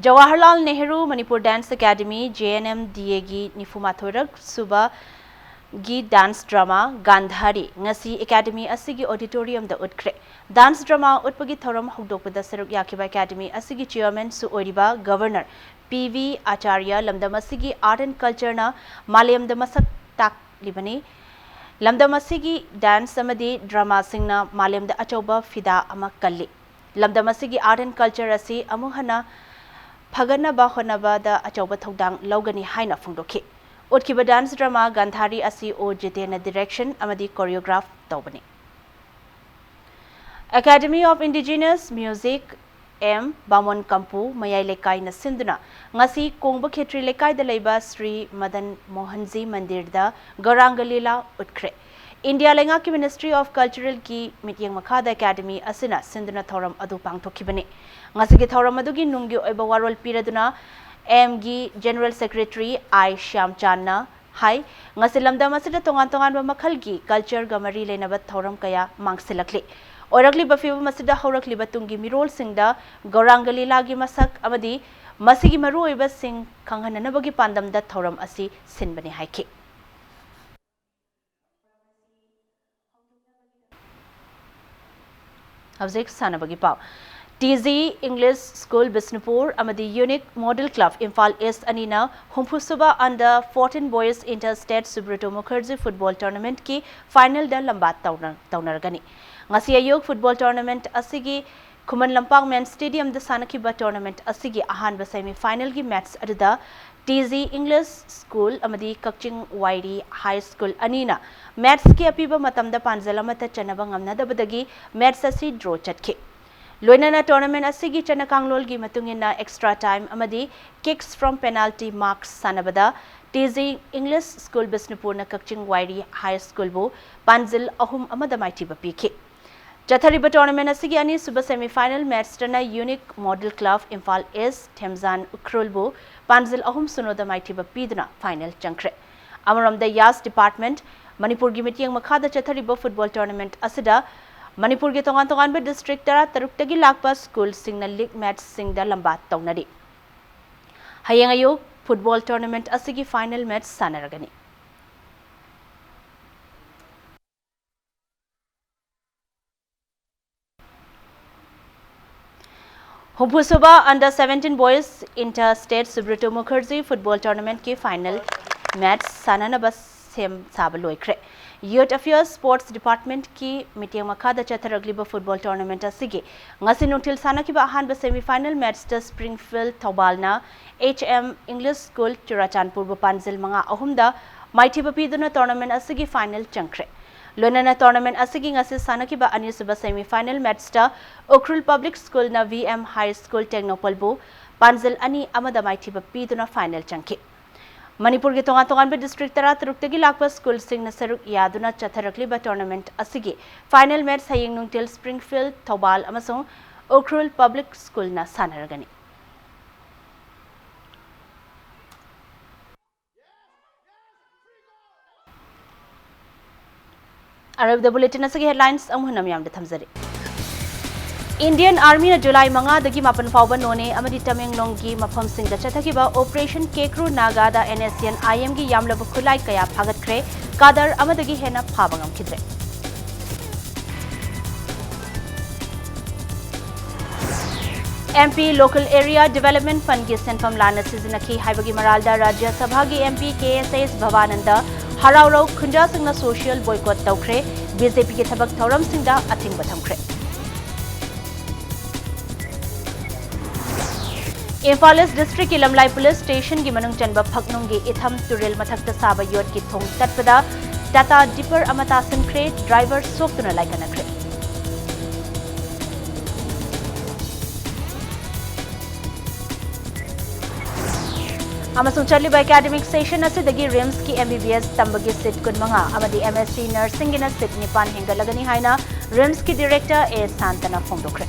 Jawaharlal Nehru Manipur dance academy, J and M D ꯑꯦꯒꯤ ꯅꯤꯐꯨ ꯃꯥꯊꯣꯏꯔꯛ ꯁꯨꯕ ꯒꯤ dance drama ꯒꯥꯟꯙꯥꯔꯤ ꯉꯁꯤ ꯑꯦꯀꯥꯗꯃꯤ ꯑꯁꯤꯒꯤ auditorium ꯗ ꯎꯠꯈ꯭ꯔꯦ꯫ Dance drama ꯎꯠꯄꯒꯤ ꯊꯧꯔꯝ ꯍꯧꯗꯣꯛꯄꯗ ꯁꯔꯨꯛ ꯌꯥꯈꯤꯕ ꯑꯦꯀꯥꯗꯃꯤ ꯑꯁꯤꯒꯤ chairman ꯁꯨ ꯑꯣꯏꯔꯤꯕ Governor ꯄꯤ ꯚꯤ ꯑꯥꯆꯥꯔꯌ ꯂꯝꯗꯝ ꯑꯁꯤꯒꯤ art and culture ꯅ ꯃꯥꯂꯦꯝꯗ ꯃꯁꯛ ꯇꯥꯛꯂꯤꯕꯅꯤ꯫ ꯂꯝꯗꯝ ꯑꯁꯤꯒꯤ dance ꯑꯃꯗꯤ drama ꯁꯤꯡꯅ ꯃꯥꯂꯦꯝꯗ ꯑꯆꯧꯕ ꯐꯤꯗꯥ ꯑꯃ ꯀꯜꯂꯤ꯫ ꯂꯝꯗꯝ ꯑꯁꯤꯒꯤ art and culture ꯑꯁꯤ ꯑꯃꯨꯛ ꯍꯟꯅ ꯐꯒꯠꯅꯕ ꯍꯣꯠꯅꯕꯗ ꯑꯆꯧꯕ ꯊꯧꯗꯥꯡ ꯂꯧꯒꯅꯤ ꯍꯥꯏꯅ ꯐꯣꯡꯗꯣꯛꯈꯤ꯫ ꯎꯠꯈꯤꯕ dance drama ꯒꯥꯟꯙꯥꯔꯤ ꯑꯁꯤ ꯑꯣ ꯖꯤꯇꯦꯟꯅ direction ꯑꯃꯗꯤ choreograph ꯇꯧꯕꯅꯤ꯫ Academy of Indigenous Music, M ꯕꯥꯃꯣꯟ ꯀꯝꯄꯨ ꯃꯌꯥꯏ ꯂꯩꯀꯥꯏꯅ ꯁꯤꯟꯗꯨꯅ ꯉꯁꯤ ꯀꯣꯡꯕ ꯈꯦꯇ꯭ꯔꯤ ꯂꯩꯀꯥꯏꯗ ꯂꯩꯕ ꯁ꯭ꯔꯤ ꯃꯗꯟ ꯃꯣꯍꯟꯖꯤ ꯃꯟꯗꯤꯔꯗ ꯒꯧꯔꯥꯡꯒ ꯂꯤꯂꯥ ꯎꯠꯈ꯭ꯔꯦ꯫ ꯏꯟꯗꯤꯌꯥ ꯂꯩꯉꯥꯛꯀꯤ Ministry of Cultural ꯒꯤ ꯃꯤꯠꯌꯦꯡ ꯃꯈꯥꯗ ꯑꯦꯀꯥꯗꯃꯤ ꯑꯁꯤꯅ ꯁꯤꯟꯗꯨꯅ ꯊꯧꯔꯝ ꯑꯗꯨ ꯄꯥꯡꯊꯣꯛꯈꯤꯕꯅꯤ꯫ ꯉꯁꯤꯒꯤ ꯊꯧꯔꯝ ꯑꯗꯨꯒꯤ ꯅꯨꯡꯒꯤ ꯑꯣꯏꯕ ꯋꯥꯔꯣꯜ ꯄꯤꯔꯗꯨꯅ ꯑꯦꯝꯒꯤ General Secretary ꯑꯥꯏ ꯁ꯭ꯌꯥꯝꯆꯥꯟꯅ ꯍꯥꯏ, ꯉꯁꯤ ꯂꯝꯗꯝ ꯑꯁꯤꯗ ꯇꯣꯉꯥꯟ ꯇꯣꯉꯥꯟꯕ ꯃꯈꯜꯒꯤ culture ꯒ ꯃꯔꯤ ꯂꯩꯅꯕ ꯊꯧꯔꯝ ꯀꯌꯥ ꯃꯥꯡꯁꯤꯜꯂꯛꯂꯤ꯫ ꯑꯣꯏꯔꯛꯂꯤꯕ ꯐꯤꯕꯝ ꯑꯁꯤꯗ ꯍꯧꯔꯛꯂꯤꯕ ꯇꯨꯡꯒꯤ ꯃꯤꯔꯣꯜꯁꯤꯡꯗ ꯒꯧꯔꯥꯡꯒ ꯂꯤꯂꯥꯒꯤ ꯃꯁꯛ ꯑꯃꯗꯤ ꯃꯁꯤꯒꯤ ꯃꯔꯨꯑꯣꯏꯕꯁꯤꯡ ꯈꯪꯍꯟꯅꯅꯕꯒꯤ ꯄꯥꯟꯗꯝꯗ ꯊꯧꯔꯝ ꯑꯁꯤ ꯁꯤꯟꯕꯅꯤ ꯍꯥꯏꯈꯤ꯫ ꯍꯧꯖꯤꯛ ꯁꯥꯟꯅꯕꯒꯤ ꯄꯥꯎ꯫ T G English School Bishnupur ꯑꯃꯗꯤ Unique Model Club Imphal East ꯑꯅꯤꯅ ꯍꯨꯝꯐꯨꯁꯨꯕ Under fourteen Boys Inter State Subroto Mukherjee Football Tournament ꯀꯤ final ꯗ ꯂꯝꯕꯥ ꯇꯧꯅ-, ꯇꯧꯅꯔꯒꯅꯤ꯫ ꯉꯁꯤ ꯑꯌꯨꯛ football tournament ꯑꯁꯤꯒꯤ ꯈꯨꯃꯟ ꯂꯝꯄꯥꯛ main stadium ꯗ ꯁꯥꯟꯅꯈꯤꯕ tournament ꯑꯁꯤꯒꯤ ꯑꯍꯥꯟꯕ semi final ꯒꯤ match ꯑꯗꯨꯗ ꯇꯤ ꯖꯤ English School ꯑꯃꯗꯤ ꯀꯛꯆꯤꯡ ꯋꯥꯏꯔꯤ High School ꯑꯅꯤꯅ match ꯀꯤ ꯑꯄꯤꯕ ꯃꯇꯝꯗ ꯄꯥꯟꯖꯜ ꯑꯃꯠꯇ ꯆꯟꯅꯕ ꯉꯝꯅꯗꯕꯗꯒꯤ match ꯑꯁꯤ draw ꯆꯠꯈꯤ꯫ ꯂꯣꯏꯅꯅ tournament ꯑꯁꯤꯒꯤ ꯆꯠꯅ ꯀꯥꯡꯂꯣꯟꯒꯤ ꯃꯇꯨꯡ ꯏꯟꯅ extra time ꯑꯃꯗꯤ kicks from penalty marks ꯁꯥꯟꯅꯕꯗ ꯇꯤ ꯖꯤ English School ꯕꯤꯁꯅꯨꯄꯨꯔꯅ ꯀꯛꯆꯤꯡ ꯋꯥꯏꯔꯤ High School ꯕꯨ ꯄꯥꯟꯖꯤꯜ ꯑꯍꯨꯝ ꯑꯃꯗ ꯃꯥꯏꯊꯤꯕ ꯄꯤꯈꯤ꯫ ꯆꯠꯊꯔꯤꯕ tournament ꯑꯁꯤꯒꯤ ꯑꯅꯤꯁꯨꯕ semi final match ꯇꯅ Unique Model Club Imphal East ꯊꯦꯝꯖꯥꯟ ꯎꯈ꯭ꯔꯨꯜꯕꯨ ꯄꯥꯟꯖꯤꯜ ꯑꯍꯨꯝ ꯁꯤꯅꯣꯗ ꯃꯥꯏꯊꯤꯕ ꯄꯤꯗꯨꯅ final ꯆꯪꯈ꯭ꯔꯦ꯫ ꯑꯃꯔꯣꯝꯗ ꯌꯥꯁ department ꯃꯅꯤꯄꯨꯔꯒꯤ ꯃꯤꯠꯌꯦꯡ ꯃꯈꯥꯗ ꯆꯠꯊꯔꯤꯕ football tournament ꯑꯁꯤꯗ ꯃꯅꯤꯄꯨꯔꯒꯤ ꯇꯣꯉꯥꯟ ꯇꯣꯉꯥꯟꯕ district ꯇꯔꯥꯇꯔꯨꯛꯇꯒꯤ ꯂꯥꯛꯄ school ꯁꯤꯡꯅ league match ꯁꯤꯡꯗ ꯂꯝꯕꯥ ꯇꯧꯅꯔꯤ꯫ ꯍꯌꯦꯡ ꯑꯌꯨꯛ football tournament ꯑꯁꯤꯒꯤ final match ꯁꯥꯟꯅꯔꯒꯅꯤ꯫ ꯍꯨꯝꯐꯨꯁꯨꯕ Under seventeen Boys Inter State Subroto Mukherjee Football Tournamentꯀꯤ final match ꯁꯥꯟꯅꯅꯕ ꯁꯦꯝ ꯁꯥꯕ ꯂꯣꯏꯈ꯭ꯔꯦ꯫ Youth Affairs Sports Departmentꯀꯤ ꯃꯤꯠꯌꯦꯡ ꯃꯈꯥꯗ ꯆꯠꯊꯔꯛꯂꯤꯕ football tournament ꯑꯁꯤꯒꯤ ꯉꯁꯤ ꯅꯨꯡꯊꯤꯜ ꯁꯥꯟꯅꯈꯤꯕ ꯑꯍꯥꯟꯕ semi final matchꯇ Springfield ꯊꯧꯕꯥꯜꯅ H M English School ꯆꯨꯔꯥꯆꯥꯟꯄꯨꯔꯕꯨ ꯄꯥꯟꯖꯤꯜ ꯃꯉꯥ ꯑꯍꯨꯝꯗ ꯃꯥꯏꯊꯤꯕ ꯄꯤꯗꯨꯅ tournament ꯑꯁꯤꯒꯤ final ꯆꯪꯈ꯭ꯔꯦ꯫ ꯂꯣꯏꯅꯅ tournament ꯑꯁꯤꯒꯤ ꯉꯁꯤ ꯁꯥꯟꯅꯈꯤꯕ ꯑꯅꯤꯁꯨꯕ semi final matchꯇ Ukhrul Public Schoolꯅ V M High School ꯇꯦꯡꯅꯧꯄꯜꯕꯨ ꯄꯥꯟꯖꯤꯜ ꯑꯅꯤ ꯑꯃꯗ ꯃꯥꯏꯊꯤꯕ ꯄꯤꯗꯨꯅ final ꯆꯪꯈꯤ꯫ ꯃꯅꯤꯄꯨꯔꯒꯤ ꯇꯣꯉꯥꯟ ꯇꯣꯉꯥꯟꯕ district ꯇꯔꯥ ꯇꯔꯨꯛꯇꯒꯤ ꯂꯥꯛꯄ schoolꯁꯤꯡꯅ ꯁꯔꯨꯛ ꯌꯥꯗꯨꯅ ꯆꯠꯊꯔꯛꯂꯤꯕ tournament ꯑꯁꯤꯒꯤ final match ꯍꯌꯦꯡ ꯅꯨꯡꯊꯤꯜ Springfield, ꯊꯧꯕꯥꯜ ꯑꯃꯁꯨꯡ ꯎꯈ꯭ꯔꯨꯜ Public Schoolꯅ ꯁꯥꯟꯅꯔꯒꯅꯤ꯫ ꯑꯔꯣꯏꯕꯗ bulletin ꯑꯁꯤꯒꯤ headlines ꯑꯃꯨꯛ ꯍꯟꯅ ꯃꯌꯥꯝꯗ ꯊꯝꯖꯔꯤ꯫ Indian Armyꯅ July ꯃꯉꯥꯗꯒꯤ ꯃꯥꯄꯟ ꯐꯥꯎꯕ ꯅꯣꯅꯦ ꯑꯃꯗꯤ ꯇꯃꯦꯡꯂꯣꯡꯒꯤ ꯃꯐꯝꯁꯤꯡꯗ ꯆꯠꯊꯈꯤꯕ Operation Kekru Nagaꯗ NSCN-IMꯒꯤ ꯌꯥꯝꯂꯕ ꯈꯨꯠꯂꯥꯏ ꯀꯌꯥ ꯐꯥꯒꯠꯈ꯭ꯔꯦ꯫ ꯀꯥꯗꯔ ꯑꯃꯗꯒꯤ ꯍꯦꯟꯅ ꯐꯥꯕ ꯉꯝꯈꯤꯗ꯭ꯔꯦ꯫ MP Local Area Development Fundꯀꯤ ꯁꯦꯟꯐꯝ ꯂꯥꯟꯅ ꯁꯤꯖꯤꯟꯅꯈꯤ ꯍꯥꯏꯕꯒꯤ ꯃꯔꯥꯜꯗ ꯔꯥꯖ꯭ꯌ ꯁꯚꯥꯒꯤ MP ꯀꯦ ꯑꯦꯁ ꯑꯦꯁ ꯚꯕꯥꯅꯟꯗ ꯍꯔꯥꯎꯔꯧ ꯈꯨꯟꯖꯥꯁꯤꯡꯅ social boycott ꯇꯧꯈ꯭ꯔꯦ꯫ BJPꯒꯤ ꯊꯕꯛ ꯊꯧꯔꯝꯁꯤꯡꯗ ꯑꯊꯤꯡꯕ ꯊꯝꯈ꯭ꯔꯦ꯫ ꯏꯝꯐꯥꯜ East districtꯀꯤ ꯂꯝꯂꯥꯏ police stationꯒꯤ ꯃꯅꯨꯡ ꯆꯟꯕ ꯐꯛꯅꯨꯡꯒꯤ ꯏꯊꯝ ꯇꯨꯔꯦꯜ ꯃꯊꯛꯇ ꯁꯥꯕ ꯌꯣꯠꯀꯤ ꯊꯣꯡ ꯇꯠꯄꯗ Tata dipper ꯑꯃ ꯇꯥꯁꯤꯟꯈ꯭ꯔꯦ, driver ꯁꯣꯛꯇꯨꯅ ꯂꯥꯏꯀꯠꯅꯈ꯭ꯔꯦ꯫ ꯑꯃꯁꯨꯡ ꯆꯠꯂꯤꯕ academic session ꯑꯁꯤꯗꯒꯤ RIMSꯀꯤ MBBS ꯇꯝꯕꯒꯤ seat ꯀꯨꯟꯃꯉꯥ ꯑꯃꯗꯤ MSc Nursingꯒꯤꯅ seat ꯅꯤꯄꯥꯟ ꯍꯦꯟꯒꯠꯂꯒꯅꯤ ꯍꯥꯏꯅ RIMSꯀꯤ director ꯑꯦ ꯁꯥꯟꯇꯅ ꯐꯣꯡꯗꯣꯛꯈ꯭ꯔꯦ꯫